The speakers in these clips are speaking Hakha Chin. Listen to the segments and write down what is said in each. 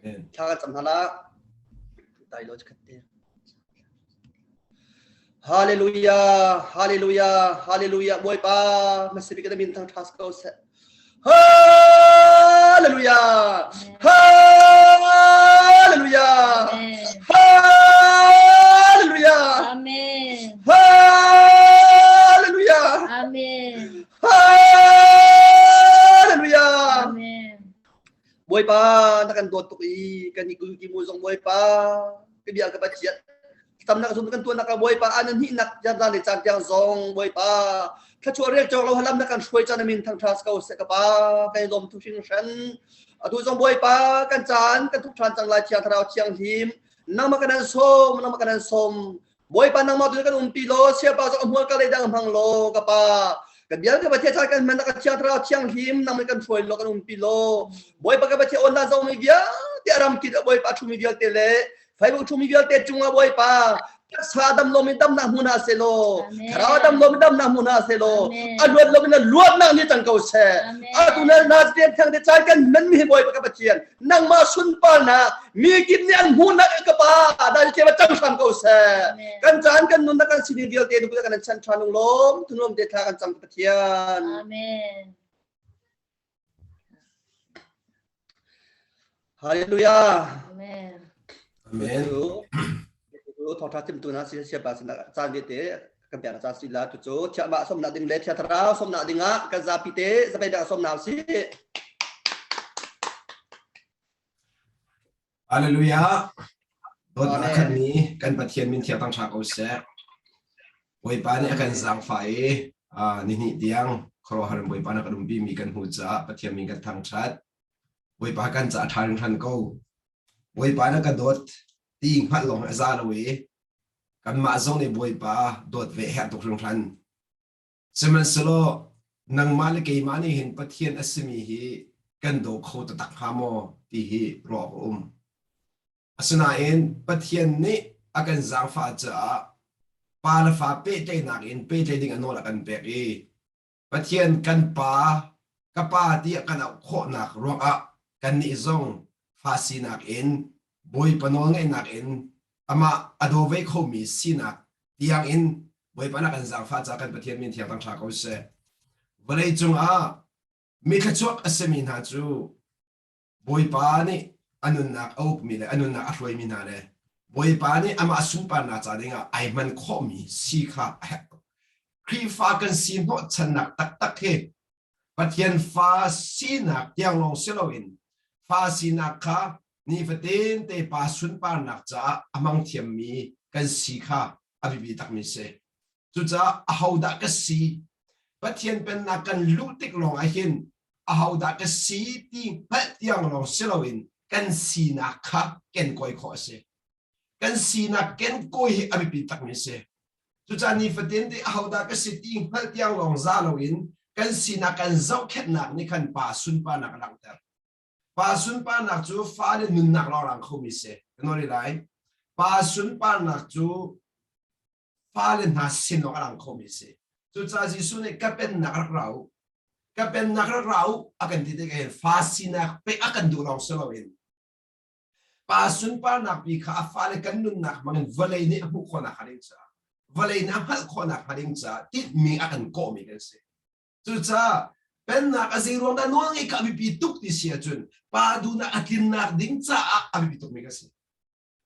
Thla kan cam hna la. Dai lo khat te. Hallelujah, hallelujah, hallelujah. Bawipa, masibik na min thang ṭha ko seh. Hallelujah. Hallelujah. Hallelujah. Amen. Hallelujah. Amen. Hallelujah. Amen. Bawipa na kan dawt tuk i kan i ki mu zong Bawipa ka bia ka Pathian tamnak zum kan tuan nak Bawipa an hnih nak jam le caan tiang zong Bawipa thlachuah rel cawk lo halam na kan hruai caan amin thang thas ko se ka pa kai lom thu hring hran atu zong Bawipa kan caan kan thuk than cang lai thiang thlarau thiang hlim nangmah kan an som nangmah kan an som Bawipa nangmah tu kan umpi law siapa zong a hmual ka lei dang hmang law ka pa kan bial ka Pathian caan kan hman ka thiang thlarau thianghlim nang kan hruai law kan umpi law Bawipa ka Pathian online zong mi vialte ram kit Bawipa thu mi vialte le Facebook thu mi vialte cungah Bawipa taksa dam lomi damnak hmu hna seh law thlarau dam lomi damnak hmu hna seh law a luat lomi na luatnak ni cang ko seh atu na na tian thang te caan kan hman mi hi Bawipa ka Pathian nangmah sunparnak mi kip nih an hmuhnak ka pa dai ke ba cang hram ko seh kan caan kan nunnak kan sining vialte nu kan chan than lom thunom te thla kan cam Pathian Amen Hallelujah Amen Amen thawngtha chimtu hna si siapa sin caan vialte kan pek caan si la tu cu thiamah somnak ding le thia thlarau somnak ding ah kan zapi te zapi dah somna si Hallelujah. Dawtnak khatmi kan Pathian min thiang tang ṭha ko seh. Bawipa nih a kan zaangfah i nihnih tiang khuaruahhar in Bawipa na kan umpi mi kan hmuh caah Pathian min kan thangṭhat. Bawipa kan caah ṭha hringhran ko. Bawipa na ka dawt ti hngalh lawng a za lo i kanmah zong nih Bawipa dawt ve herh tuk hringhran. Sihmanhsehlaw nangmah le keimah nih hin Pathian a simi hi kan daw kho taktak hnga maw ti hi ruah awk a um. Asinain Pathian nih a kan zaangfah caah pa le fa pehtlaihnak in pehtlaih ding a nawl a kan pek i Pathian kan pa, ka pa tiah kan auh khawhnak ruangah kannih zong fa sinak in Bawipa nawlngaihnak in amah a daw ve khomi sinak tiang in Bawipa na kan zaangfah caah kan Pathian min thiang thangṭha ko seh. Vawlei cungah mi thluachuak a simi hna cu Bawipa nih a nunnak a ukmi le a nunnak a hruaimi hna le Bawipa nih amah sunparnak ca dingah ai hman khawhmi si kha a herh tuk. Khrihfa kan si hnawhchannak taktak hi Pathian fa sinak tiang lawng si loin fa sinak kha nifatin te pa sunparnak caah a hmang thiammi kan si kha a biapi takmi si. Cucaah ahodah ka si? Pathian pennak kan luh tik lawng ah hin ahodah ka si ti hngalh tiang lawng si loin kan sinak kha kenkawi khawh a si. Kan sinak kenkawi hi a biapi takmi a si. Cucaah nifatin te ahodah ka si ti hngalh tiang lawng za loin kan sinak kan zohkhenhnak nih khan pa sunparnak a langhter. Pa sunparnak cu fale nunnak lawng rang khomi si. Kan nawl lai. Pa sunparnak cu fale hna sin awk a lang khomi si. Cucaah Jesuh nih ka pennak rak ra u. Ka pennak rak ra u a kan ti tikah hin fa sinak pek a kan duh lawng si loin pa sunparnak pi kha a fale kan nunnak hmangin vawlei nih a hmuh khawhnak hnga ding caah vawlei nih a hngalh khawhnak hnga ding caah tinhmi a kan kawhmi kan si. Cucaah pennak a zei ruang dah nawl ngeih kha a biapi tuk ti si ahcun pa duhnak a tlinnak ding caah a biapi tukmi kan si.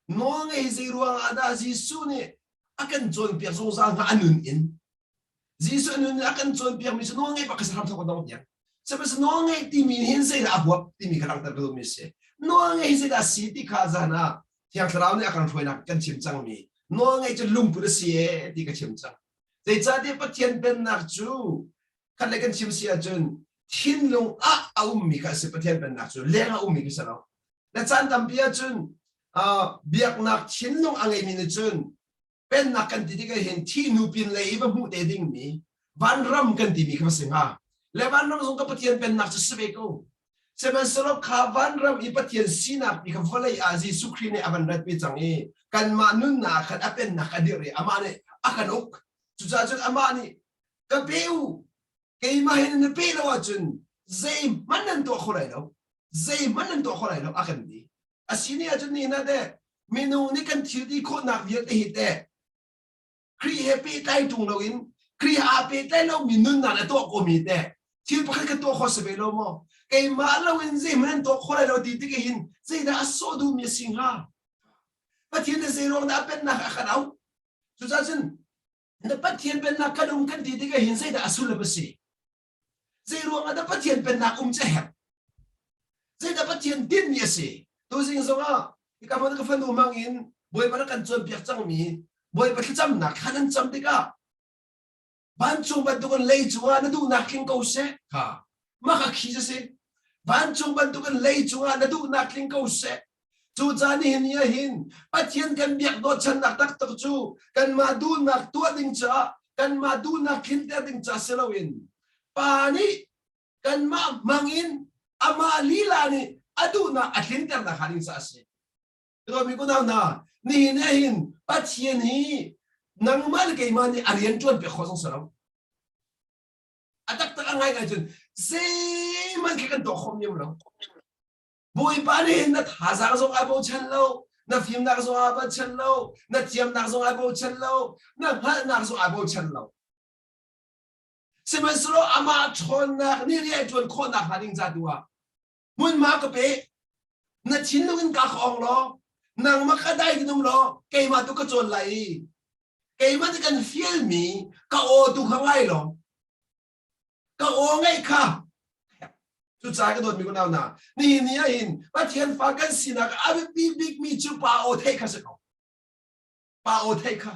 Nawlngei zei ruang ah dah Jesuh nih a kan cawnpiak zungzal hnga a nun in? Jesuh a nun in a kan cawnpiakmi cu nawlngei bak kha hram thawk dong tiang. Sihmanhsehlaw nawlngeih timi hin zeidah a huap timi kha langhter ka duhmi a si. Nawlngei zeidah a si ti kha zan ah Thiang Thlarau nih a kan hruainak kan chim cangmi nawlngeih cu lungput a si ee ti ka chim cang. Zeicahtiah Pathian pennak cu khat le kan chim si ahcun thinlung ah a ummi kha a si Pathian pennak cu leng ah ummi kha si lo. Na caan tampi ahcun biaknak thinlung a ngeimi nih cun pennak kan ti tikah hin thihnu pin lei i va hmuh te dingmi vanram kan timi kha si hnga. Le vanram zong ka Pathian pennak cu si ve ko. Sihmanhsehlaw kha vanram i Pathian sinak pi kha vawlei ah Jesuh Khrih nih a van ratpi cang i kanmah nunnak ah khan a pennak a dirh i amah nih a kan uk. Cucaah cun amah nih ka pe u keimah hin na pe lo ahcun zeihmanh nan tuah kho lai lo zeihmanh nan tuah kho lai lo a kan ti. A si ni ahcun ni na teh minung nih kan thil ti khawhnak vialte hi teh Khrih he pehtlai ṭung loin Khrih aa pehtlai lomi nunnak a tuah komi teh thil pakhat ka tuah khawh si ve lo maw? Keimah loin zeihmanh an tuah khawh lai lo ti tik hin zeidah a sawh duhmi a si hnga? Pathian nih zei ruang dah a pennak a kan auh? Cucaah cun na Pathian pennak kan um kan ti tik hin zeidah a sullam a si? Zei ruang ah dah Pathian pennak um cu a herh? Zeidah Pathian tinhmi a si? Tuzing zongah hika hmun ka fanu hmang in Bawipa na kan cawnpiak cangmi Bawipa thlacamnak kha nan cam tikah vancung bantukin lei cungah na duhnak tling ko seh kha mah kha khi si vancung bantukin lei cungah na duhnak tling ko seh Cucaah nihin ni ah hin Pathian kan biak dawtchannak taktak cu kanmah duhnak tuah ding caah kanmah duhnak tlinter ding caah si loin Pa nih kanmah hmangin amah lila nih a duhnak a tlinternak hnga ding caah a si. Dawtmi kunau hna, nihin ah hin Pathian hi nangmah le keimah nih a rian ṭuan piak khawh zong si lo. A taktak a ngaingai cun zeihmanh khi kan tuah khawh niam lo. Bawipa nih na thazaang zong ai bochan lo, na fimnak zong ai bochan lo, na thiamnak zong ai bochan lo, na hngalhnak zong ai bochan lo. Sihmanhsehlaw amah ṭhawnnak nih rian ṭuan khawhnak hnga ding ca tu ah hmunhma ka pe, na thinlung in ka ka ong law, nangmah ka dai tin um law, keimah tu ka cawn lai i keimah nih kan fialmi ka aw tu kha ngai law, ka aw ngaih kha cucaah ka dawtmi kunau hna nihin ni ah hin Pathian fa kan sinak a biapi bikmi cu pa aw theih kha si ko pa aw theih kha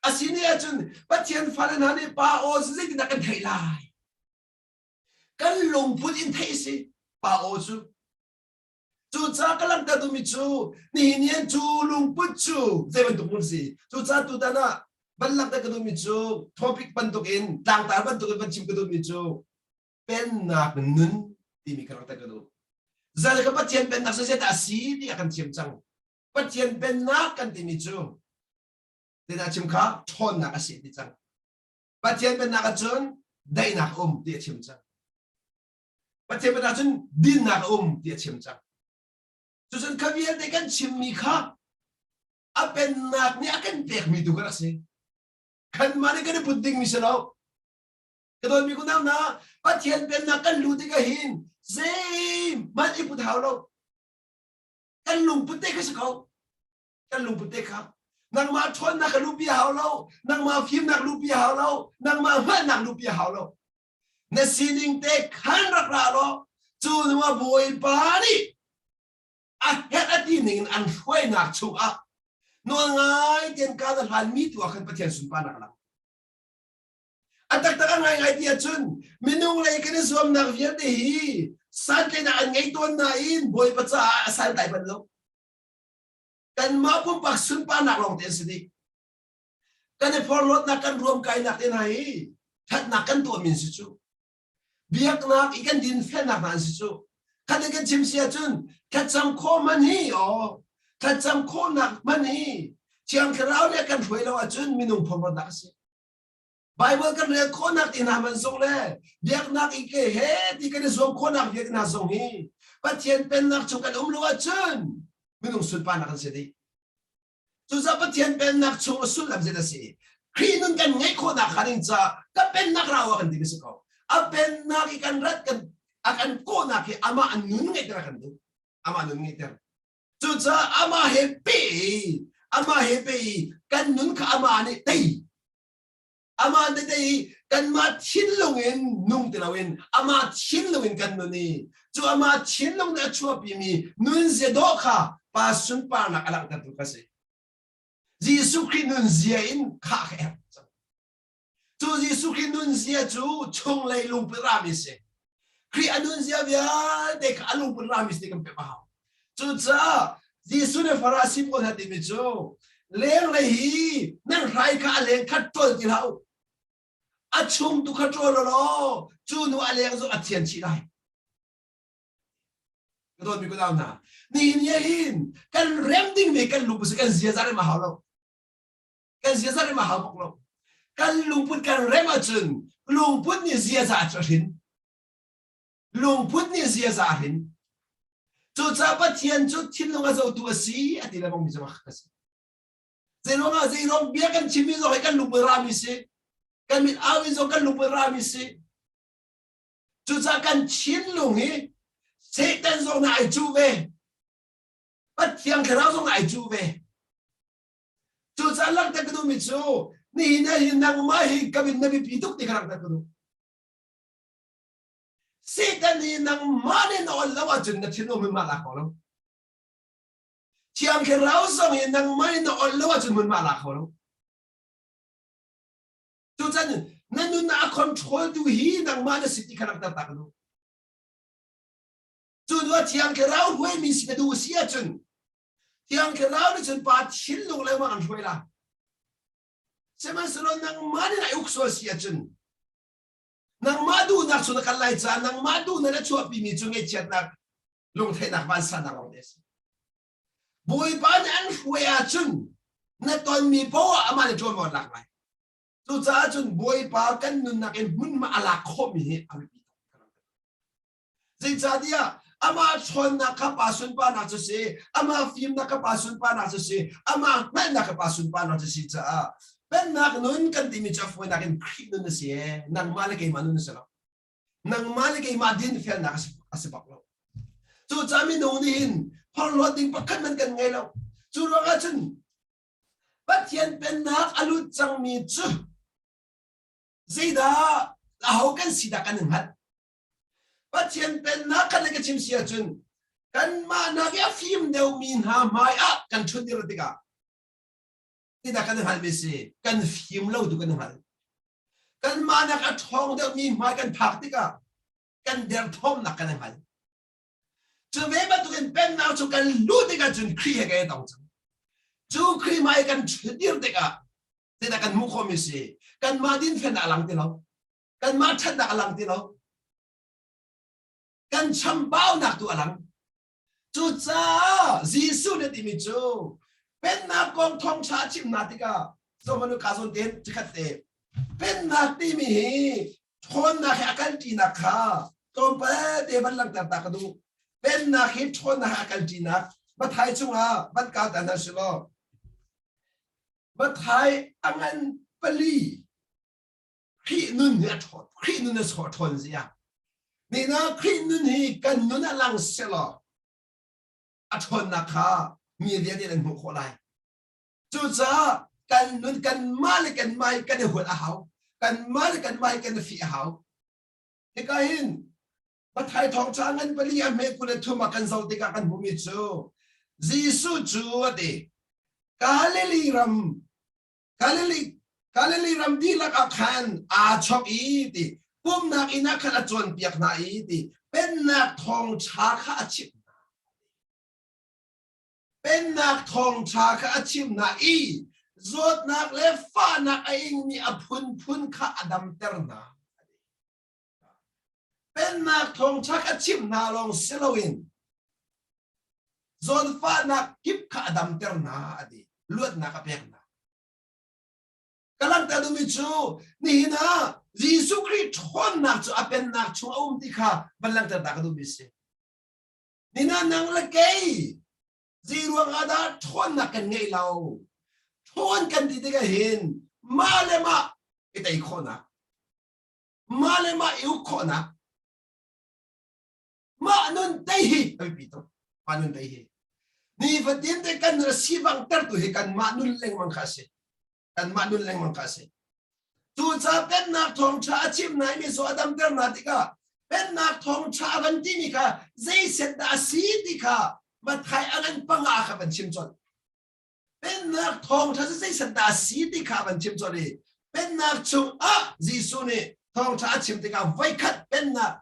a si ni ahcun Pathian fale hna nih pa aw zeitindah kan theih lai kan lungput in theih si pa aw cu Cucaah ka langhter duhmi cu nihin ni cu lungput cu zei bantuk mun si. Cucaah tutan ah van langhter ka duhmi cu topic bantukin tlangtar bantukin van chim ka duhmi cu pennak nun timi ka langhter ka duh. Zal ka Pathian pennak cu zeidah a si ti a kan thiam cang. Pathian pennak kan timi cu zeidah chim kha ṭhawnnak a si ti cang. Pathian pennak ahcun daihnak a um ti a chim cang. Pathian pennak cun dinnak a um ti a chim cang. Cucun kha vialte kan chimmi kha a pennak nih a kan pekmi tu kan rak si. Kanmah nih kan i put dingmi si lo. Ka dawtmi kunau hna, Pathian pennak kan luh tikah hin zeihmanh i put hau lo. Kan lungput te kha si ko. Kan lungput te kha. Nangmah ṭhawnnak ka luhpi a hau lo. Nangmah fimnak luhpi a hau lo. Nangmah hngalhnak luhpi a hau lo. Na sining te khan rak ra law cu hnu ah Bawipa nih a herh a ti ning in an hruainak chungah nawl ngai tein ka na hlanmi tu ah khan Pathian sunparnak a lang. A taktak a ngaingai ti ahcun minung lei kan i zuamnak vialte hi santlaihnak an ngei tawn nain Bawipa caah a santlai bal lo. Kanmah pumpak sunparnak lawng te an si dih. Kan i porhlawtnak kan ruamkainak te hna hi ṭhatnak kan tuahmi an si cu. Biaknak i kan dinfelnak hna an si cu. Khat in kan chim si ahcun thlacam khawh hmanh hi aw thlacam khawhnak hmanh hi Thiang Thlarau nih a kan hruai lo ahcun minung porhlawtnak a si. Bible kan rel khawhnak te hna man zong le biaknak i ke he ti kan i zuam khawhnak vialte hna zong hi Pathian pennak chung kan um lo ahcun minung sunparnak an si dih. Cucaah Pathian pennak chung a sullam zeidah a si? Khrih nun kan ngeih khawhnak hnga ding caah ka pennak ra u a kan ti mi si ko. A pennak i kan rat kan a kan kawhnak hi amah a nun ngeihter a kan duh. Amah nun ngeihter. Cucaah amah he pe i amah he pe i kan nun kha amah nih tei. Amah nih tei i kanmah thinlung in nung ti loin amah thinlung in kan nun i cu amah thinlung nih a chuahpimi nunzia dawh kha pa sunparnak a langhtertu kha si. Jesuh Khrih nunzia in khah kha herh cang. Cu Jesuh Khrih nunzia cu chunglei lungput rami si. Khrih a nunzia vialte kha a lungput rami si kan pek a hau. Cucaah Jesuh nih Farasi pawl hna timi cu lenglei hi nan hrai kha a leng khat ṭol ti hlah u. A chung tu kha ṭol law cu nu a leng cu a thian chih lai. Ka dawtmi kunau hna, nihin ni hin kan rem dingmi kan lungput si kan ziaza rem a hau lo. Kan ziaza rem a hau bak lo. Kan lungput kan rem ahcun lungput nih ziaza a hrin. Lungput nih ziaza a hrin. Cucaah Pathian cu thinlung a zohtu a si a ti lengmang mi cu a si. Zeiruang ah zeiruang bia kan chimmi zong hi kan lungput rami si. Kan mit au in zong kan lungput rami si. Cucaah kan thinlung hi Satan zong na ai cuh ve. Pathian thlarau zong na ai cuh ve. Cucaah langhter ka duhmi cu nihin ah hin nangmah hi ka min na biapi tuk ti kha langhter ka duh. Satan hi nangmah nih na ol lo ahcun na thinlung hmunhma la kho lo. Thiang Thlarau zong hi nangmah nih na ol lo ahcun hmunhma la kho lo. Tuchan na nun a control tu hi nangmah na si ti kha langhter ta ka duh. Cu hnu ah Thiang Thlarau hruaimi si na duh si ahcun Thiang Thlarau nih cun pa thinlung lengmang an hruai la. Sihmanhsehlaw nangmah nih na uk sual si ahcun nangmah duhnak cu na kal lai caah nangmah duhnak na chuahpimi cu ngaihchiatnak lungtheihnak vansannak lawng te a si. Bawipa nih an hruai ahcun na tonmi poah amah nih ṭuanvo an lak lai. Cucaah cun Bawipa kan nunnak in hmunhma a lak khawhmi hi a biapi tuk. Zeicahtiah amah ṭhawnnak kha pa sunparnak cu si, amah fimnak kha pa sunparnak cu si, amah hngalhnak kha pa sunparnak cu si caah pennak nun kan timi cu a fawinak in Khrih nun a si ee. Nangmah le keimah nun a si lo. Nangmah le keimah dinfelnak a si bak lo. Cucaah minung nih hin phorhlawt ding pakhat hmanh kan ngei lo. Cu ruangah cun Pathian pennak a lut cangmi cu zeidah aho kan si dah kan i hngalh. Pathian pennak kha na ka chim si ahcun kanmah nak i a fim deuhmi hna hmai ah kan ṭhutdir tikah tidah kan hngalhmi si kan fim lo tu kan hngal. Kanmah nak a ṭhawng deuhmi hmai kan phak tikah kan derthawmnak kan hngal. Cu ve bantukin pennak cu kan luh tikah cun Khrih he kan i tong cang. Cu Khrih hmai kan ṭhutdir tikah zeidah kan hmuh khawhmi si kanmah dinfelnak a lang ti lo. Kanmah ṭhatnak a lang ti lo. Kan chambaunak tu a lang. Cucaah Jesuh nih a timi cu pennak kong thawngṭha a chim hna tikah Zohmanu ka zawn tein chikkhat te pennak timi hi ṭhawnnak he a kalṭinak kha tlawmpal te van langhter ta ka duh. Pennak hi ṭhawnnak he a kalṭinak Mathai chungah van kal ta hna silaw Mathai a ngan pali Khrih nun hi a ṭhawn Khrih nun a ṭhawn zia nina Khrih nun hi kan nun ah lang selaw a ṭhawnnak kha mi vialte an hmuh khawh lai cucaah kan nun kanmah le kanmah hi kan i huat a hau kanmah le kanmah hi kan i fih a hau hika hin Mathai thawngṭha ngan pali a hme 23 ah kan zoh tikah kan hmuhmi cu Jesuh cu a ti Galilee ram Galilee Galilee ram dihlak ah khan aa chok i ti pumhnak inn ah khan a cawnpiak hna i ti pennak thawngṭha kha a chimh hna. Pennak thawngṭha kha a chimh hna i zawtnak le fahnak a ingmi a phunphun kha a damter hna. Pennak thawngṭha kha chimh hna lawng si loin zawnfahnak kip kha a damter hna a ti. Luatnak a pek hna. Ka langhter duhmi cu nihin ah Jesuh Khrih ṭhawnnak cu a pennak chung a um ti kha van langhter ta ka duhmi si. Nihin ah nang le kei zei ruang ah dah ṭhawnnak kan ngeih lo? Ṭhawn kan ti tikah hin mah le mah i tei khawhnak mah le mah i uk khawhnak mah nun tei hi a biapi tuk mah nun tei hi nifatin te kan nun a si bang tertu hi kanmah nun lengmang kha a si kanmah nun lengmang kha a si cucaah pennak thawngṭha a chim nai mi so a damter hna tikah pennak thawngṭha a van timi kha zei set dah a si ti kha Mathai a ngan panga kha van chim colh Pennak thawngṭha cu zeiset dah a si ti kha van chim colh i pennak chung ah Jesuh nih thawngṭha a chim tikah voikhat pennak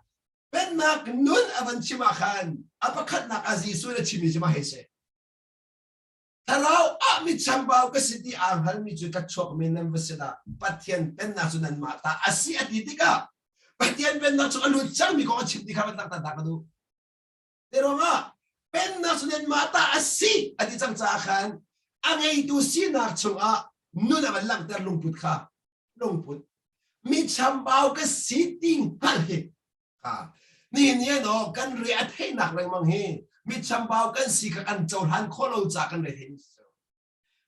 pennak nun a van chim ah khan a pakhatnak ah Jesuh nih a chimmi cu mah hi si. Thlarau ah mi chambau ka si ti aa hngalmi cu ka chuakmi nan va sinah Pathian pennak cu nanmah ta a si a ti tikah Pathian pennak cu a lut cangmi kong a chim ti kha van langhter ta ka duh. Te ruangah pennak cu nanmah ta a si a ti cang caah khan a ngeitu sinak chungah nun a van langhter lungput kha lungput mi chambau ka si ti hngalh hi kha nihin ni no kan re a theihnak lengmang hi. Mi chambau kan si kha kan cohlan khawh lo caah kan rethei mi si.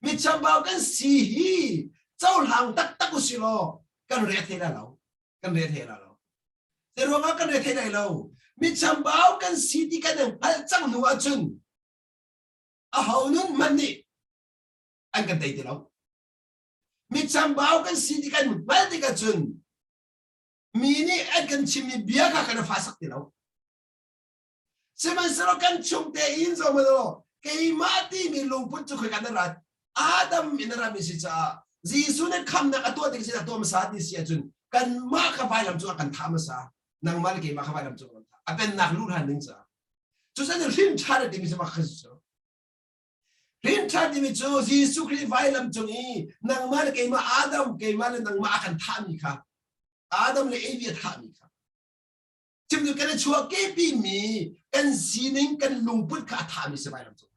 Mi chambau kan si hi cohlang taktak usih law kan re thei la lo. Kan re thei la lo. Zei ruangah kan re thei lai lo? Mi chambau kan si ti kan hngalh cang hnu ahcun aho nun hmanh nih an kan tei ti lo. Mi chambau kan si ti kan hngalh tik ahcun mi nih an kan chimmi bia kha kan i fasak ti lo. Sihmanhsehlaw kan chung tein zoh hmanh law keimah timi lungput cu khoika na rat Adam in a rami si caah Jesuh nih khamnak a tuah tik sin a tuah hmasa ti si ahcun kanmah kha vailam cungah kan thah hmasa nangmah le keimah kha vailam cungah kan thah a pennak luh hlan ding caah cucaah hrin ṭhan a timi cu mah kha cu hrin ṭhan timi cu Jesuh Khrih vailam cung i nangmah le keimah Adam keimah le nangmah a kan thahmi kha Adam le Evi a thahmi kha Chim cu kan i chuahkehpi mi kan sining kan lungput kha a thami si vailam cung.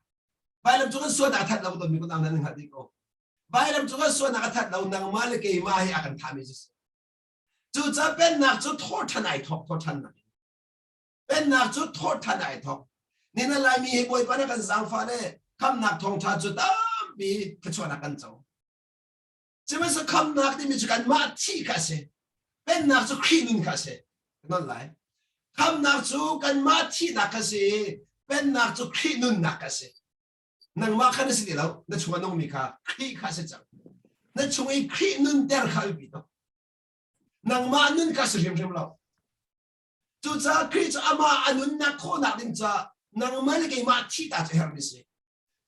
Vailam cung kan sualnak a that lo ton mi kun ang nan hngalh dih ko. Vailam cung kan sualnak a that lo nangmah le keimah hi a kan thami si. Cucaah pennak cu thawhṭhan ai thawk thawhṭhannak. Pennak cu thawhṭhan ai thawk. Nina Laimi hi Bawipa na kan zaangfah le khamnak thawngṭha cu tampi thluachuahnak kan co. Sihmanhsehlaw khamnak timi cu kanmah thih kha a si. Pennak cu Khrih nun kha a si. Non lai. Khamnak cu kanmah thihnak kha si. Pennak cu Khrih nunnak kha si. Nangmah kha na si ti lo. Na chung a nungmi kha Khrih kha si cang. Na chung i Khrih nunter kha a biapi tuk. Nangmah nun kha si hrimhrim lo. Cucaah Khrih cu amah a nunnak khawhnak ding caah nangmah le keimah thih ta cu herhmi si.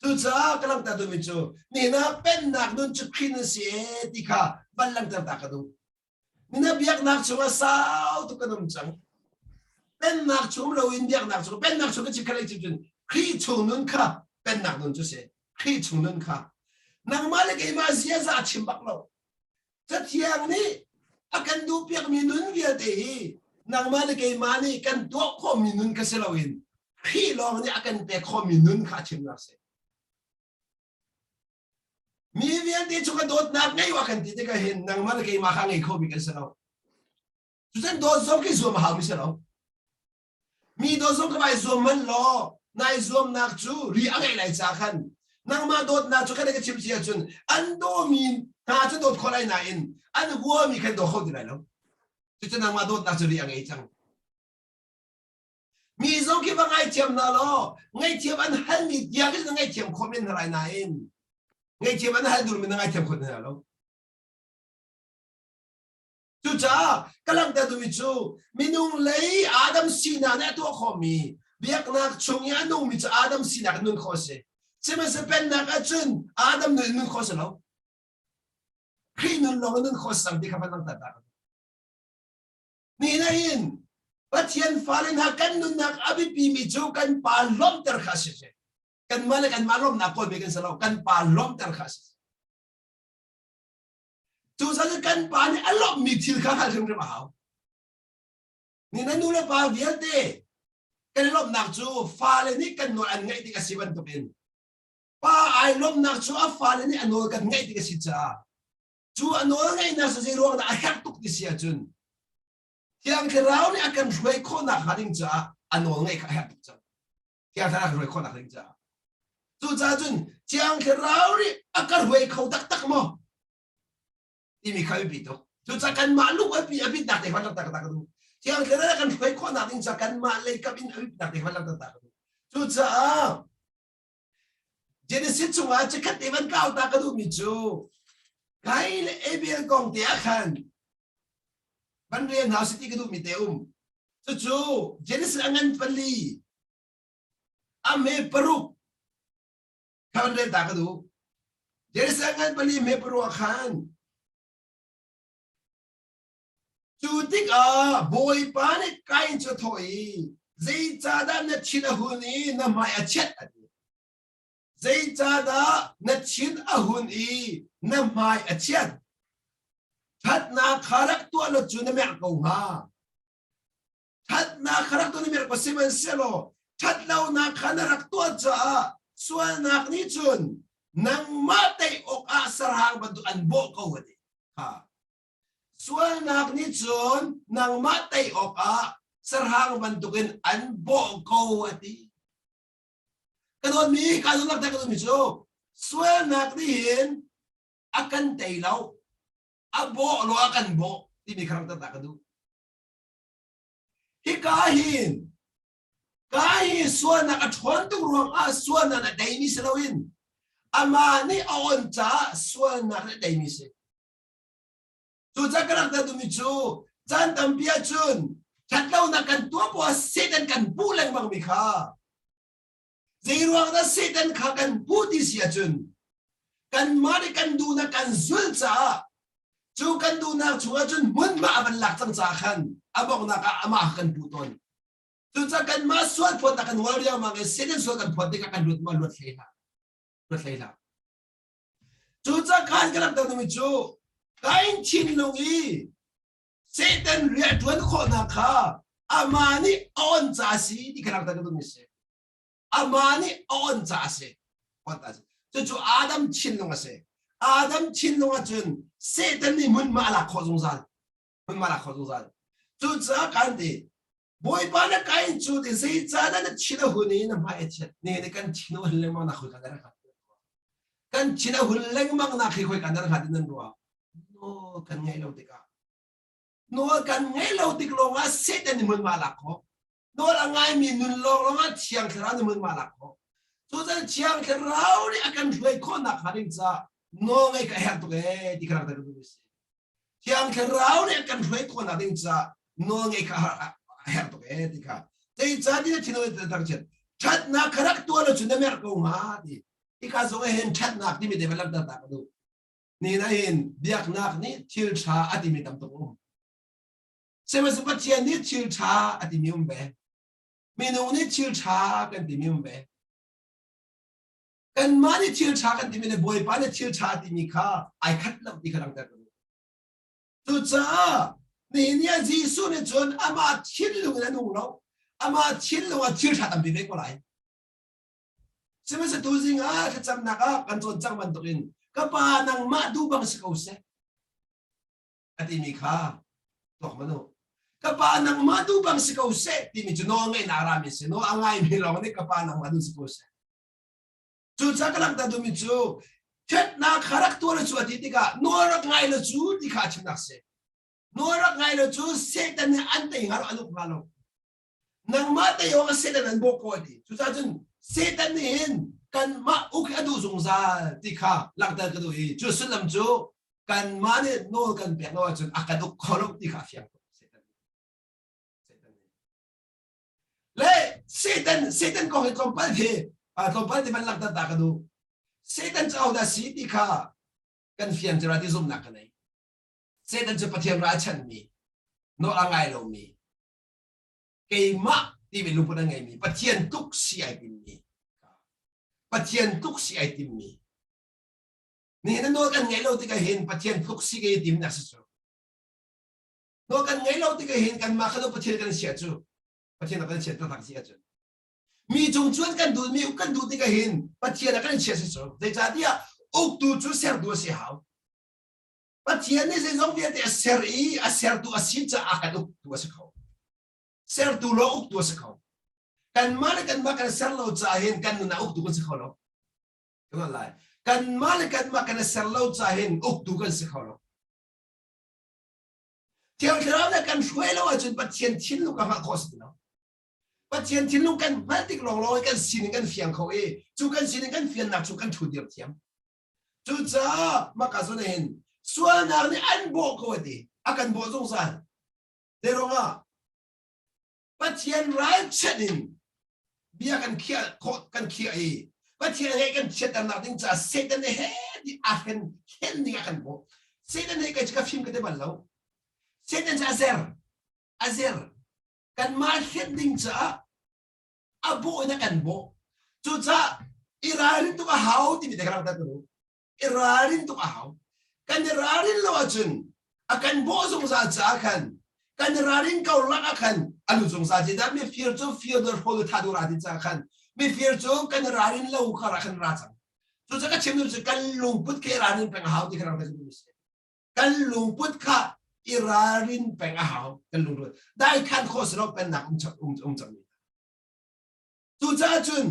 Cucaah ka langhter duhmi cu nihin ah pennak nun cu Khrih nan si ee ti kha van langhter ta ka duh. Nihin ah biaknak chungah sau tuk kan um cang. Pennak chung loin biaknak chung pennak chung ka chim kha cun Khrih chung nun kha pennak nun cu si. Khrih chung nun kha nangmah le keimah ziaza a chim bak lo. Cathiang nih a kan duhpiakmi nun vialte hi nangmah le keimah nih kan tuah khawhmi nun kha si loin Khrih lawng nih a kan pek khawhmi nun kha a chimnak si. Mi vialte cu ka dawtnak ngei wa kan ti tikah hin nangmah le keimah kha ngei khomi kan si lo. Cucun dawt zong khi zuam a haumi si lo. Mi dawt zong ka vai zuam man law nai zuamnak cu ri a ngeih lai ca khan nangmah dawtnak cu kan ka chim si ahcun an dawmi hna cu dawt khawh lai nain an huami khan daw kho ti lai lo. Cucu nangmah dawtnak cu ri a ngei cang. Mi zong khi va ngaithiam hna law ngaihthiam an halmi tiang in na ngaihthiam khawh men hna lai nain ngaihthiam an hal dulmi na ngaithiam khawh hna lo. Cucaah ka langhter duhmi cu minung lei Adam sinak nih a tuah khawhmi biaknak chung i a nungmi cu Adam sinak in nun khawh a si. Sihmanhsehlaw pennak ahcun Adam nun in nun khawh a si lo. Khrih nun lawng in nun khawh a si cang ti kha van langhter ta. Ni in Pathian fale hna kan nunnak a biapimi cu kan pa lawmhter kha a si. Kanmah le kanmah lawmhnak kawl ve kan si lo. Kan pa lawmhter kha a si. Cucaah kan pa nih a lawmhmi thil kha hngalh hrimhrim a hau. Ni na nu le pa vialte kan i lawmhnak cu fale nih kan nawl an ngaih tik a si bantukin pa ai lawmhnak cu a fale nih a nawl kan ngaih tik a si caah cu a nawl ngaihnak cu zei ruang dah a herh tuk ti si ahcun Thiang Thlarau nih a kan hruai khawhnak hnga ding caah a nawl ngaih kha a herh tuk cang. Thiang Thlarau a kan hruai khawhnak ding caah. Cucaah cun Thiang Thlarau nih a ka hruai kho taktak maw? Timi kha biapi tuk. Cucaah kanmah lung a pi a bitnak te kha langhter ka duh. Thiang Thlarau a kan hruai khawhnak ding caah kanmah lei kap in a bitnak te kha langhter ta ka duh. Cucaah Genesis chungah chikkhat te van kau ta ka duhmi cu Kain le Abel kong te ah khan van rel hna usih ti ka duhmi te um. Cucu Genesis a ngan pali a me paruk kha van rel ta ka duh. Genesis a ngan pali me paruk ah khan Cu tikah Bawipa nih Kain cu a thawh i, Zeicahdah na thin a hun i na hmai a chiat a ti. Zeicahdah na thin a hun i na hmai a chiat? Ṭhatnak kha rak tuah law cu na merh ko hnga. Ṭhatnak kha rak tuah na merh ko sihmanhsehlaw ṭhatlonak kha na rak tuah caah sualnak nih cun nangmah tei awkah sarhang bantuk an bawh ko a ti. Ha. Sualnak nih cun nangmah tei awkah sahrang bantukin an bawh ko a ti. Ka dawtmi ka dawtnak ka dawtmi cu sualnak nih hin a kan tei lo a bawh lo a kan bawh timi kha rak ka duh. Hika hin ka hi sualnak a ṭhawn tuk ruangah sualnak a teimi si loin amah nih a on caah sualnak a teimi si. Cucaah ka rak duhmi cu caan tampi ahcun ṭhatlonak kan tuah poah Satan kan puh lengmangmi kha zeiruang dah Satan kha kan puh ti si ahcun kanmah nih kan duhnak kan zulh caah cu kan duhnak chungah cun hmunhma a van lak cang caah khan a bawknak ah amah kan puh tawn. Cucaah kanmah sual phawtnak kan ngol riangmang i Satan sual kan phawt tikah kan luat ma luat hlei hlah. Luat hlei hlah. Cucaah khan ka rak dami cu Kain thinlung i Satan rianṭuan khawhnak kha amah nih a on ca a si ti ka rak dami si. Amah nih a on ca a si. Cucu Adam thinlung a si. Adam thinlung ahcun Satan nih hmunhma a lak khawh zungzal. Hmunhma a lak khawh zungzal. Cucaah kan ti Bawipa na kain cu ti zeicahdah na thin a hun i na hmai a chiat ne ne kan thin a hun lengmang nak khoi kan rak kan thin a hun lengmang nak hi khoi kan rak nan ruah no kan ngei lo tikah nawl kan ngei lo tik lawng ah Satan nih hmun ma lak khawh nawl a ngaimi nun lawng lawng ah thiang thlarau nih hmun ma lak khawh cucan thiang thlarau nih a kan hruai khawh nak hnga ding caah nawl ngei ka herh tuk ee ti ka rak ta si Thiang Thlarau nih a kan hruai khawhnak ding caah nawl ngeih kha a herh tuk ee ti kha. Zeicahtiah thinlung in tak chiat. Ṭhatnak kha rak tuah lo cun na merh ko hnga ti. Hika zong ah hin ṭhatnak timi te van langhter ta ka duh. Ni na hin biaknak nih thil ṭha a timi tam tuk um. Sihmanhsehlaw Pathian nih thil ṭha a timi um ve. Minung nih thil ṭha kan timi um ve. Kanmah nih thil ṭha kan timi le Bawipa nih thil ṭha a timi kha ai khat lo ti kha langhter ka duh. Cucaah nihin ni ah Jesuh nih cun amah thinlung in a nung lo. Amah thinlung ah thil ṭha tampi ve ko lai. Sihmanhsehlaw tuzing ah thlacamnak ah kan cawn cang bantukin ka pa nangmah duh bang si ko seh a timi kha tuak hmanh u. Ka pa nangmah duh bang si ko seh timi cu nawl ngeihnak rami si. Nawl a ngaimi lawng nih ka pa nangmah duh si ko seh. Cucaah ka langhter duhmi cu ṭhatnak kha rak tuah lo cu a ti tikah nawl rak ngai lo cu ti kha a chimnak si. Nawl rak ngai lo cu Satan nih an tei hnga lo, an uk hnga lo. Nangmah tei awk ah Satan an bawh ko a ti. Cucaah cun Satan nih hin kanmah uk hi a duh zungzal ti kha langhter ka duh i cu sullam cu kanmah nih nawl kan pek lo ahcun a kan uk kho lo ti kha a fiang tuk. Satan nih. Le Satan Satan kong hi tlawmpal te tlawmpal te van langhter ta ka duh. Satan cu ahodah si ti kha kan fian cira ti zumhnak ka nei. Satan cu Pathian ralchanhmi, nawl a ngai lomi, keimah timi lungput a ngeimi, Pathian tluk si ai timmi, Pathian tluk si ai timmi. Nihin na nawl kan ngeih lo tikah hin Pathian tluk si ka i timnak si cu. Nawl kan ngei lo tikah hin kanmah kha Pathian kan chiah cu Pathian a kan chiah taktak si ahcun mi cung cun kan duh mi uk kan duh tikah hin Pathian a kan chiah si cu zeicahtiah uktu cu sertu a si hau Pathian nih zeizong vialte a ser i a sertu a si caah kan uktu a si kho sertu lo uktu a si kho kanmah le kanmah kan ser lo caah hin kan nun ah uktu kan si kho lo kan lai kanmah le kanmah kan ser lo caah hin uktu kan si kho lo Thiang Thlarau nih kan hruai lo ahcun Pathian thinlung ka hngalh khawh si ti lo. Pathian thinlung kan hngalh tik lawnglawng i kan sining kan fiang kho i cu kan sining kan fiannak cu kan ṭhu dir thiam. Cucaah maka zawn hin sualnak nih an bawh ko a ti. A kan bawh zungzal. Zei ruangah Pathian ralchanh in bia kan khiah khawh kan khiah i Pathian he kan chiatternak ding caah Satan he ti a hren hlen ding a kan bawh. Satan he kai ka fim ka ti bal lo. Satan cu a zer a zer kanmah hlen ding caah a bawh in a kan bawh. Cucaah i ralrin tuk a hau timi te ka rak tat i ralrin tuk a hau. Kan i ralrin lo ahcun a kan bawh zungzal caah khan kan i ralrin ko lak ah khan a lut zungzal ti dah mifir cu fir dor hrawl tha dur ti caah khan mifir cu kan i ralrin lo kha ra khan ra cang. Cucaah ka chim duh cu kan lungput kha i ralrin peng a hau ti kha rak duh si. Kan lungput kha i ralrin peng a hau kan lungput dai khan khawh si lo pennak um um um cang mi. Cucaah cun.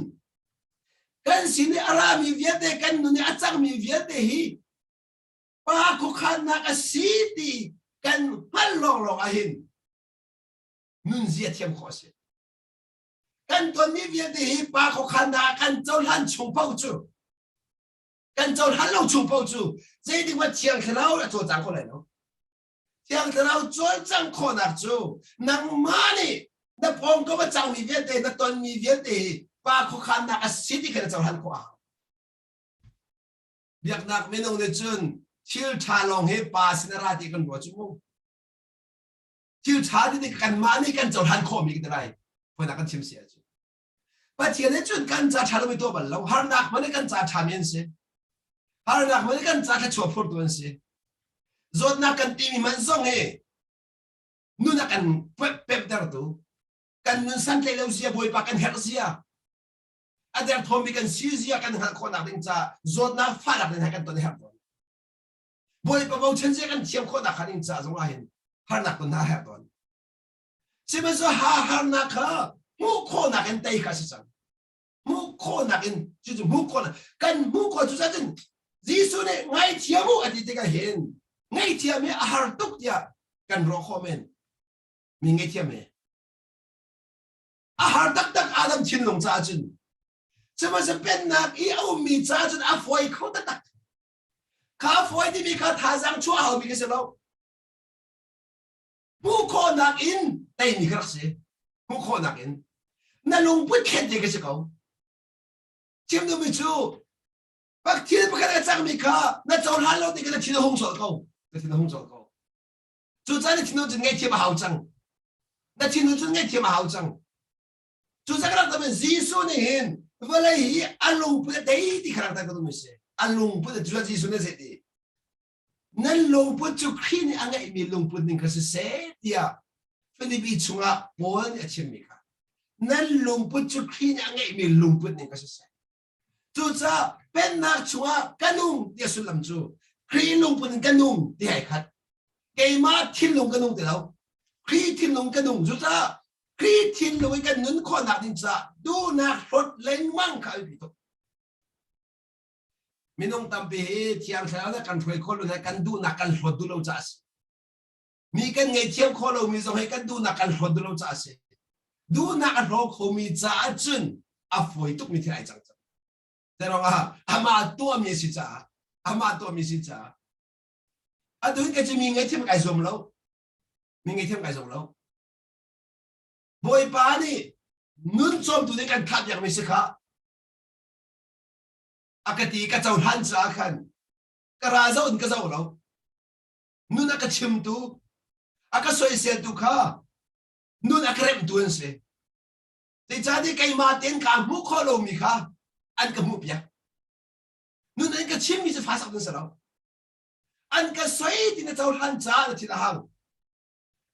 Kan sin i a rami vialte kan nun i a cangmi vialte hi pa khuakhannak a si ti kan hngalh lawnglawng ahhin nunzia thiam khawh a si. Kan tonmi vialte hi pa khuakhannak kan cohlan chung paoh cu kan cohlan lo chung paoh cu zeitik hmanh Thiang Thlarau a cawlcang kho lai lo. Thiang Thlarau cawlcangh khawhnak cu nangmah nih na pawngkam a cangmi vialte na tonmi vialte hi pa khuakhannak a si ti kha na cohlan khawh a hau. Biaknak minung nih cun thil ṭha lawng hi pa sin a ra ti kan ruah cu mu. Thil ṭha ti nih kanmah nih kan cohlan khawhmi kan ti lai. Fawinak kan chim si ahcun. Pathian nih cun kan ca ṭha lomi tuah bal lo. Harnak hmanh nih kan ca ṭhami an si. Harnak hmanh nih kan ca thluachuah phurtu an si. Zawtnak kan timi hmanh zong hi nun a kan pemhtertu, kan nun santlaih lo zia, Bawipa kan herh zia, a derthawmmi kan si zia kan hngalh khawhnak ding caah zawtnak fahnak ding kan ton a herh tawn. Bawipa bochan zia kan thiam khawhnak kha ding caah zong ah hin harnak ton hna a herh tawn. Sihmanhsehlaw ha harnak kha hmuh khawhnak in tei kha a si cang. Hmuh khawhnak in cucu hmuh khawhnak kan hmuh khawh cu cun Jesuh nih ngaithiam u a ti tikah hin ngaihthiam hi a har tuk tiah kan ruah khawh men. Mi ngaihthiam hi a har taktak Adam thinlung caah cun sihmanhsehlaw pennak i a ummi caah cun a fawi kho taktak. Kha fawi timi kha thazaang chuah haumi ka si lo. Hmuh khawhnak in teimi ka rak si. Hmuh khawhnak in. Na lungput thlen te ka si ko. Chim duhmi cu thil pakhat a cangmi kha na cohlan lo tikah na thin a hung colh ko. Na thin a hung colh ko. Cucaah na thinlung cun ngaihthiam a hau cang. Na thinlung cun ngaihthiam a hau cang. Cucaah ka rak tam Jesuh nih hin vawlei hi a lungput a tei ti kha rak ka duhmi si. A lungput a cucaah Jesuh nih a ti. Nan lungput cu Khrih nih a ngeihmi lungput ning kha siseh tiah Filipi chungah Paul nih a chimmi kha. Nan lungput cu Khrih nih a ngeihmi lungput ning kha siseh. Cucaah pennak chungah ka nung ti a sullam cu Khrih lungput in ka nung ti ai khat. Keimah thinlung ka nung ti lo. Khrih thinlung ka nung. Cucaah Khrih thinlung in kan nun khawhnak ding caah duhnak hlawt lengmang kha a biapi tuk. Minung tampi hi Thiang Thlarau nih kan hruai khawh lo le kan duhnak kan hlawt duh lo caah a si. Mi kan ngaihthiam khawh lomi zong hi kan duhnak kan hlawt duh lo caah a si. Duhnak a hlaw khomi caah cun a fawi tukmi thil ai cang cang. Terong ah amah tuahmi a si caah amah tuahmi si caah atu hin ka cu mi ngaihthiam kai zuam lo. Mi ngaihthiam kai zuam lo. Bawipa nih nun cawmtu nih kan thah piakmi si kha a ka ti ka cohlan caah khan ka ra zoh in ka zoh lo nun a ka chimtu a ka soiseltu kha nun a ka remhtu an si zeicahtiah keimah tein kaa hmuh khawh lomi kha an ka hmuh piak nun an ka chimmi cu fasak an si lo an ka soi ti na cohlan caah na thin a hang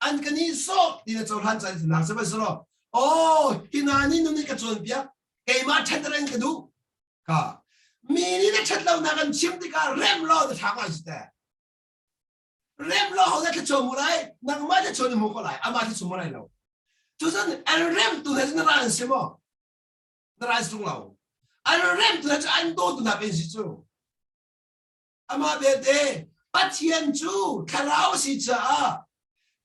an ka nihsawh ti na cohlan caan hna sihmanhsehlaw oh hi hna nih nun nih ka cawnpiak keimah ṭhatter in ka duh ka mi nih na ṭhat lonak an chim tikah rem law na ṭha ngai si te rem law ho dah thluachuah mu lai nangmah thluachuah na hmu ko lai amah thluachuah mu lai lo cucun an remtu he cun na ra an si maw na ra sung lo an remtu he cu an dawtu hna pen si cu Amah belte Pathian cu thlarau a si caah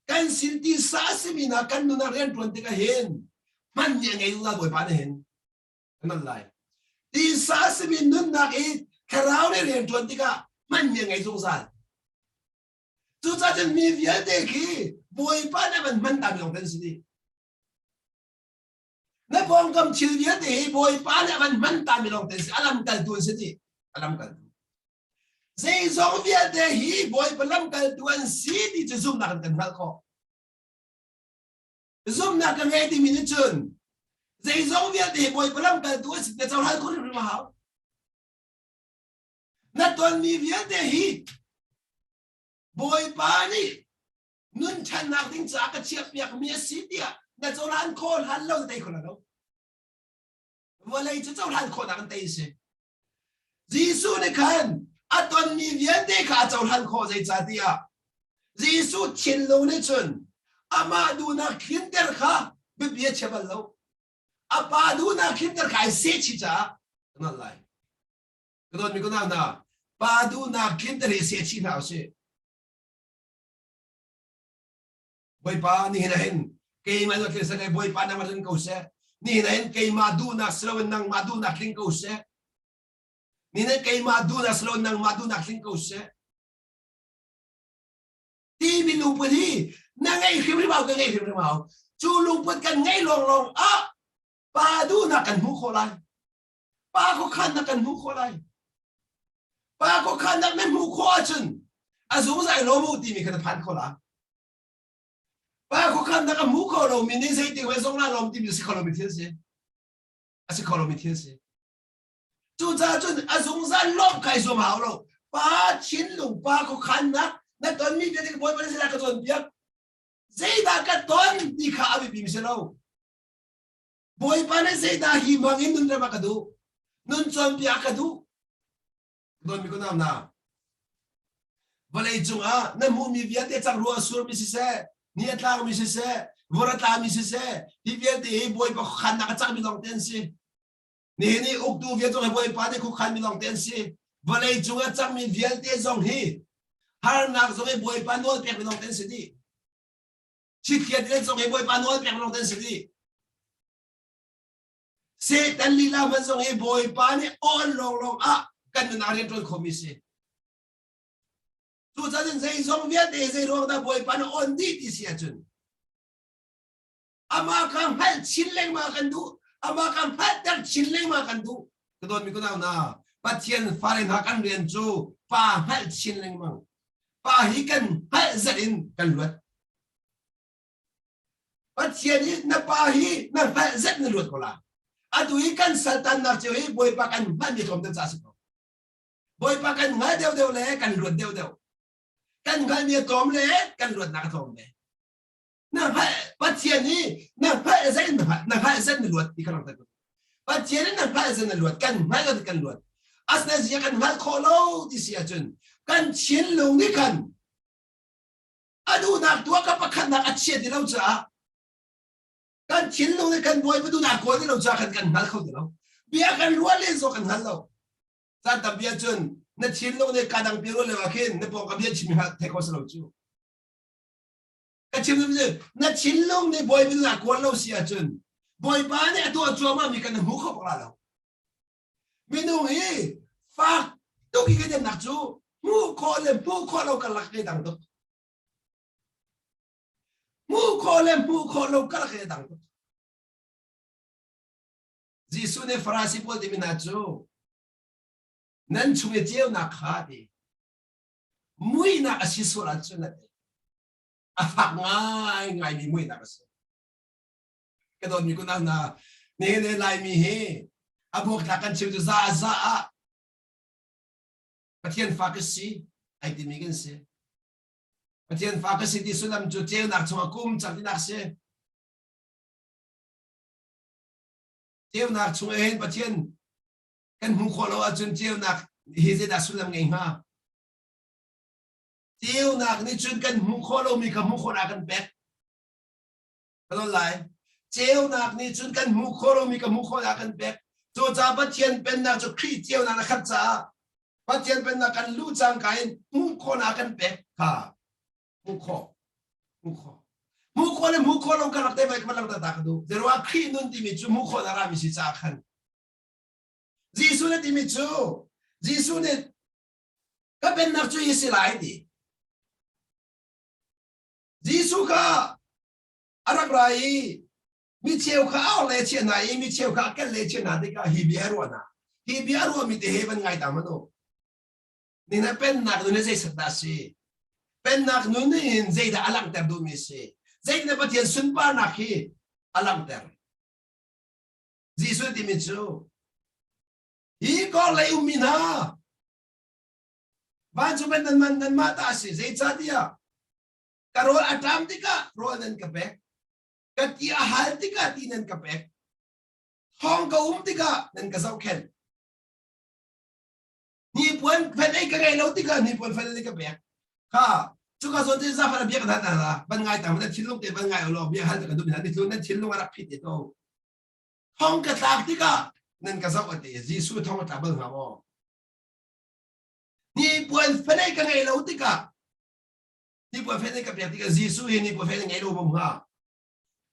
kan sin tisa a simi hna kan nun ah rianṭuan tikah hin hman nih a ngei la Bawipa nih hin nan lai. Tisa a simi nunnak i thlarau nih rianṭuan tikah hman nih a ngei zungzal. Cucaah cun mi vialte khi Bawipa nih a van hman ta mi lawng kan si dih. Na pawngkam thil vialte hi Bawipa nih a van hman ta mi lawng te si a lamkaltu an si ti a lamkaltu zeizong vialte hi Bawipa lamkaltu an si ti cu zumhnak in kan hngalh khawh zumhnak ka ngei timi nih cun zeizong vialte hi Bawipa lamkaltu an si ti cohlan khawh hrimhrim a hau na tonmi vialte hi Bawipa nih nun ṭhannak ding caah ka chiahpiakmi a si tiah na cohlan khawh hlan lo na tei kho lo. Vawlei cu cohlan khawhnak an tei a si. Jesuh nih khan a tonmi vialte kha a cohlan khawh zeicahtiah Jesuh thinlung nih cun amah duhnak tlinter kha biapi a chia bal lo. A pa duhnak tlinter kha ai sehchih caah. Ka nolh lai. Ka dawtmi ka nau hna, pa duhnak tlinter hi seh chih hna usih. Bawipa nihin ah hin keimah duh tling seh Bawipa nangmah tling ko seh. Nihin ah hin keimah duhnak si loin nangmah duhnak tling ko seh. Nihin ah keimah duhnak si loin nangmah duhnak tling ko seh. Timi lungput hi na ngei hrimhrim hau ka ngei hrimhrim hau. Cu lungput kan ngei lawnglawng ah pa duhnak kan hmuh khawh lai. Pa khuakhannak kan hmuh khawh lai. Pa khuakhannak na hmuh khawh ahcun a zungzal lawm u timi kha na phan kho la. Pa khuakhannak a hmu kho lomi nih zeitik ve zong la lawm timi si kho lomi thil si. A si kho lomi thil si. Cucaah cun a zungzal lawm kha i zuam hau lo. Pa thinlung, pa khuakhannak na tonmi vialte Bawipa nih zeidah ka cawnpiak? Zeidah ka ton ti kha a biapi mi si lo. Bawipa nih zeidah hi hmang in nun rem a ka duh? Nun cawnpiak a ka duh? Don mi ko nam na. Vawlei cungah na hmuhmi vialte cang ruah a surmi siseh, ni a tlangmi siseh, vur a tlami siseh, hi vialte hi Bawipa khuakhannak a cangmi lawng te an si. Nihin i uktu vialte hi Bawipa nih khuakhanmi lawng te an si. Vawlei cung a cangmi vialte zong hi harnak zong hi Bawipa nawl pekmi lawng te an si dih. Chitkhiat le zong hi Bawipa nawl pek lawng te an si dih. Satan lila hmanh zong hi Bawipa nih awn lawnglawng ah kan nunah rian ṭuan khomi si. Cucaah zeizong vialte zei ruang dah Bawipa nih awn dih ti si ahcun amah kha hngalh chin lengmang kan duh amah kha hngalhter chin lengmang kan duh ka dawtmi ka nau hna Pathian fale hna kan rian cu pa hngalh chin lengmang pa hi kan hngalh zat in kan luat Pathian hi na pa hi na hngalh zat na luat ko la atu hi kan saltannak cio hi Bawipa kan hngalhmi tlawm deuh ca si ko Bawipa kan hngal deuh deuh le kan luat deuh deuh kan hngalhmi a tlawm le kan luatnak a tlawm ve na hngalh Pathian hi na hngalh zei na hngalh na hngalh zat na luat ti kha langhter Pathian hi na hngalh zat na luat kan hngalh zat kan luat asinain zia kan hngalh khawh lo ti si ahcun kan thinlung nih khan a duhnak tuah ka pakhatnak a chia ti lo caah kan thinlung nih kan bawipa duhnak kawl ti lo caah kan kan hngal kho ti lo bia kan ruah len zong kan hngal lo caan tampi ahcun na thinlung nih ka dang pi ruah lio ah khin na pawng ka bia chim hi thei kho si lo cu ka chim cu na thinlung nih bawipa duhnak kawl lo si ahcun bawipa nih a tuah cuahmah mi kan hmu kho bak la lo minung hi fak tuk i kan nak cu hmuh khawh le hmuh khawh lo karlak ke dang tuk hmuh khawh le hmuh khawh lo karlak ke dang tuk Jesuh nih Farasi pawl timi hna cu nan chung i ceunak kha ti muihnak a si sual ahcun a ti a fak ngai ngaimi muihnak a si ka dawtmi kunau hna nihin le Laimi hi a buaktlak kan chim cu za za ah Pathian fa ka si ai timi kan si Pathian fa ka si ti sullam cu ceunak chungah kum cang tinak si ceunak chung hin Pathian kan hmuh khawh lo ahcun ceunak hi zeidah sullam ngei hnga ceunak nih cun kan hmuh khawh lomi kha hmuh khawhnak kan pek ka don lai ceunak nih cun kan hmuh khawh lomi ka hmuh khawhnak kan pek cucaah Pathian pennak cu Khrih ceunak a khat caah Pathian pennak kan luh cangka in hmuh khawhnak kan pek kha hmuh khawh hmuh khawh hmuh khawh le hmuh khawh lo karlak te vai ka lang ta ka duh zeruah Khrih nun timi cu hmuh khawh na rami si caah khan Jesuh nih timi cu Jesuh nih ka pennak cu hi si lai ti Jesuh kha a rak ra i mi cheu kha a le chia hna i mi cheu kha a kel le chia hna tikah hi bia a ruah hna hi bia a ruahmi te he van ngai ta hmanh u Ni na pennak nun hi zeiset dah a si? Pennak nun in zeidah a langhter duhmi a si? Zeitin Pathian sunparnak hi a langhter? Jesuh timi cu hi kor lei ummi hna vancung pen nan man nanmah ta a si zeicahtiah ka rawl a ṭam tikah rawl nan ka pek ka ti a hal tikah ti nan ka pek thong ka um tikah nan ka zohkhenh hnipuan fen ei ka ngei lo tikah hnipuan fen ei ka pek kha cuka zawn te zafan a biak na na ban ngai tang na thinlung te ban ngai lo bia hal ka duh na thinlung nan thinlung a rak phit te to thong ka tlak tikah. Nan ka zoh a ti. Jesuh thong a tla bal hnga maw? Hnipuan fenei ka ngei lo tikah hnipuan fenei ka pek tikah Jesuh hi hnipuan fenei ngei lo bom hnga.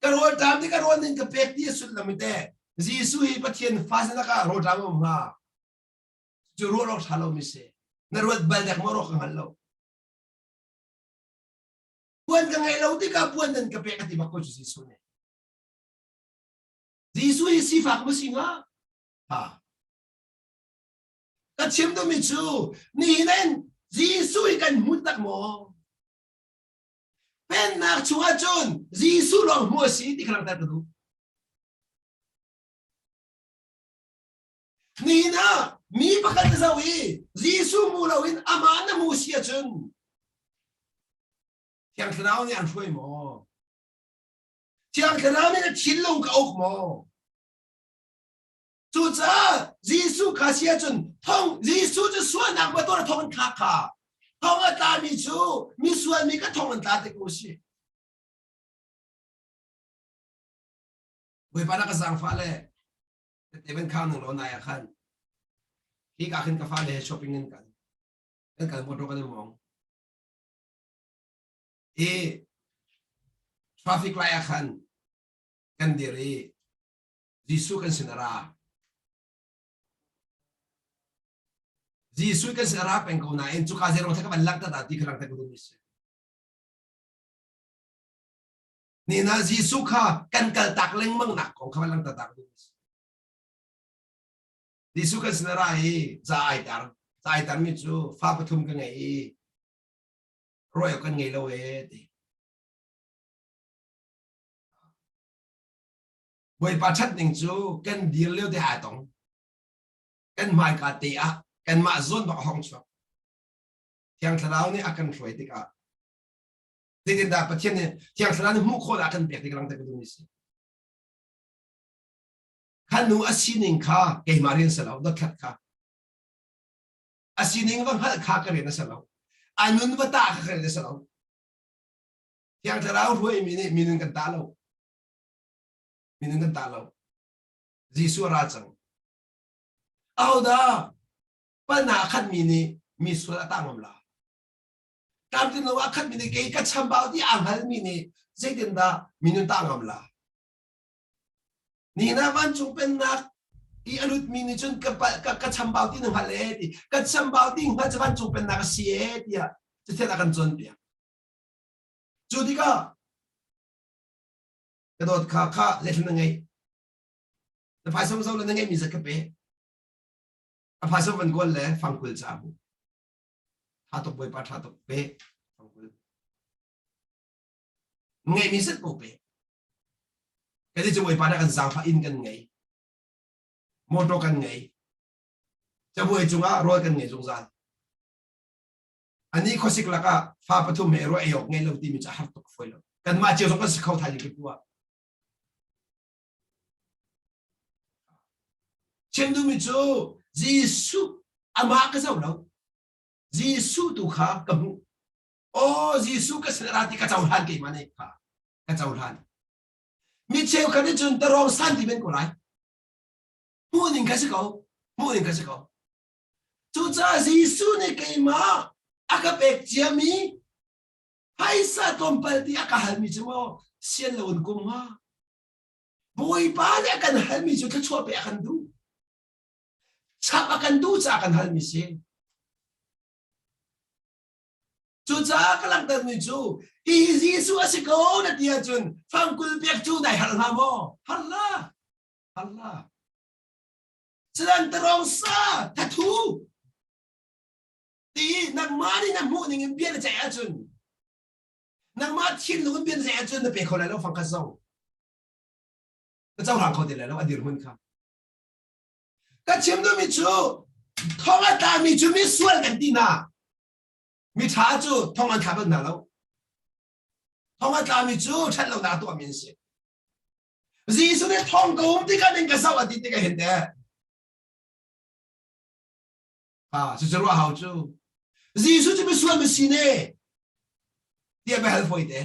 Ka rawl ṭam ti ka rawl nin ka pek ti a sullam i teh Jesuh hi Pathian fa sinak ah rawl ṭam um hnga. Cu ruah awk ṭha lomi si. Na ruat bal dek maw ruah ka hngal lo. Puan ka ngei lo tikah puan nan ka pek a ti bak ko cu Jesuh nih. Jesuh hi sifak maw si hnga? Ha. Ka chim duhmi cu nihin in Jesuh hi kan hmu tak maw? Pennak chungah cun Jesuh lawng hmu a si ti kha langhter ka duh. Nihin ah mi pakhat na zoh i Jesuh hmu loin amah na hmu si ahcun Thiang Thlarau nih an hruai maw? Thiang Thlarau nih na thinlung ka uk maw? Cucaah Jesuh kha si ahcun thong Jesuh cu sualnak motor thong an thlak kha thong a tlami cu misual mi ka thong an tla te ko si. Bawipa na ka zaangfah le tete van khang ning lo nai ah khan hi ka khin ka fale he shopping in kan kan kal motor kan i mong i traffic light ah khan kan dir i Jesuh kan sin a ra. Jesuh kan sin a ra peng ko nain cuka zeirong thla ka van langhter dah ti kha langhter ka duhmi si. Ni na Jesuh kha kan kal tak lengmang nak kong kha van langhter ta ka duhmi si. Jesuh kan sin a ra i za ai tar. Za ai tar mi cu fa pathum ka ngei i ruai kan ngei lo e ti. Bawipa ṭhat ning cu kan dir lio te aa tong. Kan hmaika te ah kanmah zawn bak a hong chuak. Thiang Thlarau nih a kan hruai tikah zeitindah Pathian nih Thiang Thlarau nih hmuh khawh a kan pek tik lang te ka duhmi si. Kha nu a sining kha keimah rian si lo, dothlat kha. A sining va hngalh kha ka rian a si lo. A nun va tah kha ka rian a si lo. Thiang Thlarau hruaimi nih minun kan tah lo. Minung kan tah lo. Jesuh a ra cang. Ahodah palhnak a khatmi nih mi sual a tah ngam la? Tlamtlin lo a khatmi nih kei ka chambau ti aa hngalmi nih zeitindah minung tah ngam la? Nihin ah vancung pennak i a lutmi nih cun ka, ka, ka chambau ti na hngal e ti ka chambau ti hngal cu vancung pennak a si e tiah Cathiang a kan cawnpiak. Cu tikah ka dawt kha kha lehlam na ngei na phaisa zo le na ngeihmi zat ka pe a phaisa van kawl le fangkul ca mu tha tuk bawipa tha tuk pe fangkul ngeihmi zat ko pe ka ti cu bawipa na kan zaangfah inn kan ngei motor kan ngei cabuai cungah rawl kan ngei zungzal Ani khuasik lakah fa pathum he ruah ei awk ngei lo timi cu a har tuk fawi lo. Kanmah cio zong kan si kho thai ding ka ah. Chim duhmi cu Jesuh amah ka zoh lo. Jesuh tu kha ka hmuh. Aw Jesuh ka sin ra ti ka cohlan keimah nih kha ka cohlan. Mi cheukhat nih cun tarawng san ti men ko lai. Hmuh ning kha si ko. Hmuh ning kha si ko. Cucaah Jesuh nih keimah a ka pek ciami phaisa tlawmpal ti a ka halmi cu maw sian loin kum hnga. Bawipa nih a kan halmi cu thluachuah pe a kan duh. Chap a kan duh caah a kan halmi si. Cucaah ka langhtermi cu hi Jesuh a si ko na ti ahcun fangkul pek cu nai har hlah maw? Har hlah. Har hlah. Cudan tarong sa thathu ti nangmah nih na hmuh ning in bia na ceih ahcun nangmah thinlung in bia na ceih ahcun na pe kho lai lo fangkhat zong na cohlang kho ti lai lo a dirhmun kha ka chim duhmi cu thong a tlami cu mi sual kan ti hna mi ṭha cu thong an thla bal hna lo thong a tlami cu ṭhat lonak tuahmi an si Jesuh nih thong ka um tikah ning ka zoh a ti tikah hin teh. Ha, cucu ruah hau cu. Jesuh cu misual masi ne tiah bia hal fawi te.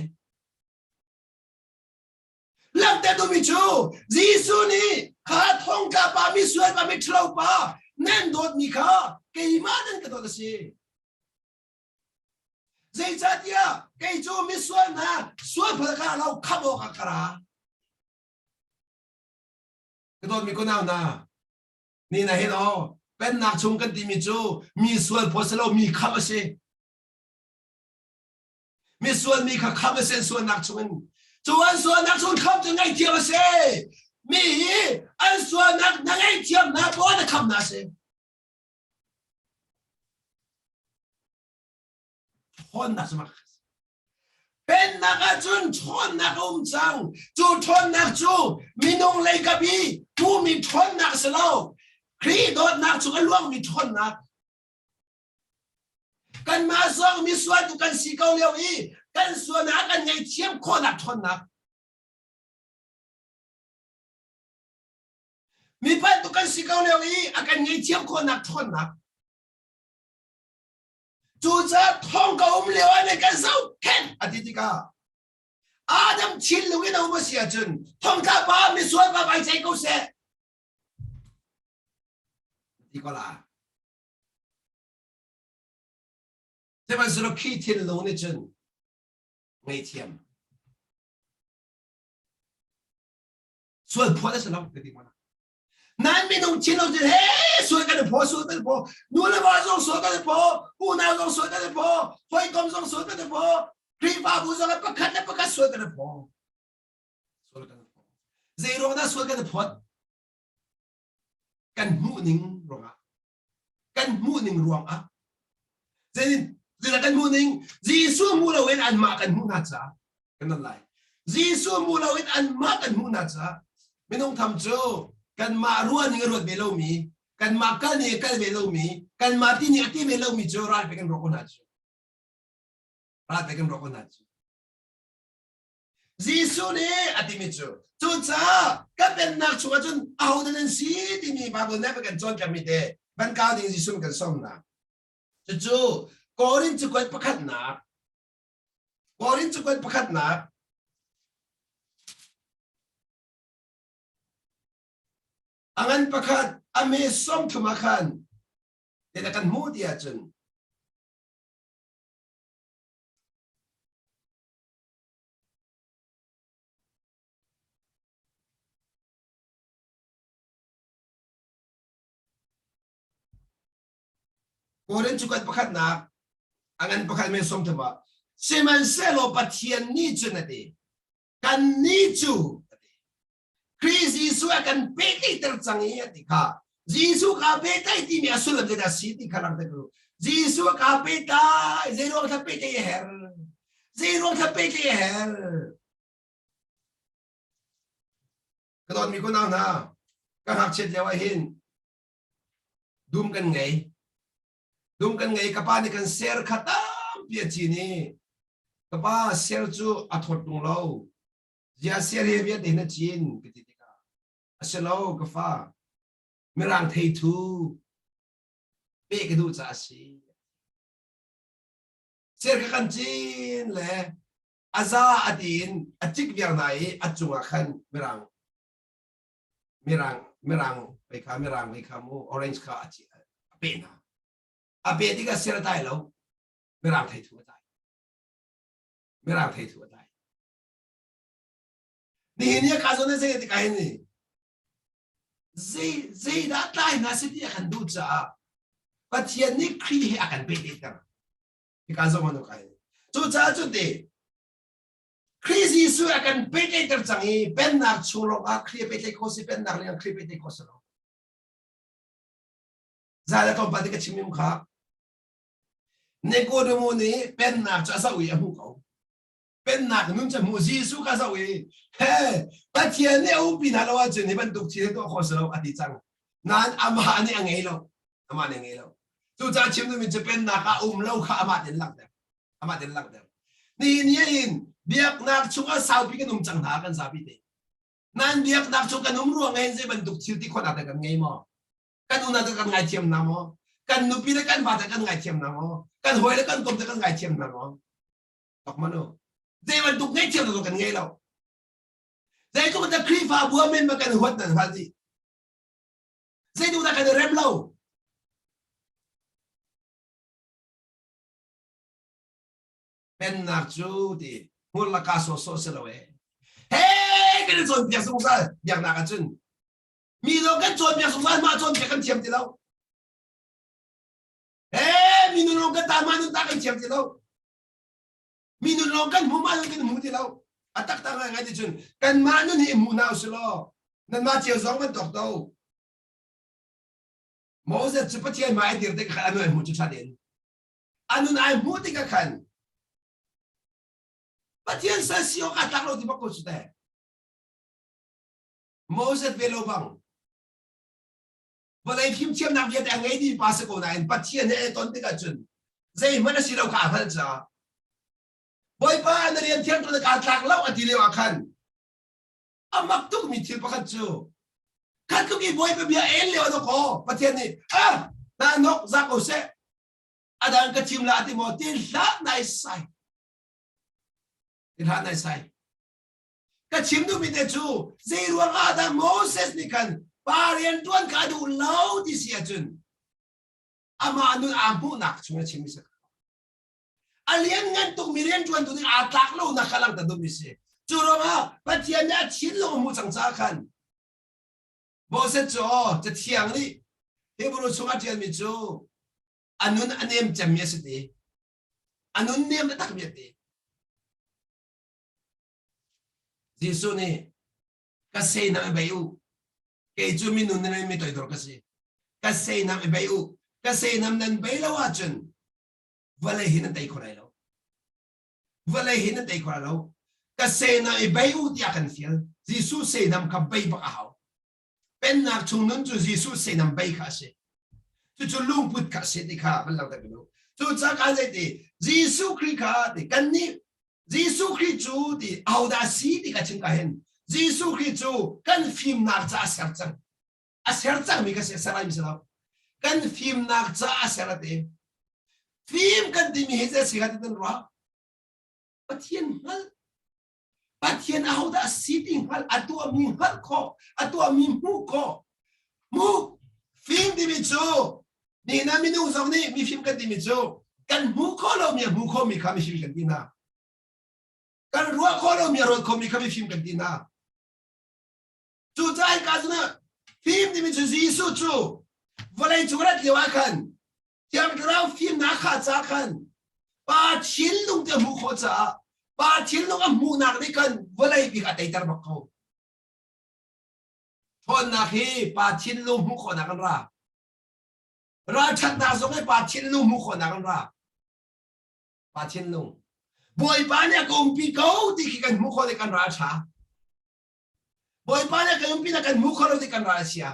Langhter duhmi cu Jesuh nih Kha thongtla pa misual pa miṭhalo pa nan dawtmi kha keimah nan ka dawt a si. Zeicahtiah kei cu misual hna sual phal ka lo khamh awkah ka ra. Ka dawtmi kunau hna, ni na hin aw pennak chung kan timi cu mi sual phaw si lo mi khamh a si. Misual mi kha khamh a si an sualnak chungin. Cu an sualnak chung khamh cu ngaihthiam a si. Mi hi an sualnak na ngaihthiam hna poah na khamh hna a si. Ṭhawnnak cu mak Pennak ahcun ṭhawnnak a um cang. Cu ṭhawnnak cu minung lei kap i hmuhmi ṭhawnnak a si lo. Khrih dawtnak chung a luangmi ṭhawnnak. Kanmah zong misual tu kan si ko lio i kan sualnak kan ngaihthiam khawhnak ṭhawnnak. Mi palh tu kan si ko lio i a kan ngaihthiam khawhnak ṭhawnnak. Cucaah thong ka um lio ah kan zohkhenh a ti tikah Adam thinlung in a um a si ahcun thongtla pa misual pa vai cei ko seh. Ti ko la. Sihmanhsehlaw khi thinlung nih cun ngaihthiam sual phuat a si lo ka ti mana. Nan minung thinlung cun he sual kan i phaw sual kan i phaw nu le va zong sual kan i phaw unau zong sual kan i phaw hawikom zong sual kan i phaw Khrihfabu zong pakhat le pakhat sual kan i phaw sual kan i phaw zei ruang dah sual kan i phawt kan hmuh ning ruangah kan hmuh ning ruangah zeitin zeidah kan hmuh ning Jesuh hmu loin anmah kan hmuh hna caah kan nan lai Jesuh hmu loin anmah kan hmuh hna caah minung tham cu kanmah ruah ning a ruat ve lomi kanmah kal ning a kal ve lomi kanmah ti ning a ti ve lomi cu ral pe kan ruah ko hna cu ral pe kan ruah ko hna cu Jesuh nih a timi cu cucaah ka pennak chungah cun ahodah nan si timi Bible nih a kan cawnpiakmi te van kau ding Jesuh kan sawmnak cucu Korin cakuat pakhatnak Korin cakuat pakhatnak a ngan pakhat a me 30 ah khan te kan hmuh ti ahcun Korin cukat pakhatnak a ngan pakhat men som thum ah sihmanhsehlaw Pathian nih cun a ti kannih cu a ti Khrih Jesuh a kan pehtlaihter cang i a ti kha Jesuh kaa pehtlaih timi a sullam zeidah si ti kha langhter ka duh. Jesuh kaa pehtlai zeiruang thla pehtlaih a herh zeiruang thla pehtlaih a herh ka dawtmi kunau hna ka ngakchiat lio ah hin dum kan ngei dum kan ngei ka pa nih kan ser kha tampi a cin i ka pa ser cu a thawt tung lo Zia siar he vialte na cin ka ti tikah a si lo ka fa mirang theithu pe ka duh caah a si. Siar ka kan cin le a za a ti in a cik viar hna i a cungah khan mirang mirang mirang vei kha mirang vei kha mu orange kha a ci a pe hna. A pe tikah siar a tlai lo mirang theithu a tlai. Mirang theithu a tlai. Nihin ni ka zawn zei tikah hin ni zei zeidah tlai hna si ti a kan duh caah Pathian nih Khrih he a kan pehtlaihter. Hika zong an kai. Cucaah cu ti Khrih Jesuh a kan pehtlaihter cang i pennak chung lawng ah Khrih a pehtlaih khawh si pennak leng ah Khrih pehtlaih khawh si lo. Zai le tlawmpal ti ka chim im kha. Nikodemo nih pennak cu a zoh i a hmuh ko. Pennak nun cu hmu Jesuh kha zoh i he Pathian nih a umpi hna lo ahcun hi bantuk thil hi tuah khawh si lo a ti cang. Nain amah nih a ngei lo. Amah nih a ngei lo. Cucaah chim duhmi cu pennak ah um lo kha amah tein langhter. Amah tein langhter. Nihin ni hin biaknak chungah saupi kan um cang hna kan zapi te. Nain biaknak chung kan um ruang hin zei bantuk thil ti khawhnak te kan ngei maw? Kan unau te kan ngaithiam hna maw? Kan nupi le kan va te kan ngaithiam hna maw? Kan hawi le kan kom te kan ngaithiam hna maw? Tok manu. Zei bantuk ngaihthiam zong kan ngei lo. Zeitluk dah Khrihfabu ah men ma kan huat nan hngal dih. Zeiduh dah kan i rem lo? Pennak cu ti hmur laka sawsawh si lo e. He kan i cawnpiak zungzal biaknak ahcun mi lawng kan cawnpiak zungzal mah cawnpiak kan thiam ti lo. He mi nun lawng kan ta mah nun ta kan thiam ti lo. Mi nun lawng kan hmu mah nun kan hmu ti lo. A taktak ngai ngai ti cun kanmah nun hi hmu hna usih law nanmah cio zong van tawk to. Moses cu Pathian hmai a dir tik khan a nun ai hmuh cu ṭhat in a nun ai hmuh tikah khan Pathian sal si awk aa tlak lo ti bak ko cu teh. Moses ve lo bang vawlei fimthiamnak vialte a ngei dih pa si ko nain Pathian he ai ton tikah cun zeihmanh a si lo kha a hngalh caah Bawipa na rian thiang ṭuan kaa tlak lo a ti lio ah khan a mak tukmi thil pakhat cu khat tluk i Bawipa bia el lio ah kaw Pathian nih ah na nok za ko seh a dang ka thim la ti maw ti hlah nai sai ti hlah nai sai ka chim duhmi te cu zei ruang ah dah Moses nih khan pa rian ṭuan kha a duh lo ti si ahcun amah nun aa hmuhnak chung a chimmi si a lianngan tukmi rian ṭuantu nih aa tlak lonak kha langhter duhmi si cu ruangah Pathian nih a thinlung a hmuh cang caah khan Moses cu aw cathiang nih Hebrew chungah ṭialmi cu a nun a nem cemmi a si ti a nun nem takmi a ti Jesuh nih ka seinam i bei u kei cu minun nan mi toidor ka si ka seinam i bei u ka seinam nan bei lo ahcun vawlei hi nan tei kho lai lo vawlei hi nan tei kho lai lo ka seinam i bei u tiah kan fial Jesuh seinam kha bei bak a hau Pennak chung nun cu Jesuh seinam bei kha a si. Cucu lungput kha a si ti kha van langhter ka duh. Cucaah kan zei ti Jesuh Khrih kha ti kannih Jesuh Khrih cu ti ahodah a si ti ka chim ka hin Jesuh Khrih cu kan fimnak ca a ser cang. A ser cangmi ka si, a ser laimi si lo. Kan fimnak ca a ser a ti. Fim kan timi hi zei si kha ti nan ruah? Pathian hngalh Pathian ahodah a si ti hngalh, a tuahmi hngalh khawh, a tuahmi hmuh khawh. Hmuh fim timi cu nihin ah minung zong nih mifim kan timi cu kan hmuh khawh lomi a hmu khomi kha mifim kan ti hna. Kan ruah khawh lomi a ruat khomi kha mifim kan ti hna. Cucaah hika cun fim timi cu Jesuh cu vawlei cung rat lio ah khan Thiang Thlarau fimnak kha ca khan pa thinlung te hmuh khawh caah pa thinlung a hmuhnak nih khan vawlei bik a teiter bak ko. Ṭhawnnak hi pa thinlung hmuh khawhnak an ra. Ralṭhatnak zong hi pa thinlung hmuh khawhnak an ra. Pa thinlung. Bawipa nih a ka umpi ko ti khi kan hmuh khawh i kan ral ṭha. Bawipa nih a kan umpi na kan hmuh khawh lo ti kan ral a chia.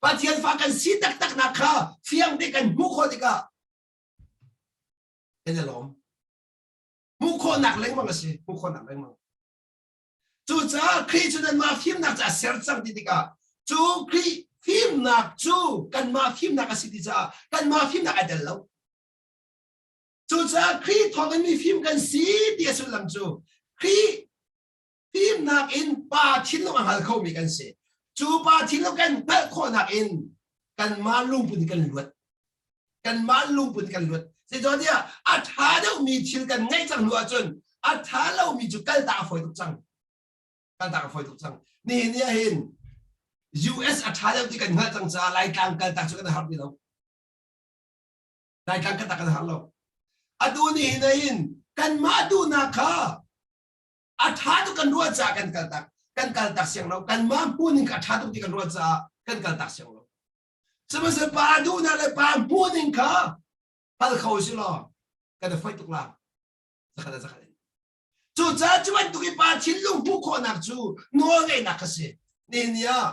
Pathian fa kan si taktak nak kha fiang te kan hmuh khawh tikah kan i lawm. Hmuh khawhnak lengmang a si. Hmuh khawhnak lengmang. Cucaah Khrih cu nanmah fimnak cu a ser cang ti tikah cu Khrih fimnak cu kanmah fimnak a si ti caah kanmah fimnak ai tel lo. Cucaah Khrih thawngin mi fim kan si ti a sullam cu Khrih Fimnak in pa thinlung a hngal khomi kan si. Cu pa thinlung kan hngalh khawhnak in kanmah lungput kan luat. Kanmah lungput kan luat. Zeicahtiah a ṭha deuhmi thil kan ngeih cang hnu ahcun a ṭha lomi cu kaltak a fawi tuk cang. Kaltak a fawi tuk cang. Nihin ni ahhin US a ṭha deuh ti kan hngalh cang caah Laitlang kaltak cu kan har ti lo. Laitlang kaltak kan har lo. Atu nihin ahhin kanmah duhnak kha a ṭha tuk kan ruah caah kan kaltak kan kaltak siang lo kanmah hmuhning kha a ṭha tuk ti kan ruah caah kan kaltak siang lo sihmanhsehlaw pa duhnak le pa hmuhning kha pal kho si law kan i foih tuk la zakhat zakhat in cucaah cu bantuk i pa thinlung hmuh khawhnak cu nawl ngeihnak kha si nihin ni ah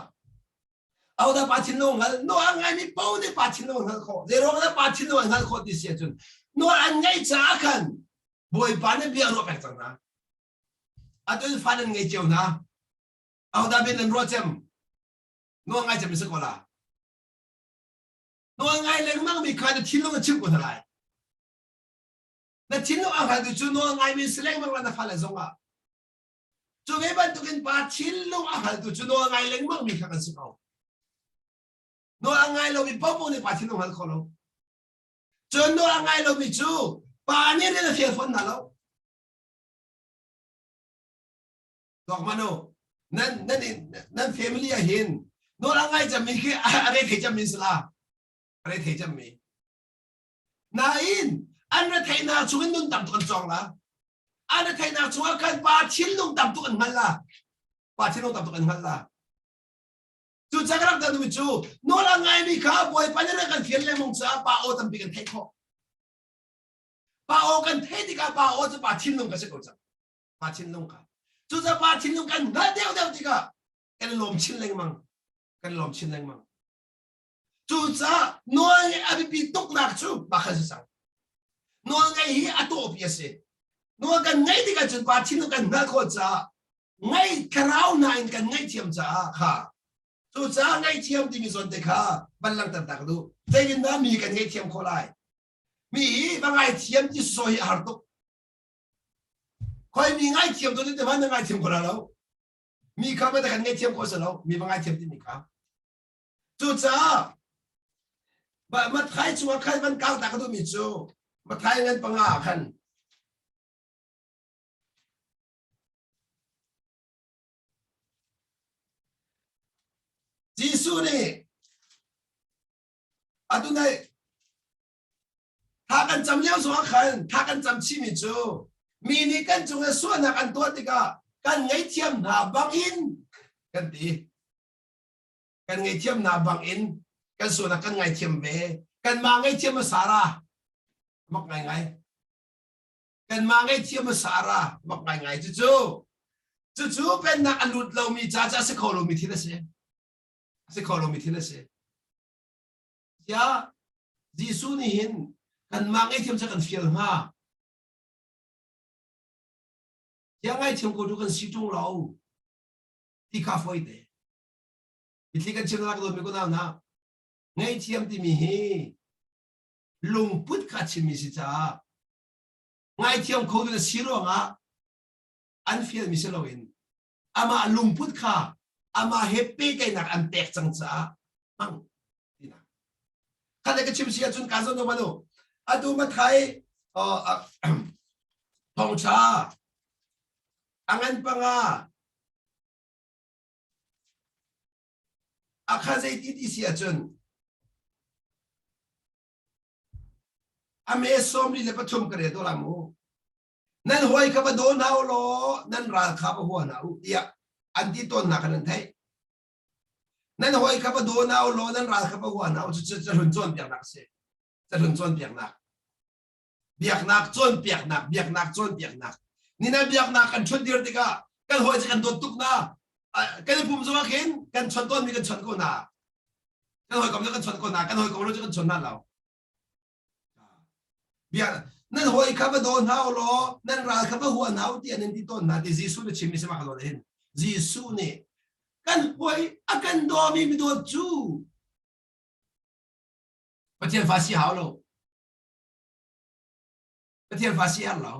ahodah pa thinlung hngal nawl a ngaimi paoh nih pa thinlung hngal khawh zei ruang dah pa thinlung an hngalh khawh ti si ahcun nawl an ngaih caah khan Bawipa nih bia ruah pek cang hna. Atu in fa nan ngei cio hna. Ahodah bia nan ruah cem? Nawl ngai cem si ko la. Nawl ngai lengmang mi kha na thinlung a chim ko hna lai. Na thinlung a hngaltu cu nawl ngai mi si lengmang la na fale zong ah. Cu ve bantukin pa thinlung a hngaltu cu nawl ngai lengmang mi kha kan si ko. Nawl a ngai lomi paohpaoh nih pa thinlung hngal kho lo. Cun nawl a ngai lomi cu pa nih rian a fial fawn hna lo. Tuak man u. Nan nan nan family ah hin nawl a ngai cemmi khi a re thei cemmi si la. A re thei cemmi. Nain an retheihnak chungin nun tam tuk an cawng la. An retheihnak chungah khan pa thinlung tam tuk an hngal la. Pa thinlung tam tuk an hngal la. Cu ca ka rak tan cu nawl a ngaimi kha Bawipa nih rak kan fial lengmang caah pa aw tampi kan theih khawh. Pa aw kan theih tikah pa aw cu pa thinlung ka si ko cang. Pa thinlung ka. Cucaah pa thinlung kan hngalh deuhdeuh tikah kan lawm chin lengmang. Kan lawm chin lengmang. Cucaah nawl a biapi tuknak cu mah khan si cang. Nawl ngaih hi a tawpi a si. Nawl kan ngaih tikah cun pa thinlung kan hngalh khawh caah ngaih thlarau hna in kan ngaihthiam caah kha cucaah ngaihthiam timi zawn te kha van langhter ta ka duh. Zeitindah mi kan ngaihthiam khawh lai? Mi hi va ngaithiam ti saw hi a har tuk. Khoi mi ngaithiam to te hmanh na ngaithiam kho lo. Mi kha ma kan ngaihthiam khawh si lo. Mi va ngaithiam timi kha. Cucaah Matthai chungah khan van kau ta ka duhmi cu Matthai ngan panga ah khan Jesuh nih atu nai tha kan cam lio zongah khan tha kan cam chihmi cu mi nih kan cungah sualnak an tuah tikah kan ngaihthiam hna bangin kan ti. Kan ngaihthiam hna bangin kan sualnak kan ngaithiam ve. Kanmah ngaihthiam a Sara mak ngaingai. Kanmah ngaihthiam a Sara mak ngaingai cucu cucu pennak a lut lomi ca cu a si kho lomi thil a si. A si kho lomi thil a si. Tiah Jesuh nih hin kanmah ngaihthiam cu kan fial hnga. Tiah ngaithiam ko tu kan si ṭung lo. Ti kha fawi te. Mitthli kan chim lak dawtmi kunau hna ngaihthiam timi hi lungput kha chimmi si caah ngaithiam kho tu na si ruangah an fialmi si loin amah lungput kha amah he pehtlaihnak an pek cang caah hmang tinak khat le ka chim si ahcun ka zon manu atu mathai thawngtha angan panga A kha zeiti ti si ahcun a me 43 ka rel to la mu. Nan hawi kha va daw hna u law nan ral kha va hua hna u tiah an ti tawn hna kha nan theih. Nan hawi kha va daw hna u law nan ral kha va hua hna u cucu cahlun cawnpiaknak a si. Cahlun cawnpiaknak. Biaknak cawnpiaknak, biaknak cawnpiaknak. Nina biaknak kan ṭhut dir tikah kan hawi cu kan dawt tuk na. Kan i pum zongah khin kan chawnh tawnmi kan chawnh ko hna. Kan hawikom cu kan chawnh ko hna, kan hawikom lo cu kan chawn hna lo. Bia nan hawi kha va daw hna u law nan ral kha va hua hna u tiah nan ti tawn hna ti Jesuh nih chimmi si ma ka zawn hin. Jesuh nih kan hawi a kan dawmi midawt cu Pathian fa si hau lo. Pathian fa si har lo.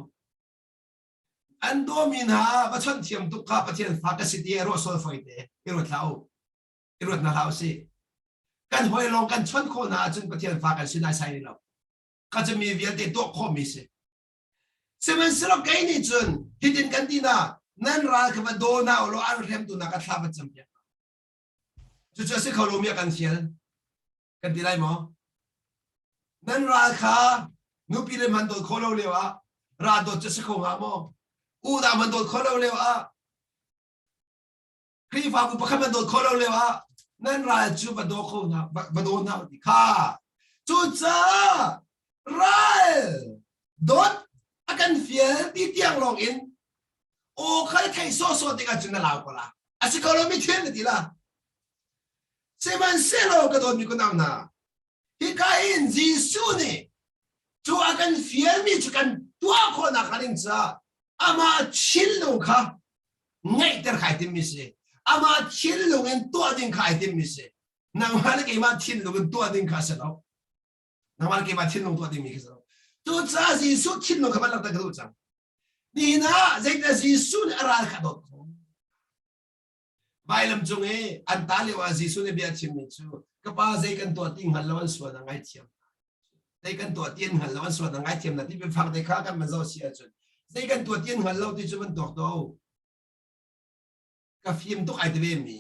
An dawmi hna va chawnh thiam tuk kha Pathian fa ka si ti ruah sual foi te i ruat hlah u. I ruat hna hlah u si. Kan hawi lawng kan chawnh khawh hna ahcun Pathian fa kan si naisai lo. Kha cu mi vialte tuah khawhmi si. Sihmanhsehlaw kei nih cun hitin kan ti hna, nan ral kha va daw hna u law an hremtu hna ka thla va campiak hna. Cucu a si kho lomi a kan fial. Kan ti lai maw? Nan ral kha nupi le man dawt khawh lo lio ah ral dawt cu si kho hnga maw? Unau man dawt khawh lo lio ah Khrihfabu pakhat man dawt khawh lo lio ah nan ral cu va daw kho hna va daw hna ti kha. Cucaah ral dawt a kan fial ti tiang lawng in aw kha thei sawhsawh tikah cun na lau ko la. A si ko lo mi thil na ti la. Sihmanhsehlaw ka dawtmi kunau hna, hika in Jesuh nih cu a kan fialmi cu kan tuah khawhnak hnga ding caah amah thinlung kha ngeihter kha ai timmi si. Amah thinlung in tuah ding kha ai timmi si. Nangmah le keimah thinlung in tuah ding kha a si lo. Nangmah le keimah thinlung tuah dingmi kha si lo. Cucaah Jesuh thinlung kha van langhter ka duh cang. Nihin ah zeidah Jesuh nih a ral kha a dawt khawh? Vailam cung i an ta lio ah Jesuh nih bia chimmi cu ka pa zei kan tuah ti hngal lo an sual a ngaithiam. Zei kan tuah ti an hngal lo an sual a ngaithiam na ti biafang te kha kan man zoh si ahcun zei kan tuah ti an hngal lo ti cu van tuak to. Ka fim tuk ai ti ve mi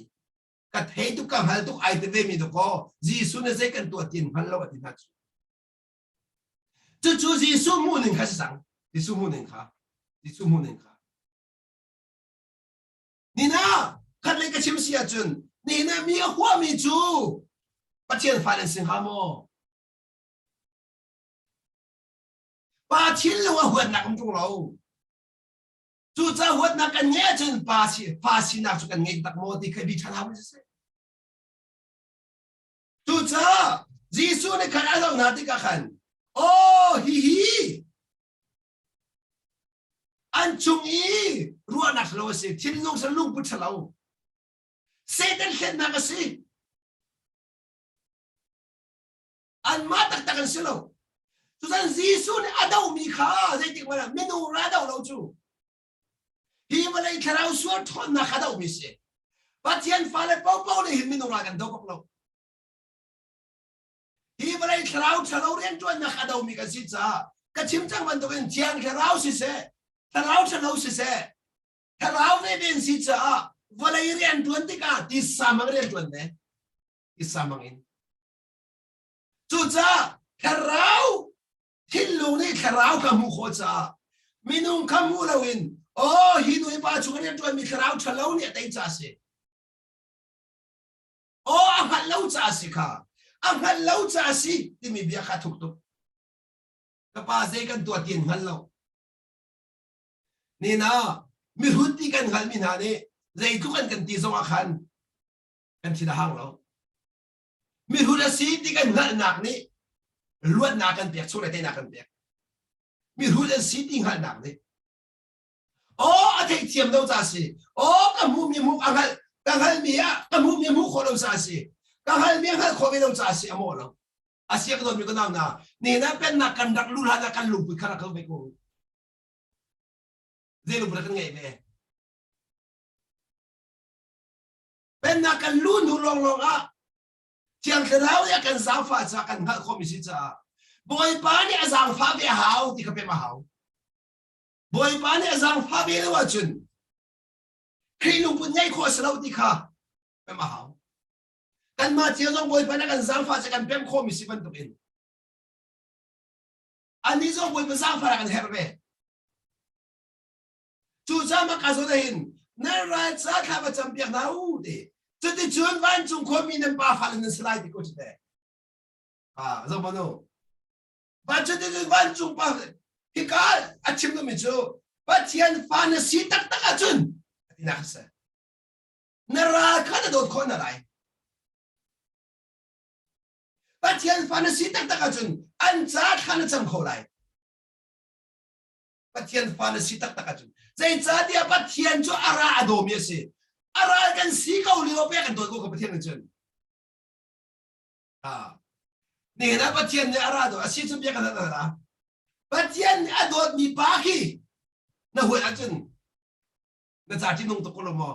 ka thei tuk ka hngal tuk ai ti ve mi dakaw Jesuh nih zei kan tuah ti an hngal lo a ti hna cu. Cucu Jesuh hmuh ning kha si cang. Jesuh hmuh ning kha. Jesuh hmuh ning kha. Nina khat lei ka chim si ahcun nina mi a huami cu Pathian fa nan si hnga maw? Pa thinlung a huatnak um ṭung lo. Cucaah huatnak kan ngeih ahcun pa si fa sinak cu kan ngei tak maw ti kha bi ṭhan hau si. Cucaah Jesuh nih khan a zoh hna tikah khan, aw hihi an chung i ruahnak lo a si thinlung sa lungput ṭhalo Satan hlennak a si anmah taktak an si lo cucan Jesuh nih a dohmi kha zeitik hmanh ah minung ra doh lo cu hi vawlei thlarau sual ṭhawnnak kha dohmi si Pathian fale paohpaoh nih hin minung ra kan do bak lo Hi vawlei thlarau ṭhalo rianṭuannak a domi kan si caah ka chim cang bantukin Thiang Thlarau siseh, thlarau ṭhalo siseh, thlarau veve in si caah vawlei rianṭuan tikah tisa mang rianṭuan ve. Tisa mang in. Cucaah thlarau thinlung nih thlarau kha hmuh khawh caah minung kha hmu loin oh hi nu hi pa chung rianṭuanmi thlarau ṭhalo nih a tei caah a si. Aw a hngalh lo caah si kha. A hngalh lo caah si timi bia kha thuk tuk. Ka pa zei kan tuah ti an hngal lo. Nina mihrut ti kan hngalhmi hna nih zeitluk an kan ti zong ah khan kan thin a hang lo. Mihrut a si ti kan hngalhnak nih luatnak kan pek, chung le teinak kan pek. Mihrut an si ti hngalhnak nih Aw a theihthiam lo ca si. Aw ka hmuhmi hmuh a hngalh ka hngalhmi ah ka hmuhmi hmuh khawh lo ca si. Ka hngalhmi a hngalh khawh ve lo ca si a mawh lo. A sia ka dawtmi ka nau na ni na pennak kan rak lu hlan ah kan lungput kha rak ve ko. Zei lungput kan ngeih ve. Pennak kan lu hnu lawnglawng ah Thiang Thlarau nih a kan zaangfah caah kan hngalh khawhmi si caah Bawipa nih a zaangfah ve a hau ti kha pem a hau. Bawipa nih a zaangfah ve lo ahcun Khrih lungput ngeih khawh a si lo ti kha pem a hau. Kanmah cio zong Bawipa nih a kan zaangfah cu kan pem khawhmi si bantukin annih zong Bawipa zaangfah kan herh ve. Cucaah mah ka zawn hin nan ral ca thla va campiak hna u ti. Cuticun vancung khuami nan pa fale nan si lai ti ko cu te. Ah, zoh manu. Vancung vancung pa hika a chim duhmi cu Pathian fa na si taktak ahcun tinak a si. Na ral kha na dawt khawh na lai. Pathian fa na si taktak ahcun an ca thla na cam kho lai. Pathian fa na si taktak ahcun zeicahtiah Pathian cu a ra a dawmi a si. A ral kan si ko lio pe kan dawt ko ka Pathian nih cun. Nihin ah Pathian nih a ra dawt a si cu bia kan ra. Pathian nih a dawtmi pa khi na huat ahcun na ca ṭihnung tuk ko lo maw?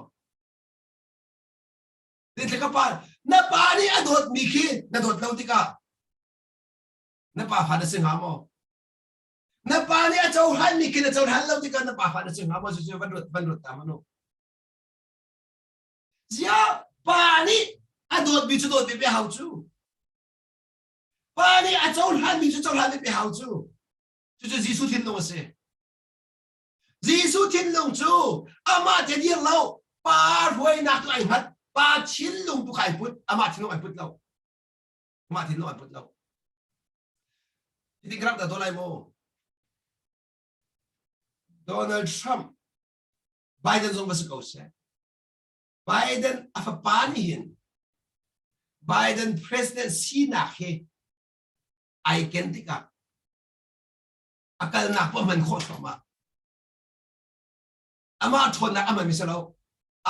Zeitluk ka pa na pa nih a dawtmi khi na dawt lo tikah na pa fa na si hnga maw? Na pa nih a cohlanmi khi na cohlan lo tikah na pa fa na si hnga maw? Cucu van ruat van ruat ta hmanh u. Ziah pa nih a dawtmi cu dawtmi pe hau cu. Pa nih a cohlanmi cu cohlanmi pe hau cu. Cucu Jesuh thinlung a si. Jesuh thinlung cu amah te dir lo pa hruainak tu ai hngat pa thinlung tu kha ai put amah thinlung ai put lo amah thinlung ai put lo Hitin ka rak dah lai maw Donald Trump Biden zong va si ko seh. Biden a fapa nih hin Biden president sinak hi ai ken tikah a kalnak poh hman khawh thluahmah. Amah ṭhawnnak a hmanmi si lo.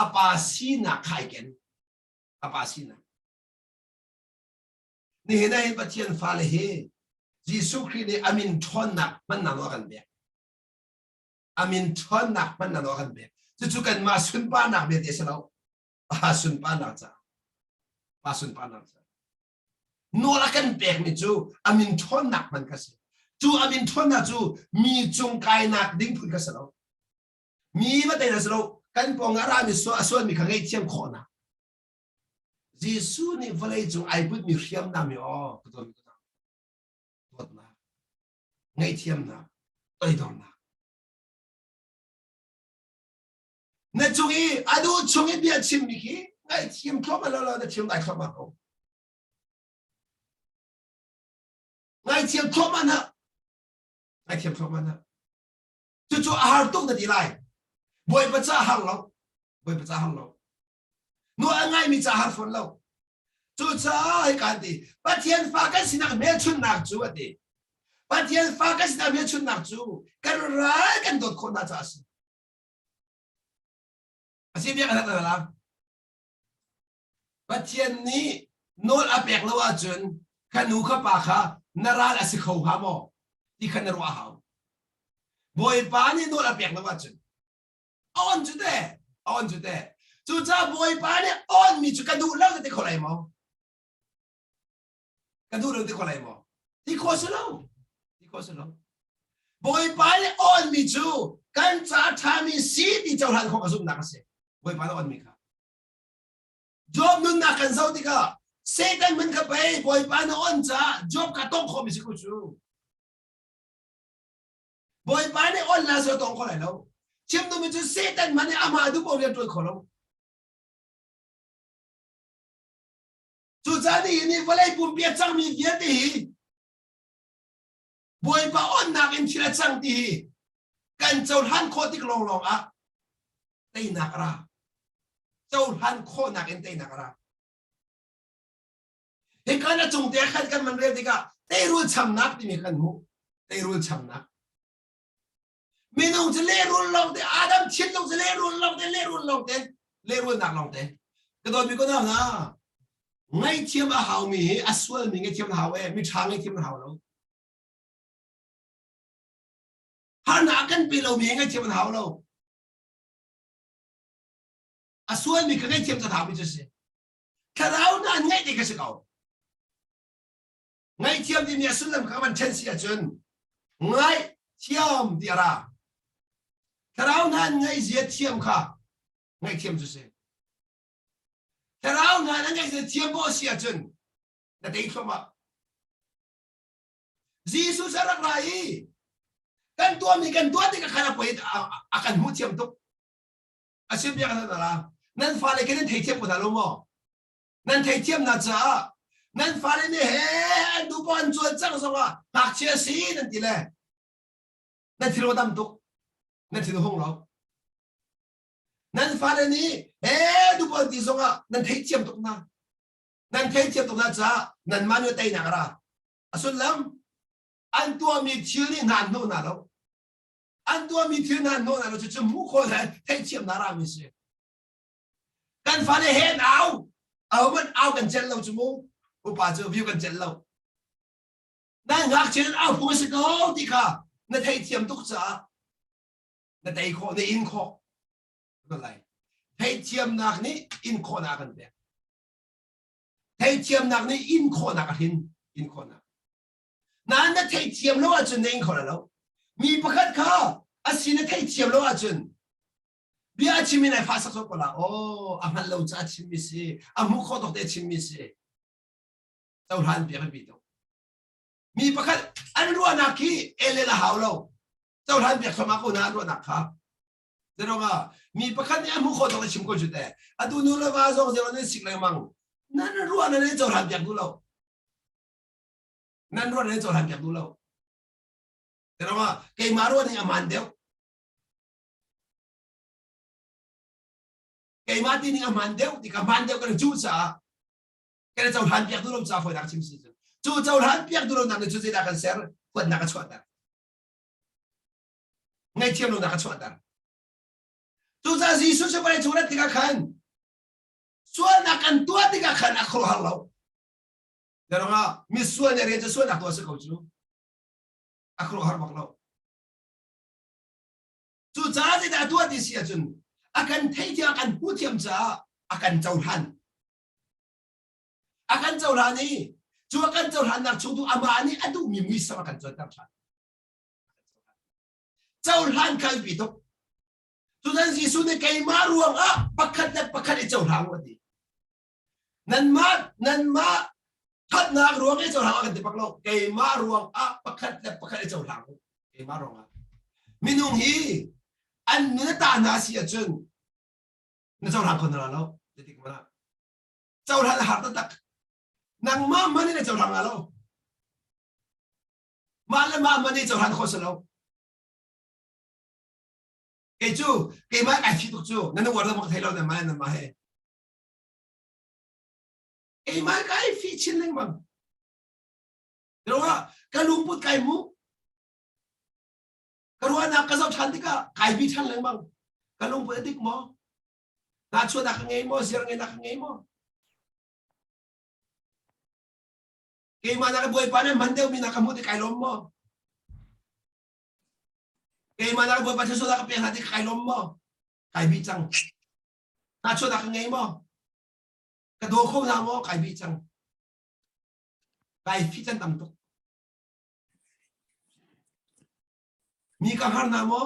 A pa sinak kha ai ken. A pa sinak. Nihin ah hin Pathian fale hi Jesuh Khrih nih a min ṭhawnnak hmannak nawl a kan pek. A min ṭhawnnak hmannak nawl a kan pek. Cucu kanmah sunparnak vialte a si lo. Pa sunparnak caah. Pa sunparnak caah. Nawl a kan pekmi cu a min ṭhawnnak hman kha si. Cu a min ṭhawnnak cu mi cung kainak ding phun kha si lo. Mi va tei na si lo. Kan pawng ah rami a sualmi kha ngaihthiam khawhnak. Jesuh nih vawlei cung ai putmi hriamnam hi aw ka dawt dawtnak, ngaihthiamnak, toidornak. Na cung i a duh chung i bia chimmi khi ngaihthiam thluahmah lo lo na thiam dai thluahmah ko. Ngaihthiam thluahmah na. Ngaihthiam thluahmah na. Cucu a har tuk na ti lai. Bawipa ca har lo. Bawipa ca har lo. Nu a ngaimi ca har fawn lo. Cucaah hi kan ti Pathian fa kan sinak hmelchunhnak cu a ti. Pathian fa kan sinak hmelchunhnak cu kan ral kan dawt khawh hna caah a si. A si biak a la. Pathian nih nawl a pek lo ahcun kha nu kha pa kha na ral a si kho hnga maw ti kha na ruah hau. Bawipa nih nawl a pek lo ahcun on cu te on cu te cucaah bawipa nih on mi cu ka duh lo ti kho lai maw ka duh lo ti kho lai maw ti kho si lo ti kho si lo bawipa nih on mi cu kan ca ṭhami si ti cohlan khawh ka zumhnak a si bawipa nih on mi kha Job nunnak kan zoh tikah Satan man kha pei bawipa na on caah Job kha tong khawh mi si ko cu Bawipa nih on la so tong kho lai lo. Chim duhmi cu Satan hmanh nih amah duh paoh rian ṭuan kho lo. Cucaah nihin ni vawlei pumpi a cangmi vialte hi Bawipa onnak in thil a cang ti hi kan cohlan khawh tik lawnglawng ah teinak a ra. Cohlan khawhnak in teinak a ra. Hika na cung te khan kan man rel tikah teirul chamnak timi kan hmuh. Teirul chamnak. Minung cu lehrul lawng te Adam thinlung cu lehrul lawng te lehrul lawng te lehrulnak lawng te. Ka dawtmi ko hna ngaihthiam a haumi hi a sualmi ngaihthiam a hau e mi ṭha ngaihthiam a hau lo. Harnak kan pe lomi ngaihthiam an hau lo. A sualmi kha ngaihthiam cu haumi cu si. Thlarau hna an ngaih ti kha si ko. Ngaihthiam timi a sullam kha van ṭhen si ahcun ngaihthiam ti a ra. Thlarau hna an ngaihzia thiam kha ngaihthiam cu si. Thlarau hna an ngaihzia thiam bawh si ahcun na tei thluahmah. Jesuh a rak ra i kan tuahmi kan tuah tikah khan a poi a kan hmuh thiam tuk. A sim biak na la. Nan fale khi nan theithiam ko hna lo maw? Nan theithiam hna caah nan fale nih he an duh paoh an cuan cang zongah ngakchia si nan ti le nan thil tam tuk nan thin hung lo. Nan fale nih he duh paoh ti zongah nan theithiam tuk hna. Nan theithiam tuk hna caah nanmah nih teinak a ra. A sullam an tuahmi thil nih hna an hnawh hna lo. An tuahmi thil hna hnawh hna lo cucu hmuh khawh le theihthiam na rami si. Kan fale he an au. Ahohmanh au kan celh lo cu mu. Upa cu view kan celh lo. Nan ngakchia nan au phung a si ko ti kha na theihthiam tuk caah na tei khawh, na in khawh. Lai. Theihthiamnak nih in khawhnak kan pek. Theihthiamnak nih in khawhnak a hrin. In khawhnak. Nain na theihthiam lo ahcun na ing kho lai lo. Mi pakhat kha a si na theihthiam lo ahcun bia a chim in ai fahsak zok ko la. Oh, a hngalh lo ca a chimmi si, a hmuh khawh tawk te a chimmi si. Cohlan piak a bi tuk. Mi pakhat an ruahnak khi el a hau lo. Cohlan piak thluahmah ko na an ruahnak kha. Zeirong mi pakhat nih a hmuh khawh tawk a chim ko cu te. Atu nu le va zong zeirong nan sik lengmang. Nan ruah nan cohlan piak duh lo. Nan ruah nan cohlan piak duh lo. Zeirong keimah ruah ning a man deuh. Keimah ti ning a man deuh ti ka man deuh kan cu caah kan cohlan piak duh lo caah fawinak chim si cu. Cu cohlan piak duh lo nak nih cu zeidah kan ser huatnak a chuahter. Ngaihthiam lonak a chuahter. Cucaah Jesuh cu vawlei cung rat tikah khan sualnak kan tuah tikah khan a khuaruahhar lo. Zeirangah misual nih rian cu sualnak tuah a si ko cu. A khuaruahhar bak lo. Cucaah zeidah a tuah ti si ahcun a kan theithiam a kan hmuhthiam caah a kan cohlan. A kan cohlan i cu a kan cohlannak chung tu amah nih a duhmi muisam a kan cuanter ṭhan. Cohlan kha biapi tuk. Tutan Jesuh nih keimah ruangah pakhat le pakhat i cohlang u a ti. Nanmah nanmah thatnak ruang i cohlang a kan ti bak lo. Keimah ruangah pakhat le pakhat i cohlang u. Keimah ruangah. Minung hi an nun a tah hna si ahcun na cohlang kho hna lo. Zeitik hmanh ah. Cohlan a har taktak. Nangmah man in na cohlang hna lo. Mah le mah man i cohlan khawh si lo. Kei cu keimah kai thi tuk cu nan uar lo ka thei lo nan mah nan mah he. Keimah kai fi chin lengmang. Ruah ka lungput kai mu. Ka ruahnak ka zoh ṭhan tikah kai bi ṭhan lengmang. Ka lungput a dik maw? Nahchuahnak ka ngei maw? Ziar ngeinak ka ngei maw? Keimah nak Bawipa nih man deuhmi na ka hmuh ti kai lawm maw? Keimah nak Bawipa thluachuah ka pek hna ti kai lawm maw? Kai bi cang. Nahchuahnak ka ngei maw? Ka daw kho hna maw? Kai bi cang. Kai fi can tam tuk. Mi ka har hna maw?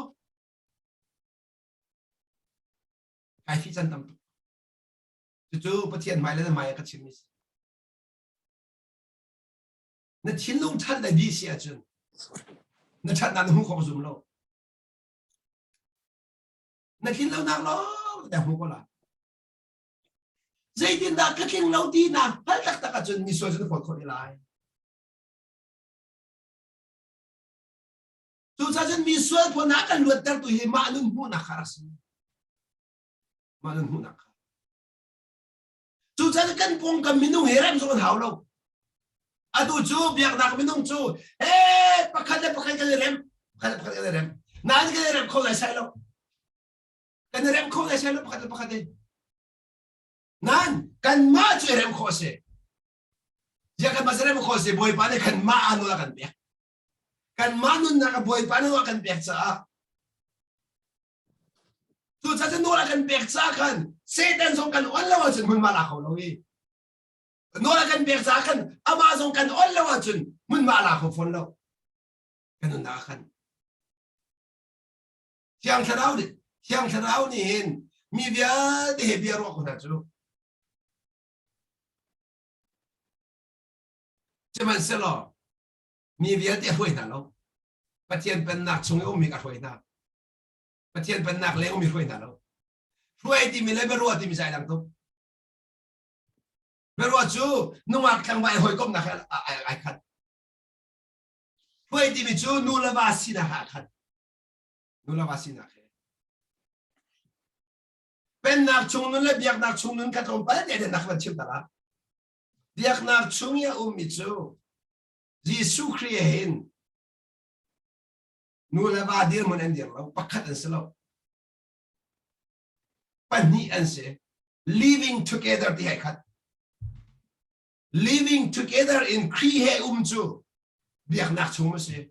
Kai fi can tam tuk. Cucu Pathian hmai le na hmai ah ka chimmi si. Na thinlung ṭhat le bi si ahcun na ṭhatnak na hmuh khawh zum lo. Na tlin lonak lawng na hmu ko la. Zeitindah ka tling lo ti na hngalh taktak ahcun misual cu na phawt khawh te lai. Cucaah cun mi sual phun ah kan luattertu hi mah nun hmuhnak kha a rak si. Mah nun hmuhnak kha. Cucaah kan pawngkam minung he rem zong an hau lo. Atu cu biaknak minung cu he pakhat le pakhat kan i rem, pakhat le pakhat kan i rem. Nain kan i rem kho lai sai lo. Kan i rem kho lai sai lo pakhat le pakhat in. Nain kanmah cu i rem khawh a si. Ziah kanmah cu rem khawh a si Bawipa nih kanmah ah nawl a kan pek. Kanmah nunnak a Bawipa nih nawl a kan pek caah Cucaah cu nawl a kan pek caah khan Satan zong kan on lo ahcun hmunhma la kho lo i nawl a kan pek caah khan amah zong kan on lo ahcun hmunhma la kho fawn lo kan nunnak ah khan Thiang Thlarau nih Thiang Thlarau nih hin mi vialte he bia ruah ko hna cu sihmanhsehlaw mi vialte a hruai hna lo Pathian pennak chung i ummi ka hruai hna Pathian pennak leng ummi hruai hna lo. Hruai timi le biaruah timi zai dang tuk. Biaruah cu nungak tlangval i hawikomhnak he ai khat. Hruai timi cu nu le va sinak ah khat. Nu le va sinak he. Pennak chung nun le biaknak chung nun kha tlawmpal te te nak van chim ta la. Biaknak chung i a ummi cu Jesuh Khrih he hin Nu le va dirhmun an dir lo, pakhat an si lo. Pahnih an si. Living together ti hai khat. Living together in Khrih he um cu biaknak chung a si.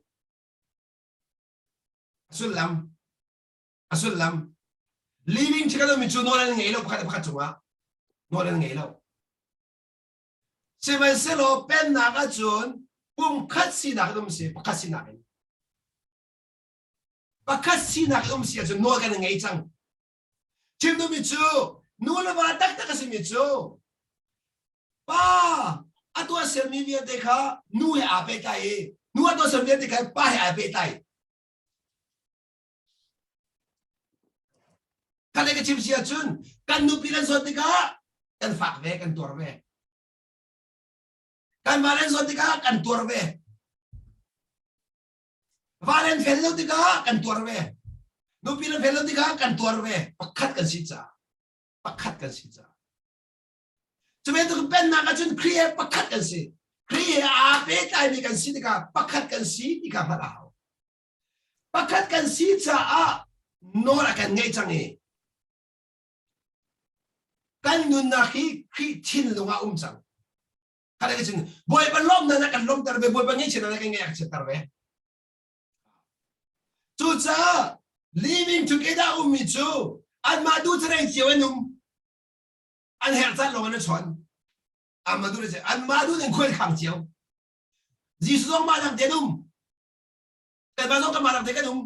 A sullam a sullam living together mi cu nawl an ngei lo pakhat le pakhat cungah nawl an ngei lo. Sihmanhsehlaw pennak ahcun pumkhat sinak in um si, pakhat sinak in. Pakhat sinak in um si ahcun nawl kan ngei cang. Chim duhmi cu nu le va taktak a simi cu pa a tuahsermi vialte kha nu he aa pehtlai i nu a tuahsermi vialte kha pa he aa pehtlai. Kan ka chim si ahcun kan nupi kan zawt tikah kan fak ve, kan tuar ve. Kan va kan zawt tikah kan tuar ve. Va kan fel lo tikah kan tuar ve. Nupi kan fel lo tikah kan tuar ve. Pakhat kan si caah. Pakhat kan si caah. Cu bantuk pennak ahcun Khrih he pakhat kan si. Khrih he aa pehtlaimi kan si tikah pakhat kan si ti kha hngalh a hau. Pakhat kan si caah nawl a kan ngeih cang i kan nunnak hi Khrih thinlung ah um cang. Kha le cun Bawipa lawmnak na kan lawmter ve, Bawipa ngaihchiatnak na kan ngaihchiatter ve. Cucaah living together ummi cu anmah duh carei cio an um. An herh caan lawng an i chawn. Anmah duh le anmah duh ning khual khang cio. Jesuh zong mah dang te um. Kanmah zong kanmah dang te kan um.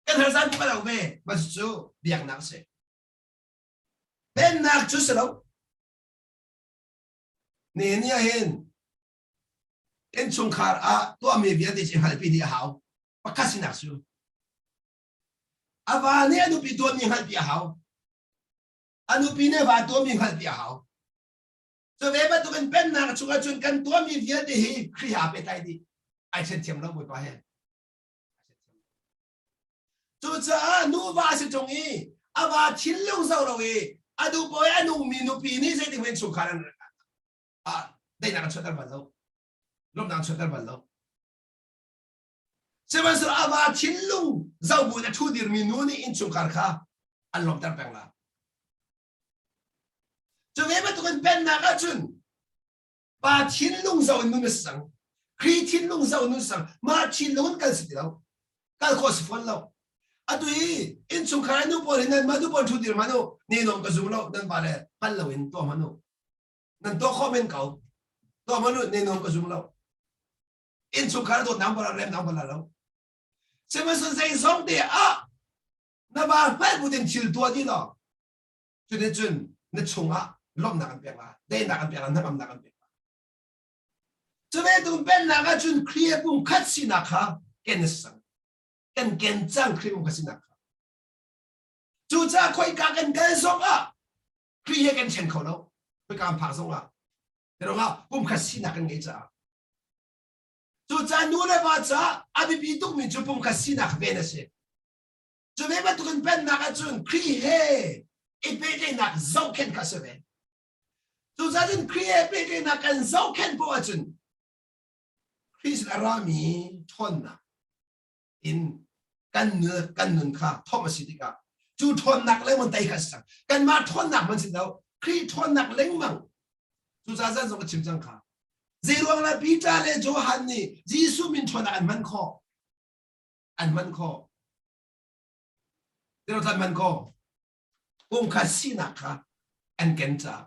Kan herh caan kan lo ve. Mah cu biaknak a si. Pennak cu si lo. Nihin ni ah hin innchungkhar ah tuahmi vialte cu hngalhpi dih a hau. Pakhat sinak cu a va nih a nupi tuahmi hngalhpi a hau. A nupi nih a va tuahmi hngalhpi a hau. Cu ve bantukin pennak chungah cun kan tuahmi vialte hi Khrih he aa pehtlai dih. Ai ṭhen thiam lo Bawipa he. Cucaah nuva a si ṭung i a va thinlung zoh lo i a duh paoh i a nungmi nupi nih zeitik hmanh chungkhar an ah daihnak an chuahter bal lo. Lawmhnak an chuahter bal lo. Sihmanhsehlaw a va thinlung zoh buin a ṭhu dirmi nu nih innchungkhar kha an lawmhter peng la. Cu ve bantukin pennak ahcun pa thinlung zoh in nun a si cang. Khrih thinlung zoh in nun si cang. Mah thinlung in kal si ti lo. Kal khawh si fawn lo. Atu i innchungkhar nu pawl hi nan mah nu pawl ṭhu dir hmanh u. Nenawm ka zum lo. Nan va le hngal lo in tuah hmanh u. Nan tuah khawh men ko. Tuah hmanh u. Nenawm ka zum lo. Innchungkhar dawtnak bal remnak bal lo. Sihmanhsehlaw zeizong te ah na va hngalh bu tin thil tuah dih law cuti cun na chungah lawmhnak an pek la daihnak an pek la hnangamnak an pek la cu ve tu pennak ah cun Khrih pum khat sinak kha ken a si cang kan ken cang Khrih pum khat sinak kha cucaah khoika kan kal zong ah Khrih he kan ṭhen kho lo khoika kan phak zong ah ah pum khat sinak kan ngei caah cucaah nu le va caah a biapi tukmi cu pum khat sinak ven a si Cu ve bantukin pennak ahcun Khrih he i pehtlaihnak zohkhenh kha a si ve. Cucaah cun Khrih he pehtlaihnak kan zohkhenh poah ahcun Khrih sin a rami ṭhawnnak in kan nun, kan nun kha thawmh a si tikah cu ṭhawnnak lengmang tei kha a si cang. Kanmah ṭhawnnak hmanh si lo, Khrih ṭhawnnak lengmang. Cucaah zan zong ka chim cang kha. Zeiruang lah Peter le Johan nih Jesuh min ṭhawnnak an hman khawh? An hman khawh. Tirotlan man ko. Pumkhat sinak kha an ken caah.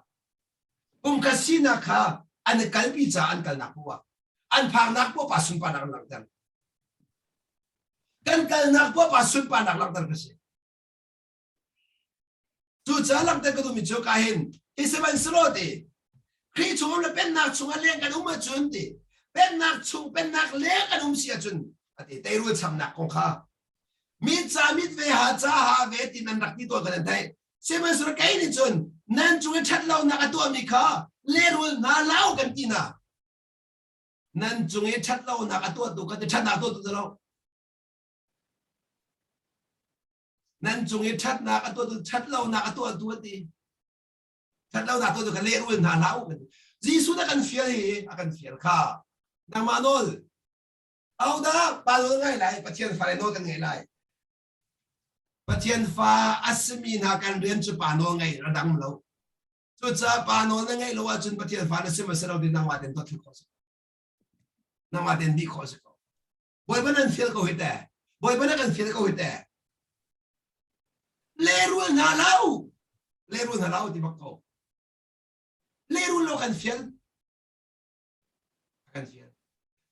Pumkhat sinak kha an i kalpi caah an kalnak poah an phaknak poah pa sunparnak an langhter. Kan kalnak poah pa sunparnak langhter ka si. Cucaah langhter ka duhmi cu ka hin hi sihmanhsehlaw ti Khrih chung um le pennak chungah leng kan um ahcun ti pennak chung pennak leng kan um si ahcun ati teirul chamnak kong kha mi ca mit ve ha ca ha ve ti nan rak ti tawn kan theih sihmanhsehlaw kei nih cun nan cung i ṭhat lonak a tuahmi kha lehrul hna lau kan ti hna nan cung i ṭhat lonak a tuahtu kha ti ṭhatnak tuahtu ti lo Nan cung i ṭhatnak a tuahtu ṭhatlonak a tuahtu a ti. Ṭhatlonak tuahtu kha lehrul hna hlah u. Jesuh na kan fial hi a kan fial kha. Nangmah nawl. Ahodah pa nawl ngai lai? Pathian fale nawl kan ngei lai. Pathian fa a simi hna kan rian cu pa nawl ngei a dang lo. Cucaah pa nawl na ngeih lo ahcun Pathian fa na si ma si lo ti nangmah ten tuah khawh si. Nangmah ten bih khawh si ko. Bawipa nan fial ko hi te. Bawipa na kan fial ko hi te. Lehrul hna lo. Lehrul hna lo ti bak ko. Lehrul lo kan fial. Kan fial.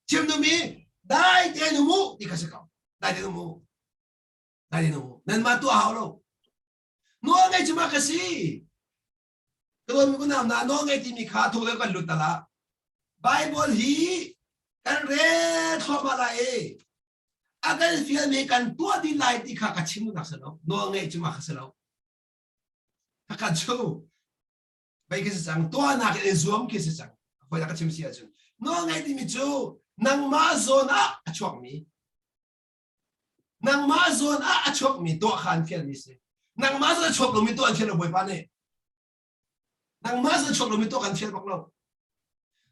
Chim dumi dai te nu mu ti kha si ko. Dai te nu mu. Dai te nu mu. Nan ma tuah hau lo. Nawl ngei cu ma ka si. Ka dawtmi unau hna nawl ngei timi kha thu le kan lut tala. Bible hi kan rel thluahmah lai i a kan fialmi kan tuah dih lai ti kha ka chim nak si lo. Nawl ngeih cu ma kha si lo. Khakha cu bei khi si cang tuahnak in zuam khi si cang. Hawi ka chim si ahcun nawl ngei timi cu nangmah zawn ah a chuakmi Nangmah zawn ah a chuakmi tuah kha an fialmi si. Nangmah zawn a chuak lomi tuah an fial lo Bawipa nih. Nangmah zawn a chuak lomi tuah kan fial bak lo.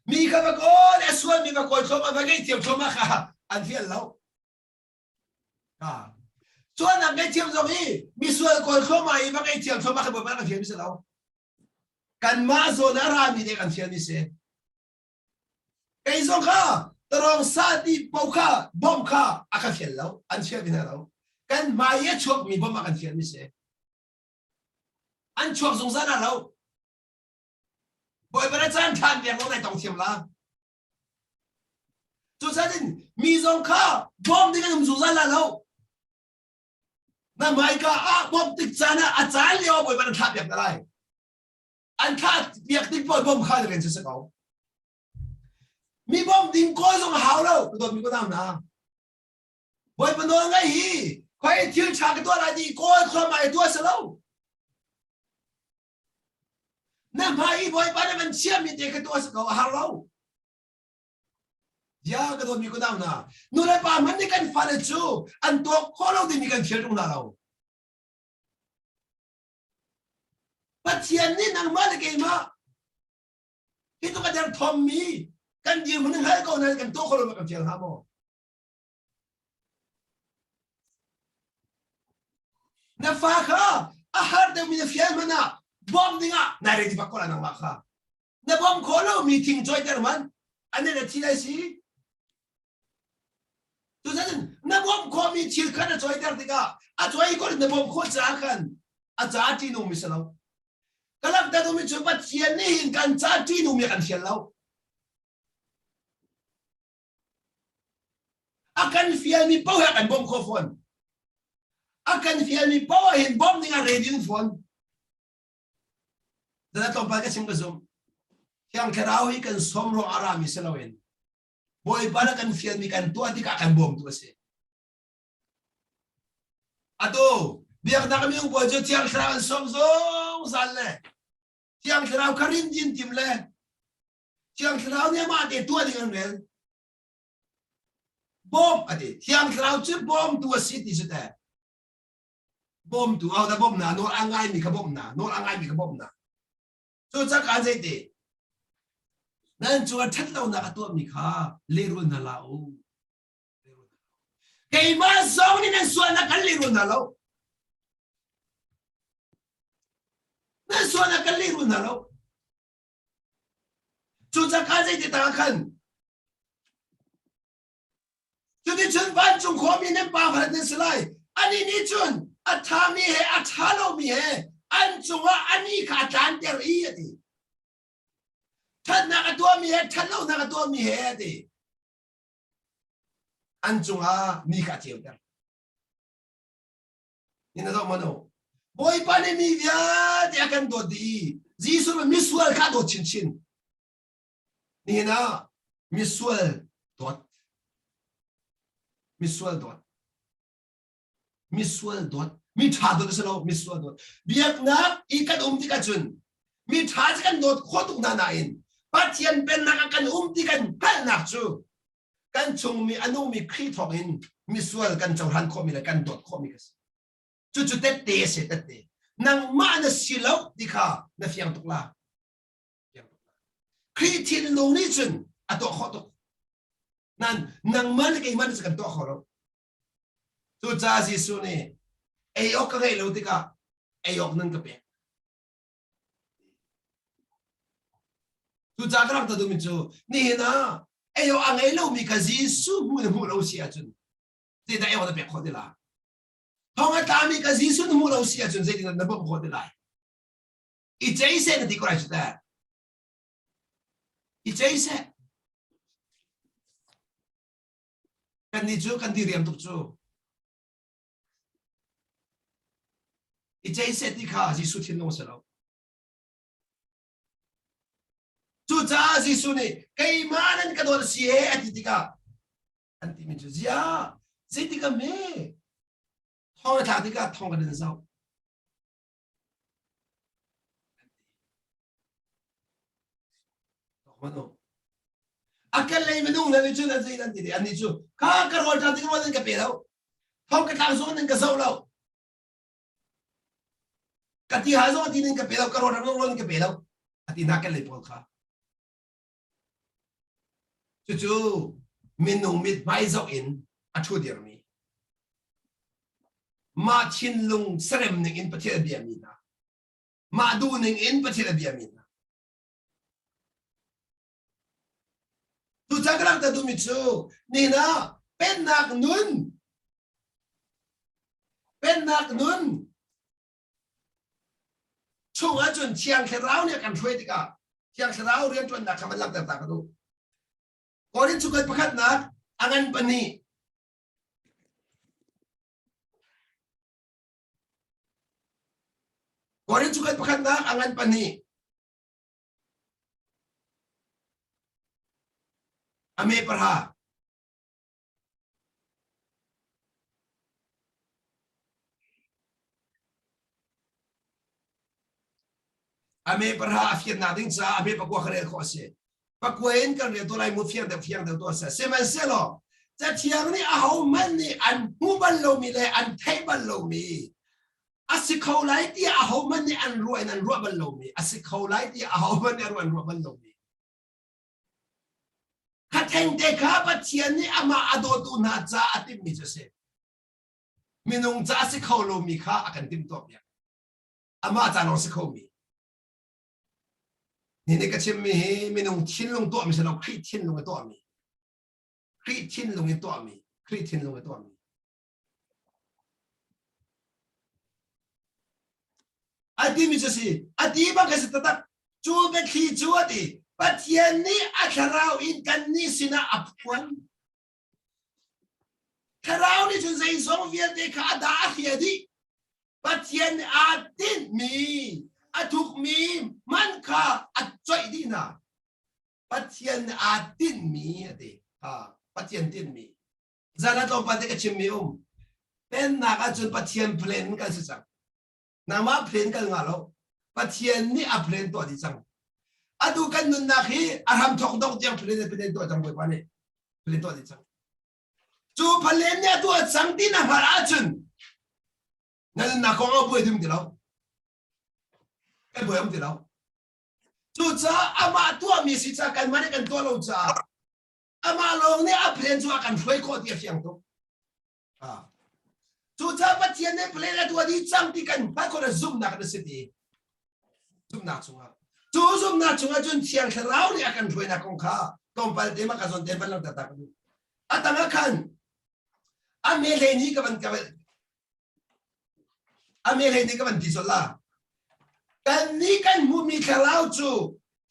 Mi kha va kawl a sualmi va kawl thluahmah va ngaihthiam thluahmah kha an fial lo. Ha. Sualnak ngaihthiam zong hi misual kawl thluahmah i va ngaihthiam thluahmah kha Bawipa kan fialmi si lo. Kanmah zawn ah rami nih kan fialmi si. Kei zong kha tarong sa ti po kha bom kha a ka fial lo an fial mi hna lo kan hmai i a chuakmi bom a kan fial mi si an chuak zungzal lo. Bawipa na caan ṭhan pek lo nai tong thiam la. Cucaah mi zong kha bawm ding an um zungzal la lo. Na hmaika ah bawmh tik caan ah a caan lio ah Bawipa na thlah piak na lai. An thlah piak tik paoh bawm kha na rian cu si ko. Mi bawmh ding kawl zong a hau lo. Ka dawtmi ka nau hna. Bawipa nawl ngai hi khoi thil ṭha ka tuah lai ti kawl thluahmah i tuah si lo. Na hmai i Bawipa na van chiahmi te kha tuah si ko a har lo. Ya ka dawtmi ka nau hna. Nu le pa hmanh nih kan fale cu an tuak khawh lo dingmi kan fial ṭung hna lo. Pathian nih nangmah le keimah hi tluk a derthawmmi kan dirhmun in hngal ko nain kan tuah kho lo kan fial hnga maw? Na fa kha a har deuhmi na fial hmanh ah bawm dingah nai ready bak ko la nangmah kha. Na bawm khawh lomi thing cawiter hmanh ane na thi lai si. Tucun na bawmh khawhmi thil kha na cawiter tikah a cawi ko na bawmh khawh caah khan a ca ṭihnungmi si lo. Ka langhter duhmi cu Pathian nih hin kan ca ṭihnungmi a kan fial lo. A kan fialmi paoh hi a kan bawmh khawh fawn. A kan fialmi paoh ah hin bawmh ding ah ready um fawn. Zan tlawmpal ka chim ka zumh. Thiang Thlarau hi kan sawm ruang a rami si loin Bawipa na kan fialmi kan tuah tikah kan bawmtu a si. Atu biaknak minung pawl cu Thiang Thlarau an sawm zungzal le Thiang Thlarau kha rin din tim le Thiang Thlarau nih amah te tuah ding an rel. Bawm a ti. Thiang Thlarau cu bawmtu a si ti cu teh. Bawmtu, ahodah bawmh na? Nawl a ngaimi kha bawmh na. Nawl a ngaimi kha bawmh na. Cucaah kaan zeiti? Nan cungah ṭhatlonak a tuahmi kha lehrul hna hlah u. Keimah zong nih nan sualnak kan lehrul hna lo. Nan sualnak kan lehrul hna lo. Cucaah kaan zeiti tangah khan Cuticun vancung khuami nan pa kha nan si lai. Anih nih cun a ṭhami he a ṭha lomi he an cungah ani kha a tlanter i a ti. Ṭhatnak a tuahmi he ṭhatlonak a tuahmi he a ti. An cungah mi kha a ceuter. Ni na zoh maw no? Bawipa nih mi vialte a kan dawt dih i Jesuh nih misual kha a dawt chinchin. Nihin ah misual dawt misual dawt misual dawt mi ṭha dawt a si lo misual dawt biaknak i kan um tikah cun mi ṭha cu kan dawt khawh tuk hna nain Pathian pennak ah kan um ti kan hngalhnak cu kan chungmi a nungmi Khrih thawngin misual kan cohlan khawhmi le kan dawt khawhmi ka si cucu tette a si tette nangmah na si lo ti kha na fiang tuk la Khrih thinlung nih cun a tuah khawh tuk. Nan nangmah le keimah nih cun kan tuah kho lo. Cucaah Jesuh nih ei awk ka ngeih lo tikah ei awk nan ka pek. Cucaah ka rak ta duhmi cu nihin ah ei awk a ngei lomi kha Jesuh hmuh na hmuh lo si ahcun zeidah ei awk na pek khawh ti lai? Thong a tlami kha Jesuh na hmuh lo si ahcun zeitindah na bawmh khawh ti lai? I cei seh na ti ko lai cu teh. I cei seh. Kannih cu kan diriam tuk cu. I cei seh ti kha Jesuh thinlung a si lo. Cucaah Jesuh nih keimah nan ka dawt a si e a ti tikah an timi cu ziah zeitik ah hme thong na thlak tikah thong kan in zoh A kan lei minung na nih cun an zei nan ti an nih cu kha ka rawl ṭam tik rawl nan ka pe lo thong ka tlak zong nan ka zoh lo ka ti hal zong ti nan ka pe lo ka rawl ṭam zong rawl nan ka pe lo a ti hna kan lei pawl kha Cucu minung mithmai zoh in a ṭhu dirmi mah thinlung serem ning in Pathian a biami hna mah duh ning in Pathian a biami hna Cucaah ka langhter duhmi cu nihin ah pennak nun pennak nun chung ahcun Thiang Thlarau nih a kan hruai tikah. Thiang Thlarau rianṭuannak kha van langhter ta ka duh. Korin chukai pakhatnak a ngan pahnih. Korin chukai pakhatnak a ngan pahnih. A me parha. A me pahra a fiannak ding caah a me pakua kha rel khawh a si. Pakua in kan rel tuah lai mu fiang deuh fiang deuh tuah seh. Sihmanhsehlaw Cathiang nih ahohmanh nih an hmu bal lomi le an theih bal lomi a si kho lai tiah ahohmanh nih an ruah in an ruah bal lomi a si kho lai tiah ahohmanh nih an ruah an ruah bal lomi Kha thengte kha Pathian nih amah a dawtu hna caah a timhmi cu a si. Minung ca a si kho lomi kha a kan timhtuahpiak. Amah ca lawng si khomi. Ni nih ka chimmi hi minung thinlung tuahmi si lo Khrih thinlung i tuahmi. Khrih thinlung i tuahmi. Khrih thinlung i tuahmi. A timi cu si, a ti bak a si taktak. Cu biathli cu a ti. Pathian nih a thlarau in kannih sinah a phuan. Thlarau nih cun zeizong vialte kha a dah a hria dih. Pathian nih aa tinhmi, a thukmi hmanh kha a coih dih hna. Pathian nih aa tinhmi a ti. Ha, Pathian tinhmi. Zan ah tlawmpal te ka chimmi um. Pennak ahcun Pathian plan kan si cang. Nangmah plan kal nga lo. Pathian nih a plan tuah dih cang. Atu kan nunnak hi a hram thok dong tiang plan plan tuah cang Bawipa nih. Plan tuah dih cang. Cu plan nih a tuah cang ti na hngalh ahcun na nunnak kong ah buai dum ti lo. Kan buai um ti lo. Cucaah amah tuahmi si caah kanmah nih kan tuah lo caah amah lawng nih a plan cu a kan hruai khawh ti a fiang tuk. Cucaah Pathian nih plan a tuah dih cang ti kan hngalh khawh na zumhnak na si ti. Zumhnak chungah. Cu zumhnak chungah cun Thiang Thlarau nih a kan hruainak kong kha tlawmpal te ma ka zawn te van lang taktak ka duh. A tang ah khan a me hlei ni ka van ka A me nih ka van ti colh la. Kan nih kan hmuhmi thlarau cu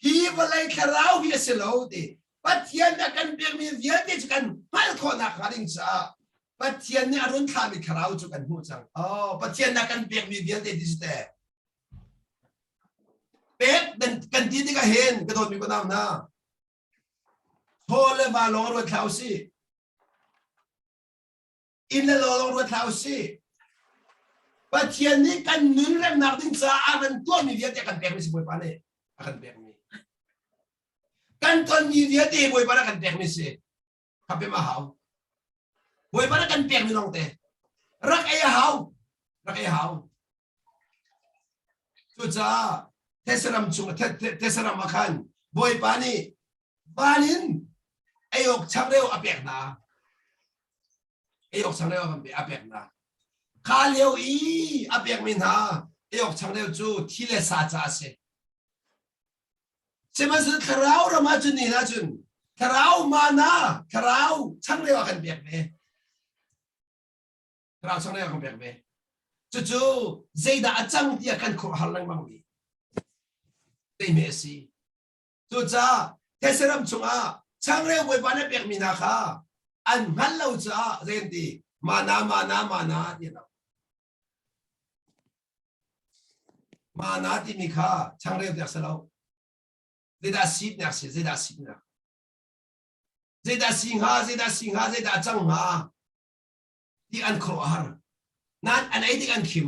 hi vawlei thlarau hi a si lo ti. Pathian a kan pekmi vialte cu kan hngalh khawhnak hnga ding caah Pathian nih a run thlahmi thlarau cu kan hmuh cang. Oh, Pathian a kan pekmi vialte ti si te. Pek kan ti tikah hin ka dawtmi ka nau hna. Thaw le va lawng ruat hlah usih. Inn le lo lawng ruat hlah usih. Pathian nih kan nun remnak ding caah a kan tuahmi vialte a kan pekmi si Bawipa nih a kan pekmi. Kan tonmi vialte Bawipa nih a kan pekmi si. Khapem a hau. Bawipa nih a kan pekmi lawng te. Rak ei a hau. Rak ei a hau. Cucaah Thesaram chung Thesaram ah khan Bawipa nih van in ei awk changreu a pek hna ei awk changreu a pek hna kha lio i a pekmi hna ei awk changreu cu thi le sa ca a si sihmanhsehlaw thlarau ram ahcun ni hna cun thlarau mana thlarau changreu a kan pek ve thlarau changreu a kan pek ve cucu zeidah a cang tiah kan khuaruahhar lengmang mi zeihme a si Cucaah thetse ram chungah changreu Bawipa nih a pekmi hna kha an hngalh lo caah zei an ti mana mana mana ti an Mana timi kha changreu tiak si lo. Zeidah si nak si zeidah si nak zeidah si hnga zeidah si hnga zeidah cang hnga ti an khuaruah har. Nan an ei tik an khim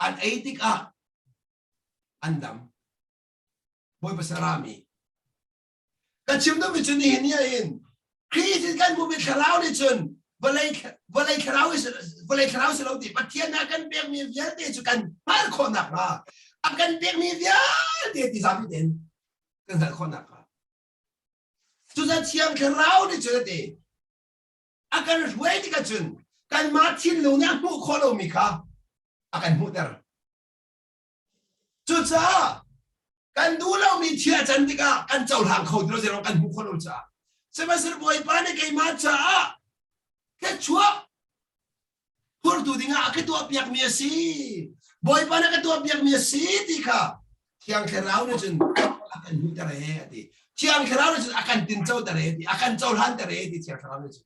an ei tikah an dam. Bawipa sarami. Ka chim duhmi cu nihin ni ah hin Khrih in kan hmuhmi thlarau nih cun vawlei vawlei thlarau vawlei thlarau si lo ti Pathian a kan pekmi vialte cu kan hngalh khawh nakhnga a kan pekmi vialte ti zapi tein kan hngalh khawh nakhnga cucaah thiang thlarau nih cun a ti a kan hruai tikah cun kanmah thinlung nih a hmuh khawh lomi kha a kan hmuhter Cucaah kan duh lomi thil a can tikah kan cohlang kho ti lo zeirong kan hmuh khawh lo caah sihmanhsehlaw Bawipa nih keimah caah thluachuah phurtu dingah a ka tuahpiakmi a si Bawipa nih a ka tuahpiakmi a si ti kha Thiang Thlarau nih cun A kan hmuhter e a ti. Thiang Thlarau nih cun a kan tincoter e ti. A kan cohlanter e ti Thiang Thlarau nih cun.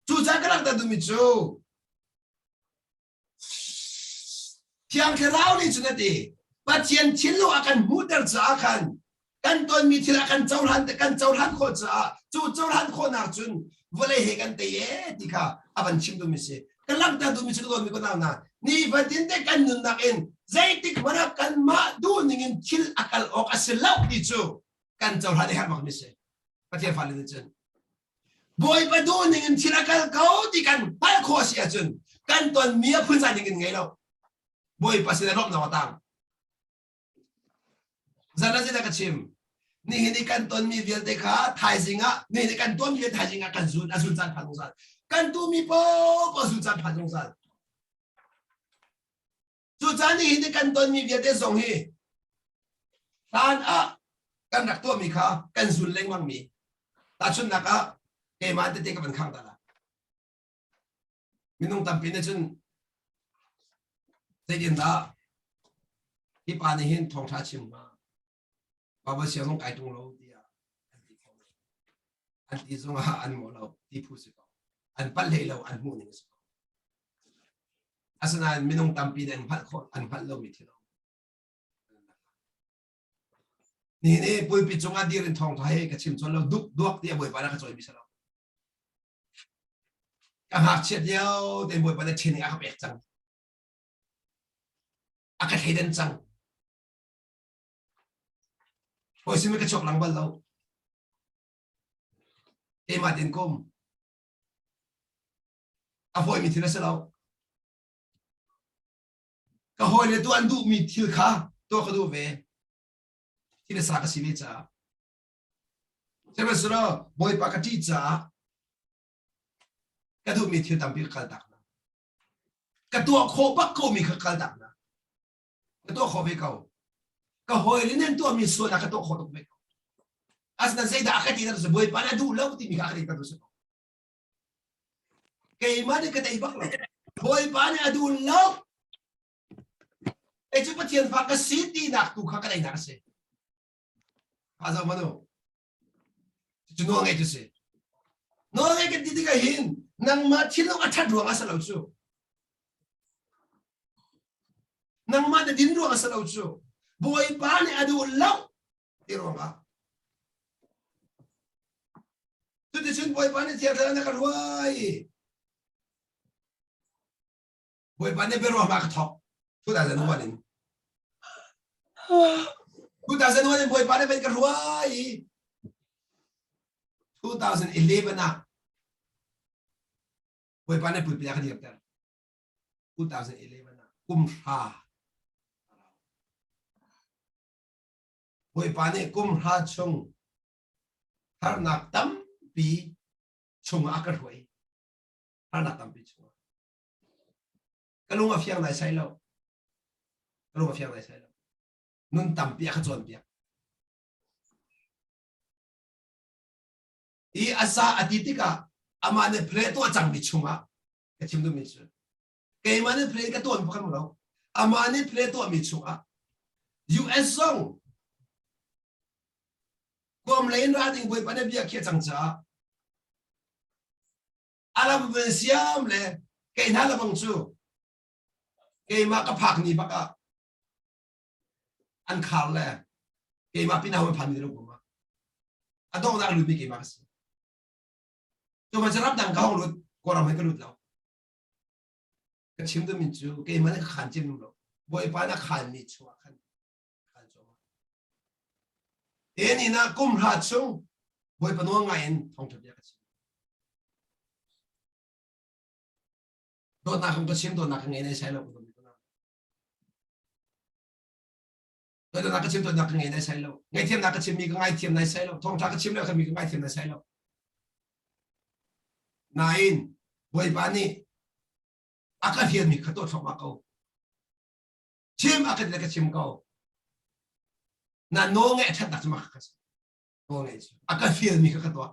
Cucaah ka langhter duhmi cu Thiang Thlarau nih cun a ti. Pathian thinlung a kan hmuhter caah khan kan tonmi thil a kan cohlan kan cohlan khawh caah cu cohlan khawhnak cun vawlei he kan tei e ti kha a van chim duhmi si. Ka langhter duhmi cu ka dawtmi ka nau hna nifatin te kan nunnak in zeitik hmanh ah kanmah duhning in thil a kal awk a si lo ti cu kan cohlan i herh bakmi si. Pathian fale nih cun Bawipa duhning in thil a kal ko ti kan hngalh khawh si ahcun kan tonmi a phunzai ding in ngei lo. Bawipa sin ah lawmhnak a tang. Zan ah zeidah ka chim? Nihin i kan tonmi vialte kha thaizing ah nihin i kan tonmi vialte thaizing ah kan zun a zun caan phan zungzal. Kan tuhmi paoh zun caan phan zungzal. Cucaah nihin i kan tonmi vialte zong hi hlan ah kan rak tuahmi kha kan zul lengmangmi tahchunhnak ah keimah tete ka van khang ta la. Minung tampi nih cun zeitindah hi pa nih hin thawngṭha chim hnga Baibal siang zong kai ṭung lo tiah an ti kho. An ti zongah an mawh lo ti phu si ko. An palh hlei lo an hmuh ning si ko. Asinain minung tampi nih an hngalh khawh an hngalh lomi thil a um. Nihin i pulpit cungah dir in thawngṭha hi ka chim cawn lo duk duak tiah Bawipa nih a ka cawimi si lo. Ka ngakchiat lio tein Bawipa nih training a ka pek cang. A ka thleidan cang. Hawi sin ka chuak lang bal lo. Keimah tein kum. A fawimi thil a si lo. Ka hawile tu an duhmi thil kha tuah ka duh ve. Thil a sa ka si ve caah. Sihmanhsehlaw Bawipa ka ṭih caah ka duhmi thil tampi ka kaltak hna. Ka tuah khawh bak komi kha kaltak hna. Ka tuah khawh ve ko. Ka hawile nih an tuahmi sualnak ka tuah khawh tuk ve ko. Asinain zeidah a ka ti cu Bawipa nih a duh lo timi kha a ka ti tu si ko. Keimah nih ka tei bak lo. Bawipa nih a duh lo. Kei cu Pathian fa ka si tinak tu kha ka teinak a si. A zoh manu. Cu nawl ngei tu si. Nawl ngei kan ti tikah hin nangmah thinlung a ṭhat ruang a si lo cu. Nangmah na din ruang a si lo cu. Bawipa nih a duh lo ti ruangah. Cuticun Bawipa nih thiang thlarau na ka hruai. Bawipa nih biaruah ma ka thawk 2001 in 2001 in Bawipa nih van ka hruai i 2011 ah Bawipa nih pulpit a ka dirter 2011 ah kum hra Bawipa nih kum hra chung harnak tampi chungah a ka hruai harnak tampi chungah Ka lung a fiang nai sai lo. Ka lung a fiang nai sai lo. Nun tampi a ka cawnpiak. I a za a ti tikah amah nih pray tuah cangmi chungah ka chim duhmi cu keimah nih pray ka tuahmi pakhat lo amah nih pray tuahmi chungah US zong kuam lei in ra ding bawipa nih bia khiah cang caah a lam van siam le kei hna lebang cu keimah ka phak ni bak ah an khar le keimah pinah an phan mi lo kuma a donghnak lut mi keimah ka si cu man ram dang ka hong lut kawlram he ka lut lo ka chim duhmi cu keimah nih ka khan cim lo bawipa na khan mi chungah khan khan cuahmah Ni na kum hra chung Bawipa nawl ngai in thawngṭha bia ka chim. Dawtnak kong ka chim, dawtnak ka ngei nai sai lo. Dawtnak ka chim, dawtnak ka ngei nai sai lo. Ngaihthiamnak ka chimmi ka ngaithiam nai sai lo. Thawngṭha ka chim le mi ka ngaithiam nai sai lo. Nain Bawipa nih a ka fialmi kha tuah thluahmah ko. Chim a kan le ka chim ko. Na nawl ngaih a ṭhatnak cu mah kha si. Nawl ngaih cu. A ka fialmi kha ka tuah.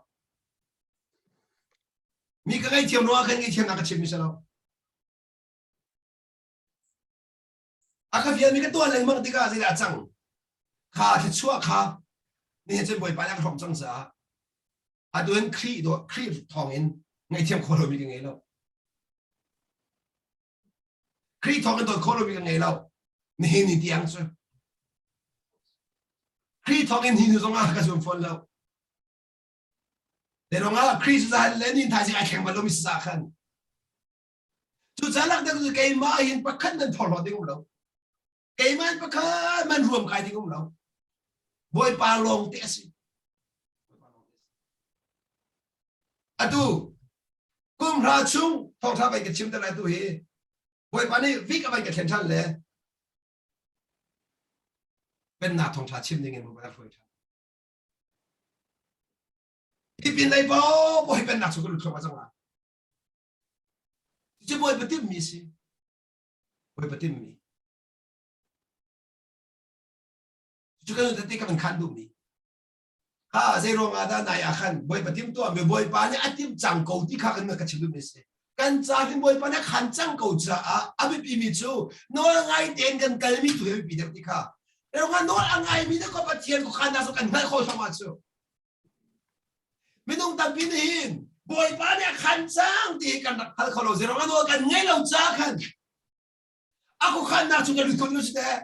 Mi ka ngaihthiam ruangah khan ngaihthiamnak ka chimmi si lo. A ka fialmi ka tuah lengmang tikah zeidah a cang? Kha thluachuah kha nihin cun Bawipa nih a ka hrawmh cang caah atu in Khrih dawt Khrih thawngin ngaihthiam khawh lomi ka ngei lo. Khrih thawngin dawt khawh lomi ka ngei lo. Nihin ni tiang cu. Khrih thawngin hi nu zongah ka zum fawn lo. Te ruangah Khrih cu zahan le nin thaizing ai thleng bal lomi si caah khan Cucaah lakdang cu keimah hin pakhat nan phorhlawt ding um lo. Keimah in pakhat man ruam kai ding um lo. Bawipa lawng te a si. Atu kum hra chung thawngtha vai ka chim te lai tu hi Bawipa nih vik a vai ka thlen ṭhan le pennak thawngtha chim ding in Bawipa hruai ṭhan. Hi pin lei paoh hi pennak cu ka lut thluahmah cang lai. Cucu Bawipa timhmi a si. Bawipa timhmi. Cucu kan tete ka van khan duhmi. Ha zei ruang ah dah nai ah khan Bawipa tim tuah mi Bawipa nih a timh cang ko ti kha kan ka chim duhmi a si. Kan ca hin Bawipa nih a khan cang ko caah a biapi mi cu nawl ngai tein kan kalmi tu hi a biapi deuh ti kha. Ruangah nawl a ngaimi na ko Pathian ko khan cu kan hngalh kho thluahmah cu. Minung tampi nih hin Bawipa nih a khan cang ti hi kan rak hngal kho lo. Zeirong a nawl kan ngei lo ca khan a khuakhannak cu kan lut kho lo si teh.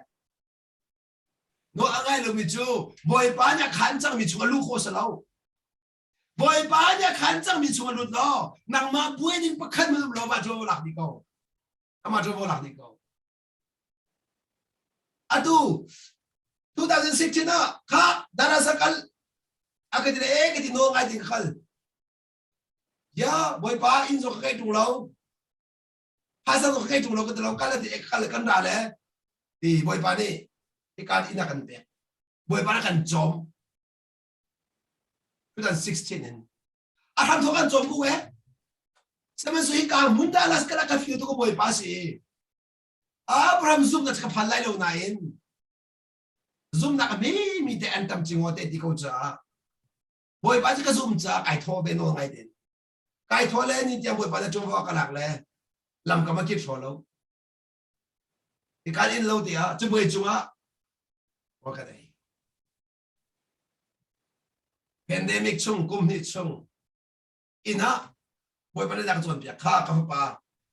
Nawl a ngai lomi cu Bawipa nih a khan cangmi chung a luh khawh si lo. Bawipa nih a khan cangmi chung a lut law nangmah buai ding pakhat hmanh um lo va ṭuanvo lak dih ko. Amah ṭuanvo lak dih ko. Atu 2016 ah kha darasa kal a ka ti le e ka ti nawl ngai ding ka kal. Ya Bawipa inn zong ka kai ṭung lo. Phaisa zong ka kai ṭung lo ka ti lo kal a ti e ka kal kan ra le ti Bawipa nih hikan inn a kan pek. Bawipa nih a kan cawm. 2016 in a hram thawk an cawm ku e. Sihmanhsehlaw hi ka hmun dah las ka ka feel tu ka Bawipa si. Abraham zumhnak ka phan lai lo nain zumhnak a mi te an tam cingaw te ti ko caah Bawipa cu ka zum caah kai thaw ve nawl ngai den. Kai thaw le ni tiang Bawipa na ṭuanvo ka lak le lamkam a kit hraw lo. Ikan in lo tiah cabuai cungah wa ka ei. Pandemic chung kum hnih chung inn ah Bawipa nih a ka cawnpiak kha ka fapa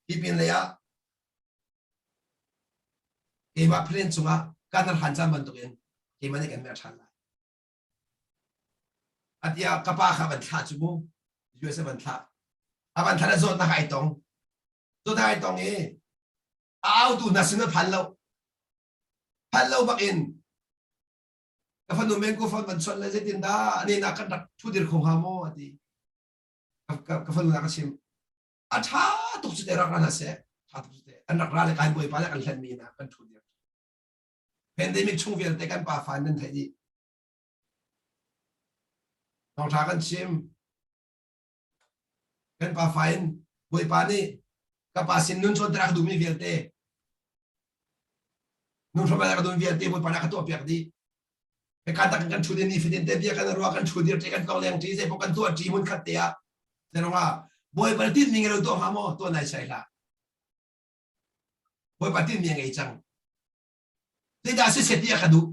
hi pin lei ah keimah plane cungah kan hlan caan bantukin keimah nih kan merh ṭhan lai. Atiah ka pa kha van thlah cu mu USA van thlah. A van thlah le zawtnak ai tong. Zawtnak ai tong i a autu hna sin a phan lo. Phan lo bak in ka fanu men ko phone van chawnh le zeitin dah ne na kan rak thu dir kho hnga maw a ti ka fanu na ka chim a tha tuk cu te rak ra na seh tha tuk cu te an rak ra le kai bawipa le kan hlen mi na kan thu dir pandemic chung vialte kan pa fa nan theih dih thawngtha kan chim kan pa fa in bawipa nih ka pa sin nun cawn rak duhmi vialte nun hram ka duhmi vialte bawipa nih ka tuah piak dih ka tak kan thu ni fatin te bia kan ruah kan thu dir ṭi kan tlong leng ṭi zei kan tuah ṭi mun khat te ah zerong ah bawipa tin mi ngei lo tuah hnga maw tuah nai sai hlah bawipa tin mi ngei cang zeidah si set ti a ka duh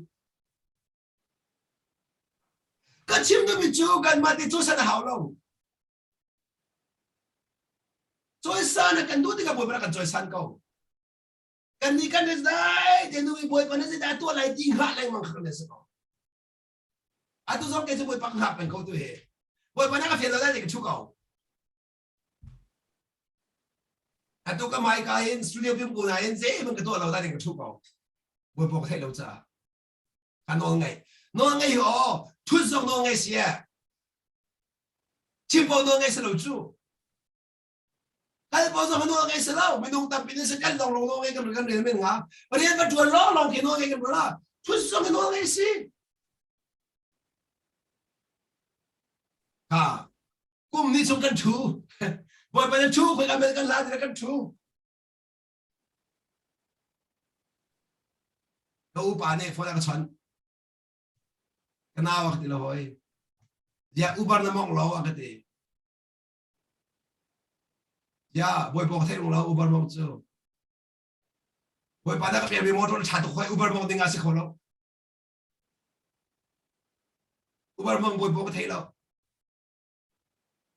Ka chim duhmi cu kanmah te cawisan a hau lo. Cawisan a kan duh tikah Bawipa kan cawisan ko. Kannih kan zai te nu i Bawipa na zeidah tuah lai ti hngah lengmang kha kan si ko. Atu zong kei cu Bawipa ka hngak peng ko tu hi. Bawipa na ka fial lo lai ka thu ko. Atu ka mai ka in studio pim ko na in zeihmanh ka tuah lo lai ka thu ko. Bawipa ka theih lo caah. Ka nawl ngaih. Nawl ngaih aw, thut zong nawl ngaih si e. Chim paoh nawl ngaih si lo cu. Kal paoh zong nawl ngaih si lo. Minung tampi nih si kan lawng lawng nawl ngaih kan kan rel men nga. Rian va tuan lawng lawng khi nawl ngaih kan la. Thut zong nawl ngaih si. Ha. Kum ni chung kan thu. Bawipa na thu, khoi kan kan la kan thu. Ka upa nih phone a ka chawnh. Ka nau a ka ti lo hoi. Ziah Uber na mong lo a ka ti. Ziah bawipa ka theih rung lo Uber mong cu. Bawipa na ka pekmi motor ṭha tuk hoi Uber mong ding ah si kho lo. Uber mong bawipa ka thei lo.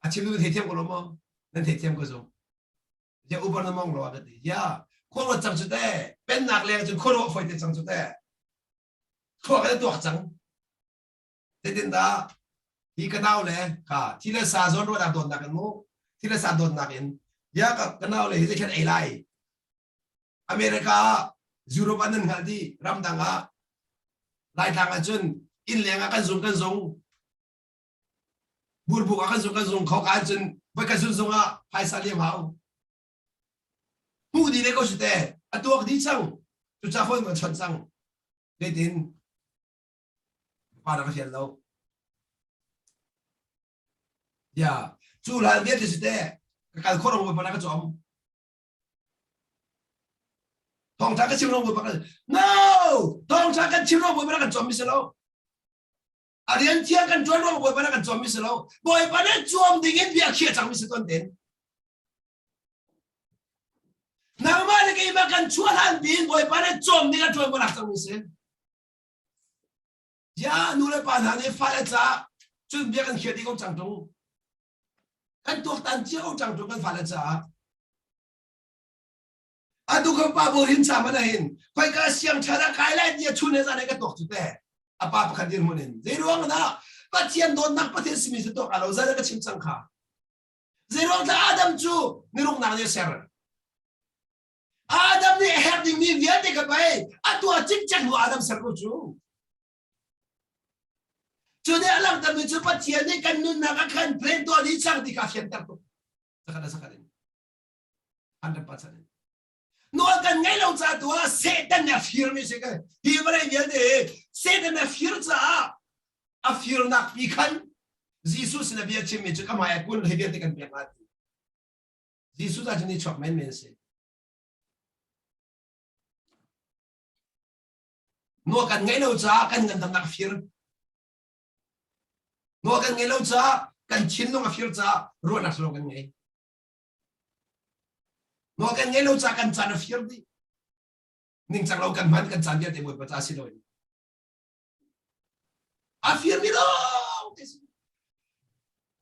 A chim tu thei thiam ko lo maw? Nan thei thiam ko zung. Ya Uber na mong lo a ka ti. Ya khua ruat cang cu te. Pennak leng cun khua ruah foi te cang cu te. Khua kan tuak cang. Zeitindah hi ka nau le kha thi le sa zawn ruahnak dawtnak in mu thi le sa dawtnak in ya ka ka nau le hi zeikhan ei lai America ah Europe ah nan hngalh dih ramdang ah Laitlang ah cun inn leng ah kan zung kan zung burbuk ah kan zung kan zung kho ka cun voi ka zun zung ah phaisa liam hau hmuh dih le ko si te a tuak dih cang cuca phone kan chawnh cang zeitin Pa rak fial lo. Ya, cu hlan vialte si te ka kal khawh rong pa ka cawm. Thawngtha ka chim rong pa ka No! Thawngtha kan chim rong pa kan cawm mi si lo. A rian thiang kan tuan rong Bawipa kan cawm mi si lo. Bawipa nih cuam ding in bia khiah cang mi si ton den. Nangmah le keimah kan chuah hlan piin Bawipa nih cawm ding a tuan ko lak cang mi si. Ya nu le pa hna nih fale caah cun bia kan khiah dih ko cang tung. Kan tuaktan cia ko cang tung kan fale caah. Atu kan pa bo hin sa mana hin khoi ka siang tha da kai lai tia chun he zan ka tuak chu te. A pa pakhat dir mun in. Zei ruang dah Pathian dawtnak Pathian simi cu tuak alo zan ka chim cang kha. Zei ruang dah Adam cu niruknak nih ser. Adam nih a herh dingmi vialte kha pei a tuah cikcek hnu Adam ser ko cu. Cu nih a langhtermi cu Pathian nih kan nunnak a kan plan tuah dih cang ti kha fianter tuk. Zakhat le zakhat in. 100% in. Nawl kan ngei lo ca tu ah Satan nih a firmi si ka hi vawlei vialte hi Satan nih a fir caah a firnak pi khan Jesuh sin a bia chimmi cu ka hmai ah kun hi vialte kan pek la ti. Jesuh ca cu ni chuak menmen si. Nawl kan ngeih lo caah kan ngandamnak a fir. Nawl kan ngeih lo caah kan thinlung a fir caah ruahnak silo kan ngei. Nawl kan ngeih lo caah kan caan a fir dih. Ningcang lo kan hman kan caan vialte Bawipa ca si loin. A firmi lawng te si.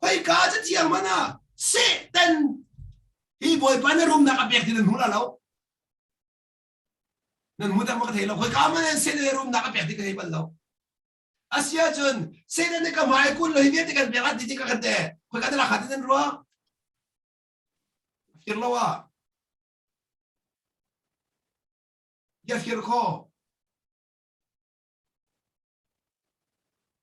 Khoika cathiang hmanh ah Satan hi Bawipa na rumnak a pek ti nan hmu la lo. Nan hmu tak ma ka thei lo. Khoika hmanh in Satan rumnak a pek ti ka thei bal lo. Asia cun Satan nih ka hmai kun lo hi vialte kan pek ah ti ti ka kan te. Khoika te la kha ti nan ruah? Fir lo ah. Ya fir kho.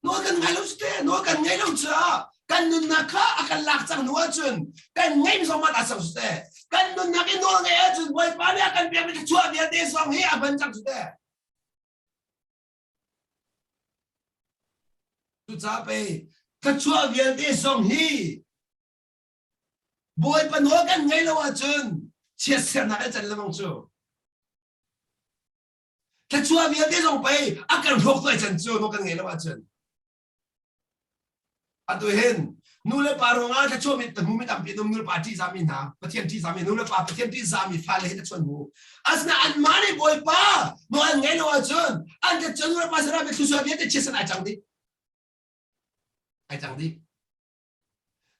Nawl kan ngai lo te nawl kan ngai lo caah kan nunnak kha a kan lak cang hnu ahcun kan ngeih zong ah cang te kan nunnak i nawl ngeih ahcun Bawipa nih a kan pekmi thluachuah vialte zong hi a hman cang te cucaah pei thluachuah vialte zong hi Bawipa nawl kan ngei lo ahcun chiatsernak an can lengmang cu Thluachuah vialte zong pei a kan hrawk tuai can cu no kan ngei lo ahcun. Atu hin nu le pa ruangah thluachuah mi hmu mi tampi um nu le pa ṭihzahmi hna Pathian ṭihzahmi nu le pa Pathian ṭihzahmi fale hi thluachuah hmu. Asina anmah nih Bawipa no an ngei lo ahcun an thluachuah nu le pa sinah mi thluachuah vialte chiatsan ai cang dih. Ai cang dih.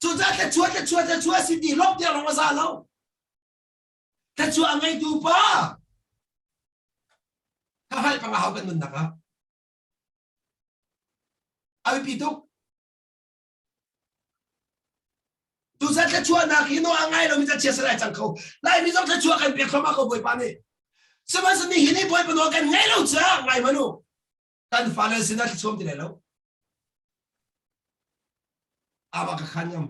Cucaah thluachuah thluachuah thluachuah si ti lawng tiang lawng a za lo. Thluachuah a ngeitu pa ka hngalh pang a hau kan nunnak ah. A biapi tuk. Tuzan thluachuahnak hi no a ngai lomi ca chia salai cang kho. Laimi zong thluachuah kan pek thluahmah ko Bawipa nih. Sihmanhsehlaw nihin hi Bawipa nawl kan ngei lo caah ngai hmanh u. Kan fale sinah thluachuam ti lai lo. Aba ka khan ngam.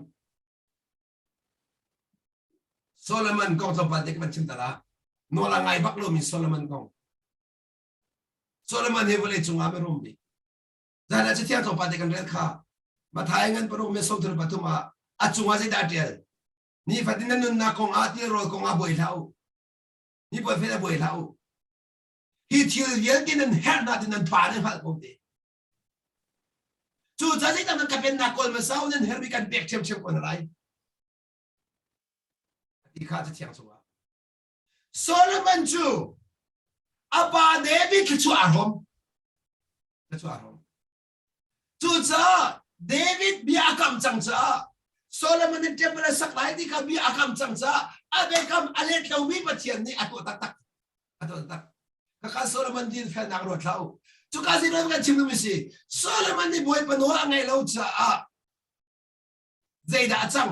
Solomon kong tlawmpal te ka van chim ta la. Nawl a ngai bak lomi Solomon kong. Solomon hi vawlei cungah mirum bik. Zan ah cathiang tlawmpal te kan rel kha. Mathai ngan paruk me sawmthum pathum ah a cungah zeidah a ṭial? Nifatin na nunnak kong ah tilrawl kong ah buai hlah u. Ni puai fel ah buai hlah u. Hi thil vialte nan herh hna ti nan pa nih hngalh ko te. Cucaah zeidah nan ka pennak kawl hmasa u nan herhmi kan pek ṭhiamṭhiam ko hna lai. Ti kha cathiang chungah. Solomon cu A pa David thluachuah aa hrawm. Thluachuah aa hrawm. Cucaah David bia a kam cang caah Solomon nih temple a sak lai ti kha bia a kam cang caah a biakam a let lomi Pathian nih a tuah taktak. A tuah taktak. Kaka Solomon din felnak ruat hlah u. Cuka sin kan chim duhmi si Solomon nih Bawipa nawl a ngaih lo caah zeidah a cang?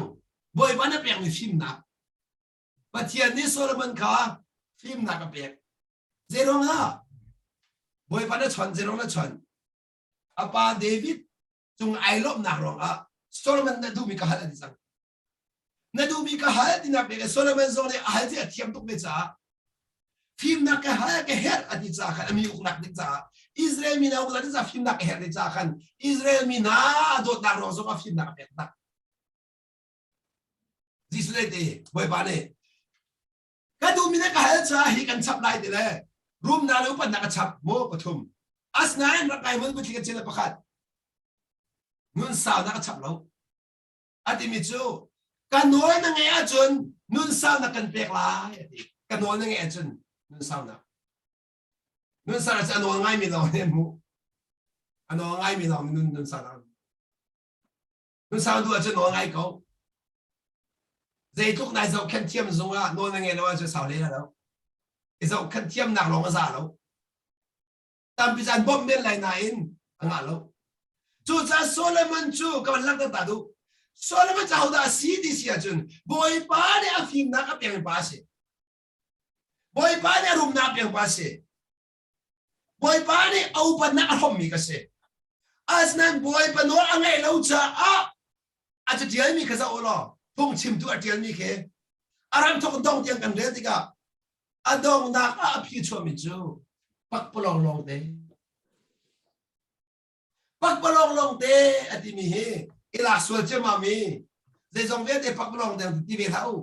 Bawipa na pekmi fimnak. Pathian nih Solomon kha fimnak a pek. Zeiruangah? Bawipa na chon, zeiruang na chon? A pa David cung ai lawmhnak ruangah Solomon na duhmi ka hal an ti cang. Na duhmi ka hal tinak pek Solomon zong nih a hal ti a thiam tuk ve caah fimnak ka hal ka herh a ti caah khan a mi uknak ding caah Israel mi hna uknak ding caah fimnak ka herh ti caah khan Israel mi hna dawtnak ruang zong ah fimnak a pek tak. Jesuh le te Bawipa nih ka duhmi na ka hal caah hi kan chap lai ti le rumnak le upatnak a chap mu pathum asinain rak ngai mun puthli kan chin le pakhat nun saunak a chap lo a timi cu ka nawl na ngeih ahcun nun saunak kan pek lai a ti ka nawl na ngeih ahcun nun saunak nun saunak cu a nawl ngaimi lawng nih an hmuh a nawl ngaimi lawng nih nun nun saunak Nun sau duh ahcun nawl ngai ko. Zeitluk nai zohkhenh thiam zung ah nawl na ngei lo ahcun sau hlei lo. I zohkhenh thiamnak lawng a za lo. Tampi caan bawmh men lai nain a ngah lo. Cucaah Solomon cu ka van langhter ta duh. Solomon cu ahodah a si ti si ahcun Bawipa nih a fimnak a pekmi pa a si. Bawipa nih a rumnak a pekmi pa a si. Bawipa nih a upatnak a hrommi ka si. Asinain Bawipa nawl a ngaih lo caah a catialmi kha zoh u law phungchimtu a ṭialmi khi a ram thawk dong tiang kan rel tikah a donghnak ah a phi chuahmi cu pakpalawng lawng te pakpalawng lawng te a timi hi i lak sual ciammam i zeizong vialte pakpalawng deng ti ve hlah u.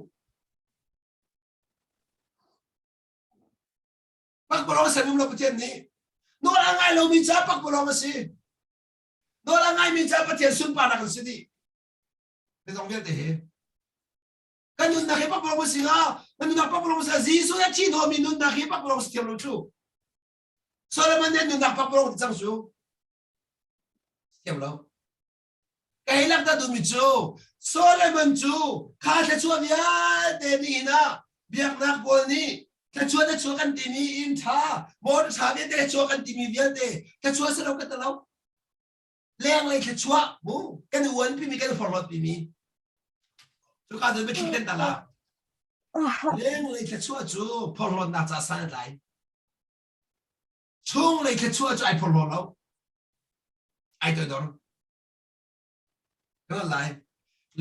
Pakpalawng ser um lo Pathian nih. Nawl a ngai lomi ca pakpalawng a si. Nawl a ngaimi ca Pathian sunparnak an si dih. Zeizong vialte hi. Kan nunnak hi pakpalawng a si hnga. Kan nunnak pakpalawng a si. Jesuh nih a thi hnawhmi nunnak hi pakpalawng si thiam lo cu. Solomon nih nunnak pakpalawng ti cang cu. Thiam lo. Ka hei langhter duhmi cu Solomon cu kha thluachuah vialte nihin ah biaknak pawl nih thluachuah na chuah kan timi inn ṭha motor ṭha vialte chuah kan timi vialte thluachuah si lo ka ti lo lenglei thluachuah mu kan i uanpimi kan i forhlawtpimi cuka cun biathli kan tal ah lenglei thluachuah cu phorhlawtnak ca san a tlai Chunglei thluachuah cu ai phorhlaw lo. Ai toidor. Kan lai.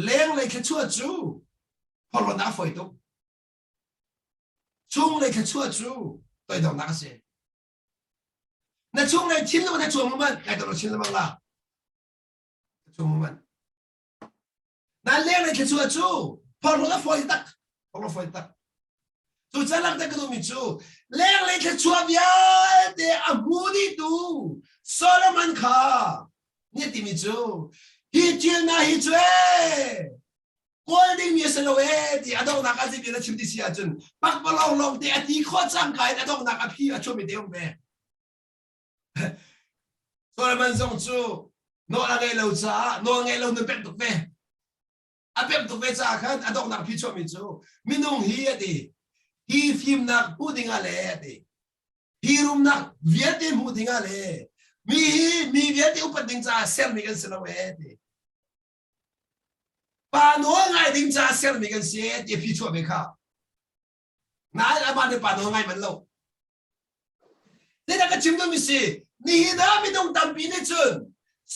Lenglei thluachuah cu phorhlawtnak a fawi tuk. Chunglei thluachuah cu toidornak a si. Na chunglei thinlung na chuang man kai toidor chin lengmang la. Chung man. Nan lenglei thluachuah cu phorhlawt a fawi tak. Phorhlawt a fawi tak. Cu can lak te ka duhmi cu lenglei thluachuah vialte a hmu dihtu Solomon kha nih timi cu hi thil hna hi cu ee kawl dingmi a si lo ee ti a donghnak a zipin a chim ti si ahcun pakpalawng lawng te a ti khawh cangka in a donghnak a phi a chuahmi te um ve. Solomon zong cu nawl a ngeih lo caah nawl ngeih lo nun pek tuk ve. A pek tuk ve caah khan a donghnak phi chuahmi cu minung hi a ti. Hi fimnak hmuh ding ah le a ti. Hi rumnak vialte hmuh ding ah le mi hi mi vialte upat ding caah sermi kan si lo ee ti. Pa nawl ngai ding caah sermi kan si ee ti a phi chuah ve kha. Nain amah nih pa nawl ngai man lo. Zeidah ka chim duhmi si? Nihin ah minung tampi nih cun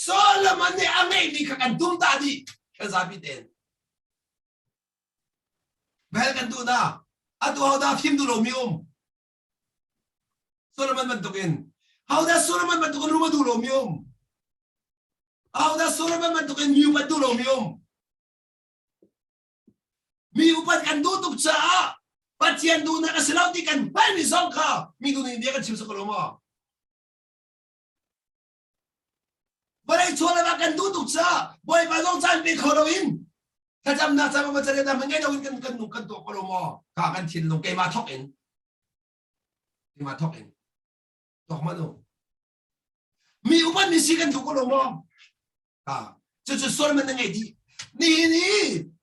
Solomon nih a ngeihmi kha kan tum ta dih kan zapi tein. Bel kan duh na. Atu hodah fim duh lomi um? Solomon bantukin. Hodah Solomon bantukin rum a duh lomi um? Hodah Solomon bantukin mi upat duh lomi um? Mi upat kan duh tuk caah Pathian duhnak a si lo ti kan hngalhmi zong kha mi duh ning bia kan chim sak lo maw? Vawlei chuah ah kan duh tuk caah Bawipa zong caan pe kho loin thlacamnak caan ma caan hmanh ngei loin kan kan kan tuah ko lo maw? Ka kan thinlung keimah thawk in keimah thawk in. Tuak man u. Mi upat mi si kan duh ko lo maw? Ha. Cucu Solomon na ngeih dih. Nihin hi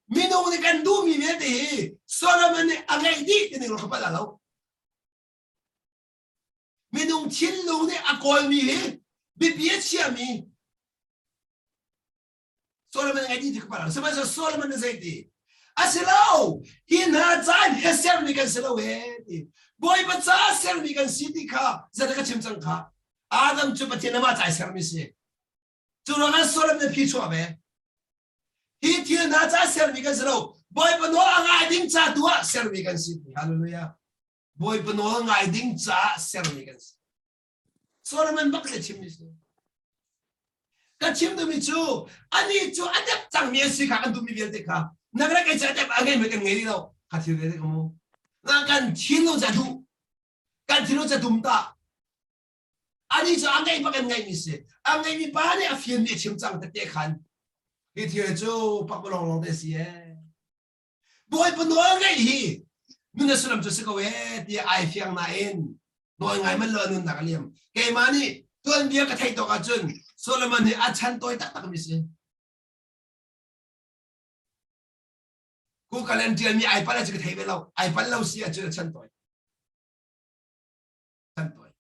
minung nih kan duhmi vialte hi Solomon nih a ngeih dih ti ning ka palh lo. Minung thinlung nih a kawlmi hi biapi a chiami Solomon ngai dih ti ka palh Sihmanhsehlaw Solomon nih zei ti? A si lo, hi hna caan he sermi kan si lo he ti. Bawipa caah sermi kan si ti kha zan ka chim cang kha. Adam cu Pathian amah ca sermi si. Cu ruangah Solomon nih phi chuah ve. Hi thil hna caah sermi kan si lo. Bawipa nawl a ngai ding ca tu ah sermi kan si. Hallelujah. Bawipa nawl ngai ding caah sermi kan si. Solomon bak le chimmi si. Ka chim duhmi cu ani cu a dep cangmi an si kha kan duhmi vialte kha nang le kei cu a dep a ngei kan ngei rih lo kha thil vialte ka mu. Na kan thinlung ca duh kan thinlung ca dum ta ani cu a ngei bak kan ngeihmi si a ngeimi pa nih a fianmi a chim cang tete khan hi thil cu pak long long te si ee Bawipa nawl ngeih hi nun a sullam cu si ko ee ti ai fiang nain nawl ngai man lo a nunnak a liam. Keimah nih tuanbia ka theih tawk ahcun Solomon hi a chan tawi taktak mi si. Google an tialmi ai pal cu ka thei ve lo. Ai pal lo si ahcun a chan tawi. Chan tawi.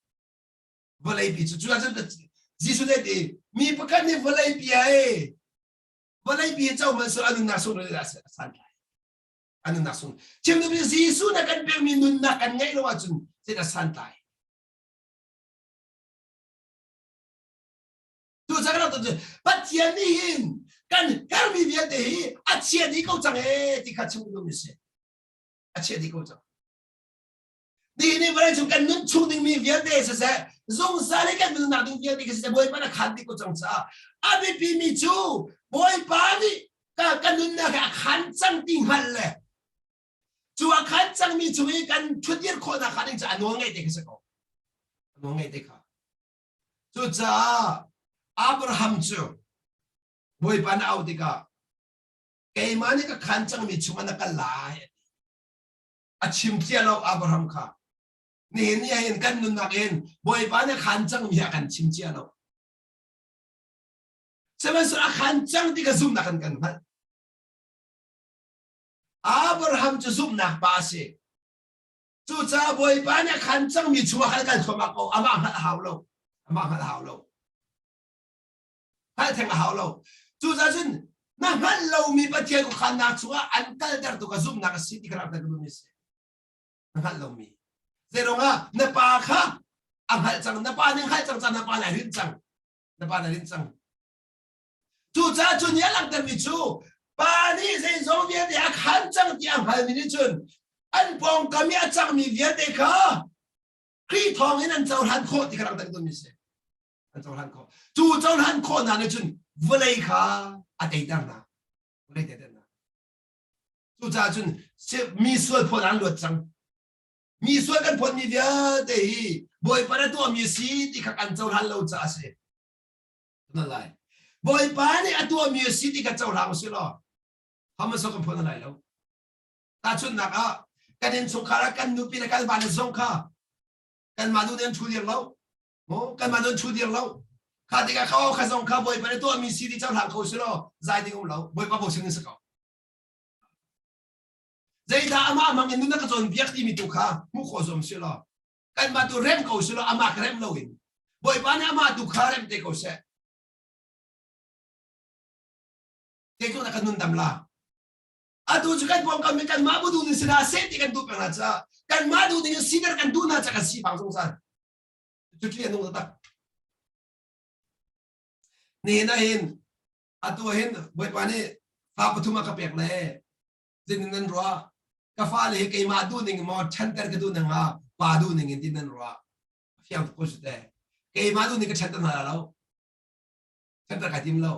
Vawleipi cu cu ahcun Jesuh nih ti mi pakhat nih vawleipi ai vawleipi hi co hmanh a nunnak sung a santlai a nunnak sung chim duhmi Jesuh na kan pekmi nunnak kan ngeih lo ahcun zeidah santlai tu cang lo tu Pathian nih hin kan hermi vialte hi a chia dih ko cang ee ti kha chim duhmi si a chia dih ko cang Nihin ni vawlei cung kan nun chung dingmi vialte siseh, zungzal i kan nunnak ding vialte khi siseh, Bawipa na khan dih ko cang caah a biapi mi cu Bawipa nih ka, ka nunnak hi a khan cang ti hngalh le cu a khan cangmi chung i kan ṭhutdir khawhnak kha ding cu a nawl ngeih te khi si ko. A nawl ngeih te kha. Cucaah Abraham cu Bawipa na auh tikah keimah nih ka khan cangmi chungah na kal lai a chim cia lo Abraham kha nihin ni hin kan nunnak in Bawipa nih khan cangmi a kan chim cia lo sihmanhsehlaw a khan cang ti ka zumhnak kan kan hngalh Abraham cu zumhnak pa a si cucaah Bawipa nih a khan cangmi chungah khan kan thluahmah ko amah hngalh a hau lo amah hngalh a hau lo hngalh theng a hau lo cucaah cun na hngalh lomi Pathian khuakhannak chungah an kaltertu ka zumhnak a si ti ka rak ka duhmi si na hngalh lomi zeiruangah na pa kha a hngalh cang na pa nih hngalh cang cang na pa nih a rinh cang na pa nih a rinh cang cucaah cu nih a langhtermi cu pa nih zeizong vialte a khan cang ti a hngalmi nih cun an pawngkam i a cangmi vialte kha Khrih thawng in an cohlan khawh ti kha rak kan duhmi si an cohlan khawh cu cohlan khawh hna nih cun vawlei kha a teiter hna vawlei teiter hna cucaah cun mi sual phawt an luat cang mi sual kan phawt mi vialte hi bawipa na tuahmi si ti kha kan cohlan lo caah a si lai bawipa nih a tuahmi a si ti kha cohlang usih law hamas kan phawt lai lo tahchunhnak ah kan innchungkhar ah kan nupi le kan vale zong kha kanmah nu nih an thu dir lo kanmah nun chu dir lo kha tikah kha kha zong kha bawipa nih tuahmi si ti cohlang kho si law zai ding um lo bawipa bochan in si ko zeidah amah mang in nun na ka cawnpiak timi tu kha hmuh khawh zuam si law kanmah tu rem ko si law amah ka rem lo in bawipa nih amah tu kha rem te ko seh te ko na kan nun dam la atu cu kan pawngkam mi kanmah bu duh ning si hna seh ti kan duh peng hna caah kanmah duh ning in siter kan duh hna ca kan si bang zungzal cu ṭih a nung taktak nihin ah hin atu ah hin bawipa nih fa pathum a ka pek le zeitin nan ruah ka fale hi keimah duh ning maw ṭhanter ka duh ning ah pa duh ning in tin nan ruah fiang tuk ko su te keimah duh ning ka ṭhanter hna lo ṭhanter kai tim lo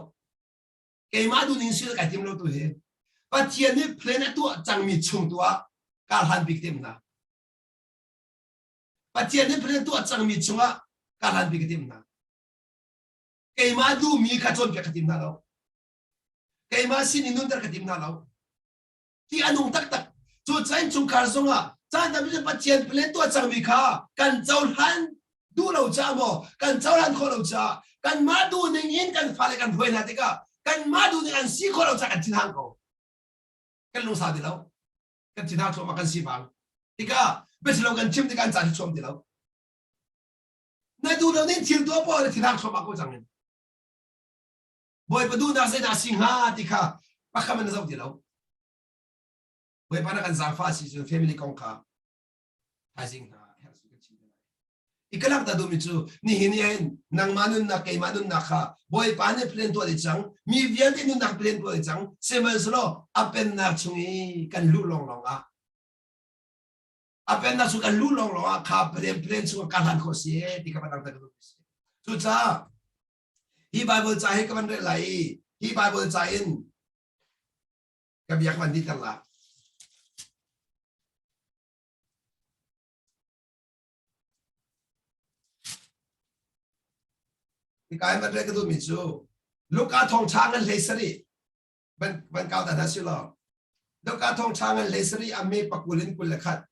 keimah duh ning si kai tim lo tu hi Pathian nih plan a tuah cangmi chung tu ah kaa hlan bik tim hna Pathian nih plan tuah cangmi chungah ka hlan bik ka tim hna. Keimah duhmi kha cawnpiak ka tim hna lo. Keimah sin in nunter ka tim hna lo. Hi a nung taktak. Cu cain chungkhar zongah caan tampi cu Pathian plan tuah cangmi kha kan cohlan. Duh lo caah maw kan cohlan khawh lo caah kanmah duh ning in kan fale kan hruai hna tikah kanmah duh ning an si khawh lo caah kan thinhang ko. Kan lungsau ti lo. Kan thinhang thluahmah kan si bang. Tikah biachilo kan chim tikah an ca hi chuam ti lo. Na duh lo ning thil tuah poah na thinhang thluahmah ko cang in. Bawipa duhnak zeidah a si hnga ti kha pakhat in na zoh ti lo. Bawipa na kan zaangfah si cun family kong kha thaizing hna herh kan chim te lai. I ka lak ta duhmi cu nihin ni hin nangmah nunnak keimah nunnak kha Bawipa nih plan tuah dih cang mi vialte nunnak plan tuah dih cang sihmanhsehlaw a pennak chung i kan luh lawnglawng ah a pennak chung kan luh lawnglawng ah kha plan plan chung ah ka hlan khawh si ti ka van langhter ka duhmi si. Cucaah hi Bible ca hi ka van rel lai i hi Bible ca in ka bia ka van diter la. Hika in van rel ka duhmi cu Luka thawngṭha ngan hlei sarih van van kau ta hna si law Luka thawngṭha ngan hlei sarih a me pakul in 21.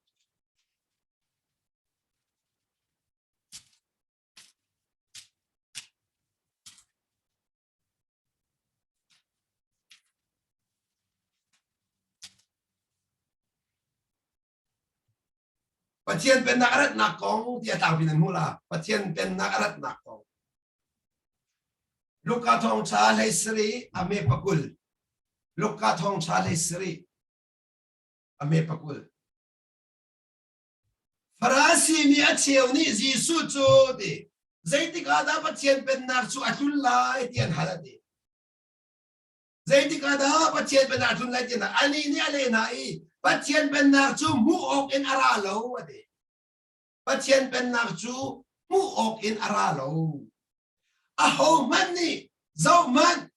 Pathian pennak a ratnak kong tiah tlangpi nan hmuh la. Pathian pennak a ratnak kong. Luka thawngṭha hlei sarih a me pakul. Luka thawngṭha hlei sarih a me pakul. Farasi mi a cheu nih Jesuh cu ti zeitik ah dah Pathian pennak cu a tlun lai ti an hal a ti. Zeitik ah dah Pathian pennak a tlun lai ti an hal. Anih nih a leh hna i Pathian pennak cu hmuh awk in a ra lo a ti. Pathian pennak cu hmuh awk in a ra lo. Ahohmanh nih zohhmanh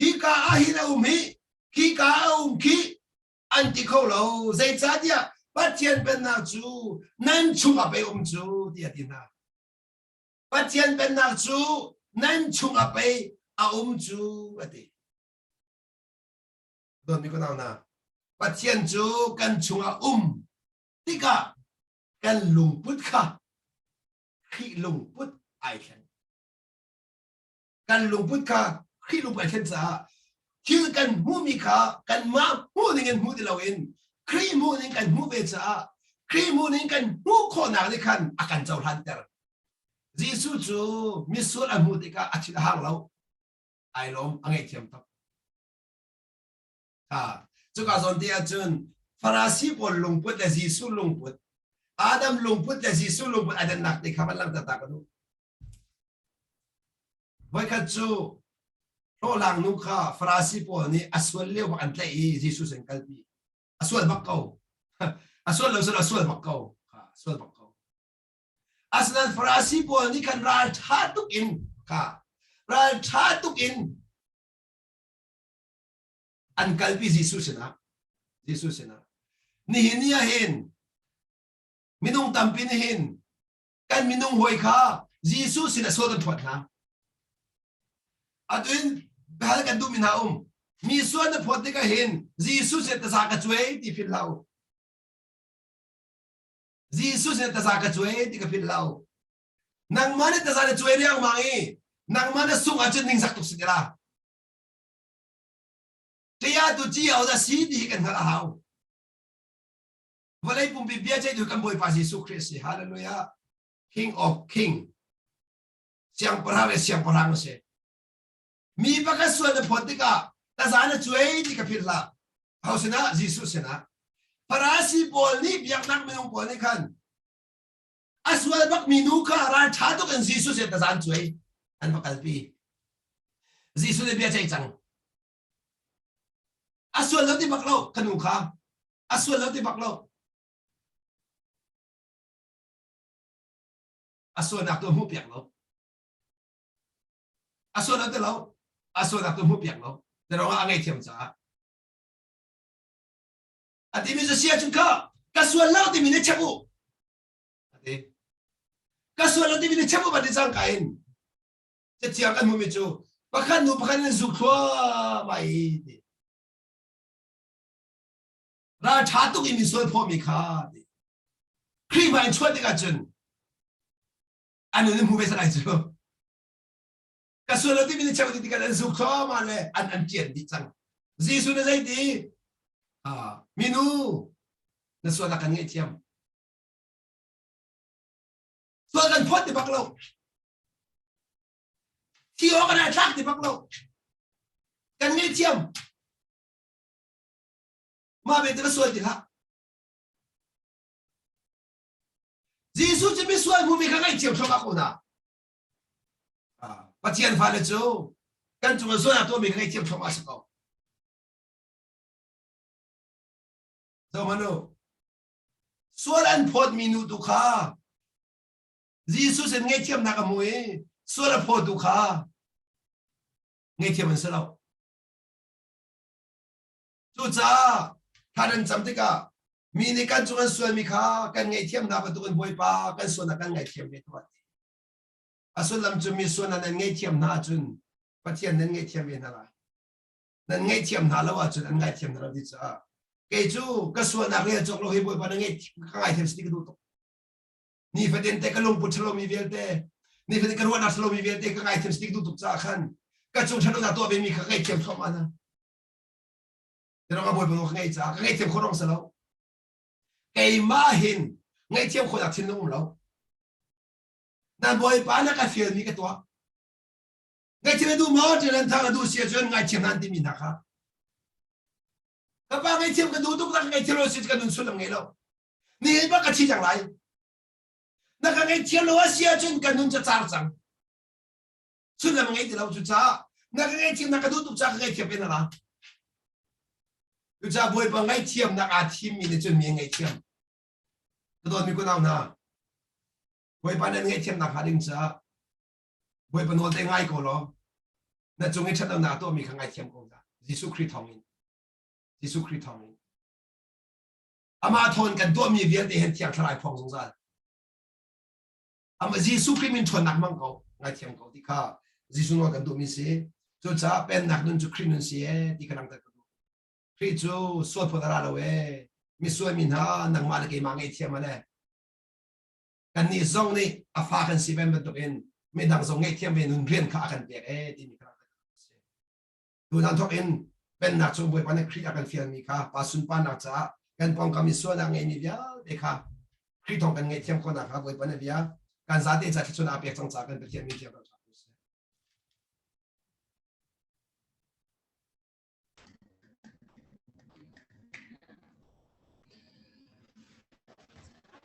hika ah hin a um hi khika ah a um khi an ti kho lo zeicahtiah Pathian pennak cu nan chungah pei um cu tiah ti hna Pathian pennak cu nan chungah pei a um cu a ti dawtmi ka nau hna Pathian cu kan chungah um tikah kan lungput kha Khrih lungput ai thleng kan lungput kha Khrih lungput ai thlen caah thil kan hmuhmi kha kanmah hmuh ning in hmu ti loin Khrih hmuh ning kan hmuh ve caah Khrih hmuh ning kan hmuh khawhnak nih khan a kan cohlanter. Jesuh cu misual a hmuh tikah a thin a hang lo. Ai lawm, a ngaihthiam tuk. Ha, cuka zawn te ahcun Farasi pawl lungput le Jesuh lungput, Adam lungput le Jesuh lungput a dannak te kha van langhter ta ka duh. Voikhat cu hlawhhlang nu kha Farasi pawl nih a sual lio bak an tlaih i Jesuh sin kalpi. A sual bak ko. A sual lo cun a sual bak ko. A sual bak ko. Asinain Farasi pawl nih khan ralṭha tuk in kha ralṭha tuk in an kalpi Jesuh sinah. Jesuh sinah. Nihin ni ah hin minung tampi nih hin kan minung hawi kha Jesuh sin a sual kan thuat hna. Atu in hal kan duhmi hna um. Mi sual na phawt tikah hin Jesuh sin taza ka cuai ti philh hlah u. Jesuh sin taza ka cuai ti ka philh hlah u. Nangmah nih taza na cuai riangmang i nangmah na sung ahcun ningzak tuk si ti la. Ṭia tu ci au dah si ti hi kan hngalh a hau. Vawlei pumpi bia ceihtu kan Bawipa Jesuh Khrih a si. Hallelujah. King of King. Siangpahrang le siangpahrang a si. Mi pakhat sual na phawt tikah taza na cuai ti ka philh hlah. Ho sinah? Jesuh sinah. Farasi pawl nih biaknak minung pawl nih khan a sual bakmi nu kha ral ṭha tuk in Jesuh sin taza an cuai. An va kalpi. Jesuh nih bia ceih cang. A sual lo ti bak lo ka nu kha. A sual lo ti bak lo. A sualnak tu hmuh piak lo. A sual lo ti lo. A sualnak tu hmuh piak lo. Te a ngaihthiam caah. A timi cu sia cun kha ka sual lo timi nih chek u. A ti. Ka sual lo timi nih chek u ban ti cang ka in. Cathiang kan hmuhmi cu pakhat hnu pakhat in zuk thluahmah i ti. Ral ṭha tuk i mi sual phawmi kha ti. Khrihfa in chuah tikah cun. An nun hmu ve salai cu. Ka sual lo timi ni cheu ti kan an zuk thluahmah le an an ṭian dih cang. Jesuh na zei ti? Ah, minu na sual kan ngaihthiam. Sual kan phawt ti bak lo. Thi awk kan ai thlak ti bak lo. Kan ngaihthiam. Mah ve te ka sual ti hlah. Jesuh cu misual hmumi kha ngaihthiam thluahmah ko hna. Pathian fale cu kan cungah sualnak tuahmi kha ngaihthiam thluahmah si ko. Zohmanh u. Sual an phawtmi nu tu kha Jesuh sin ngaihthiamnak a hmu i sual a phawtu kha ngaihthiam an si lo. Cucaah thla nan cam tikah mi nih kan cung an sualmi kha kan ngaihthiam hna bantukin Bawipa kan sualnak kan ngaihthiam ve tuah ti. A sullam cu mi sualnak nan ngaihthiam hna ahcun Pathian nan ngaihthiam ve hna lai. Nan ngaihthiam hna lo ahcun an ngaithiam hna lo ti caah kei cu ka sualnak rel cawk lo hi Bawipa na ngaih ka ngaithiam si ti ka duh tuk. Nifatin te ka lungput ṭhalomi vialte nifatin ka ruahnak ṭhalomi vialte ka ngaithiam si ti ka duh tuk caah khan ka cung ṭhalonak tuah vemi kha ka ngaihthiam thluahmah hna. Tirong a bawipa ka ngeih caah ka ngaihthiam khawh rong si lo. Keimah hin ngaihthiam khawhnak thinlung um lo. Na bawipa na ka fialmi ka tuah. Ngaihthiam na duh maw? Ṭian thang na duh si ahcun ngaithiam nan timi hna kha. Ka pa ngaihthiam ka duh tuk na ka ngaihthiam lo si ka nun sullam ngei lo. Nihin bak ka thi cang lai. Na ka ngaihthiam lo a si ahcun ka nun ca car cang. Sullam ngei ti lo cucaah na ka ngaihthiam na ka duh tuk caah ka ngaihthiam pe na la. Cucaah Bawipa ngaihthiamnak aa thimmi nih cun mi a ngaihthiam. Ka dawtmi kunau hna, Bawipa nan ngaihthiamnak hnga ding caah Bawipa nawl te ngai ko law na cung i ṭhatlonak a tuahmi kha ngaithiam ko hna. Jesuh Khrih thawngin. Jesuh Khrih thawngin. Amah thawn kan tuahmi vialte hin Thiang Thlarau phuang zungzal. Amah Jesuh Khrih min ṭhawnnak hmang ko, ngaithiam ko ti kha Jesuh nawl kan duhmi si. Cucaah pennak nun cu Khrih nun si ee ti kha langhter ka duh. Khrih cu sual phawt a ra lo ee. Misual mi hna nangmah le keimah ngaihthiam ale. Kannih zong nih a fa kan si ben bantukin midang zong ngaihthiam ve nun rian kha a kan pek ee timi kha si. Tutan thawk in pennak cu Bawipa nih Khrih a kan fialmi kha pa sunparnak caah kan pawngkam i sualnak ngeimi vialte kha Khrih thawng kan ngaihthiam khawhnak kha Bawipa nih bia kan zate ca thluachuah a pek cang caah kan Pathian min thiang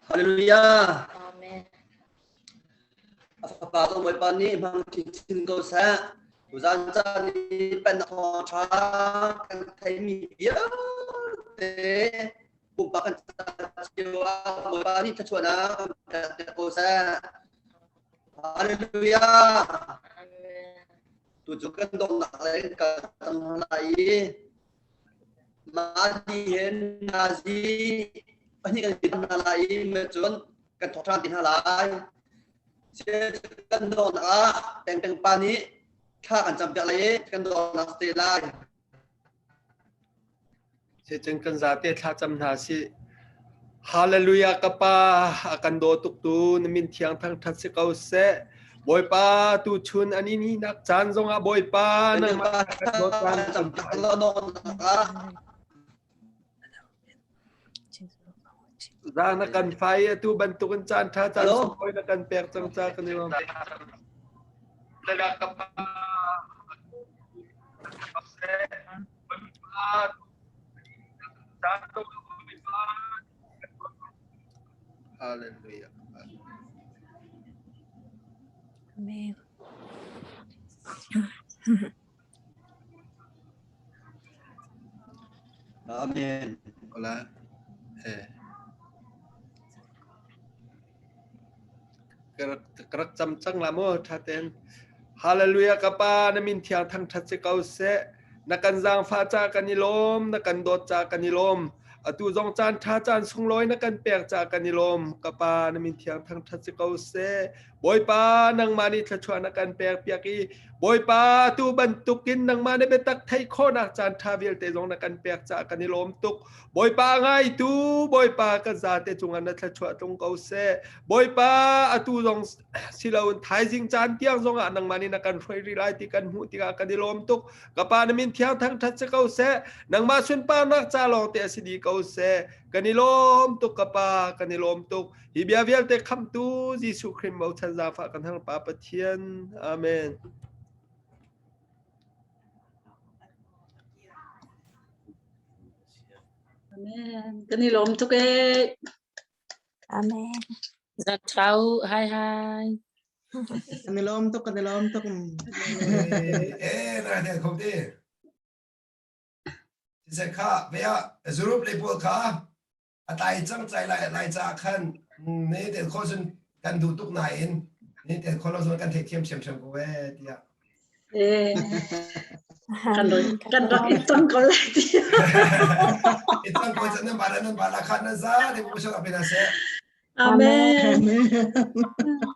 Hallelujah. Amen. A fapa zong Bawipa nih hmang chinchin ko seh. Tuzan caan i pennak thawngṭha kan theihmi vialte pumpak kan ca cio ah Bawipa nih thluachuahnak kan pek ko seh. Hallelujah. Amen. Tu cu kan donghnak lei kan kal cang lai i mah hin nazi pahnih kan ti hna lai i cun kan thawk ṭhan ti hna lai. Kan donghnak ah pengpeng pa nih thla kan campiak lai i kan donghnak te lai. Sicun kan zate thlacam hna sih. Hallelujah ka Pa, a kan daw tuk tu na min thiang thangṭhat si ko seh. Bawipa tuchun an in hinak caan zongah Bawipa nangmah kan dawt caan Zang na kan fai atu bantukin caan ṭha caan sunglawi na kan pek cang ca kan i lawm. Hallelujah. Amen. Amen. Hola. Eh. Ka rak cam cang la mu ṭha tein. Hallelujah ka pa na min thiang thangṭhat si ko seh. Na kan zaangfah ca kan i lawm, na kan dawt ca kan i lawm. Atu zong caan ṭha caan sunglawi na kan pek ca kan i lawm. Ka pa na min thiang thangṭhat si ko seh. Bawipa nangmah nih thluachuah na kan pek piak i Bawipa tu bantukin nangmah na biatak theih khawhnak caan ṭha vialte zong na kan pek caah kan i lawm tuk. Bawipa ngaitu Bawipa kan zate cungah na thluachuah tlung ko seh. Bawipa atu zong siloin thaizing caan tiang zongah nangmah nih na kan hruai rih lai ti kan hmuh tikah kan i lawm tuk. Ka Pa na min thiang thangṭhat si ko seh. Nangmah sunparnak ca lawng te a si dih ko seh. Kan i lawm tuk ka Pa, kan i lawm tuk. Hi bia vialte khamhtu Jesuh Khrih bochan zaangfah kan hal Pa Pathian. Amen. Amen. Kan i lawm tuk ee. Amen. Zat thau hai hai. Kan i lawm tuk, kan i lawm tuk. Eh, na te khom te. Se kha, bea Europe le pawl kha a tlai cang cai lai lai ca khan ne tel kho cun kan duh tuk nain ne tel kho lo cun kan theihthiam thiamthiam ko e tiah Eh, kan kan rak i cang ko lai ti. I cang ko cun nan bala nan bala khan nan za te bu shok apina se. Amen. Amen.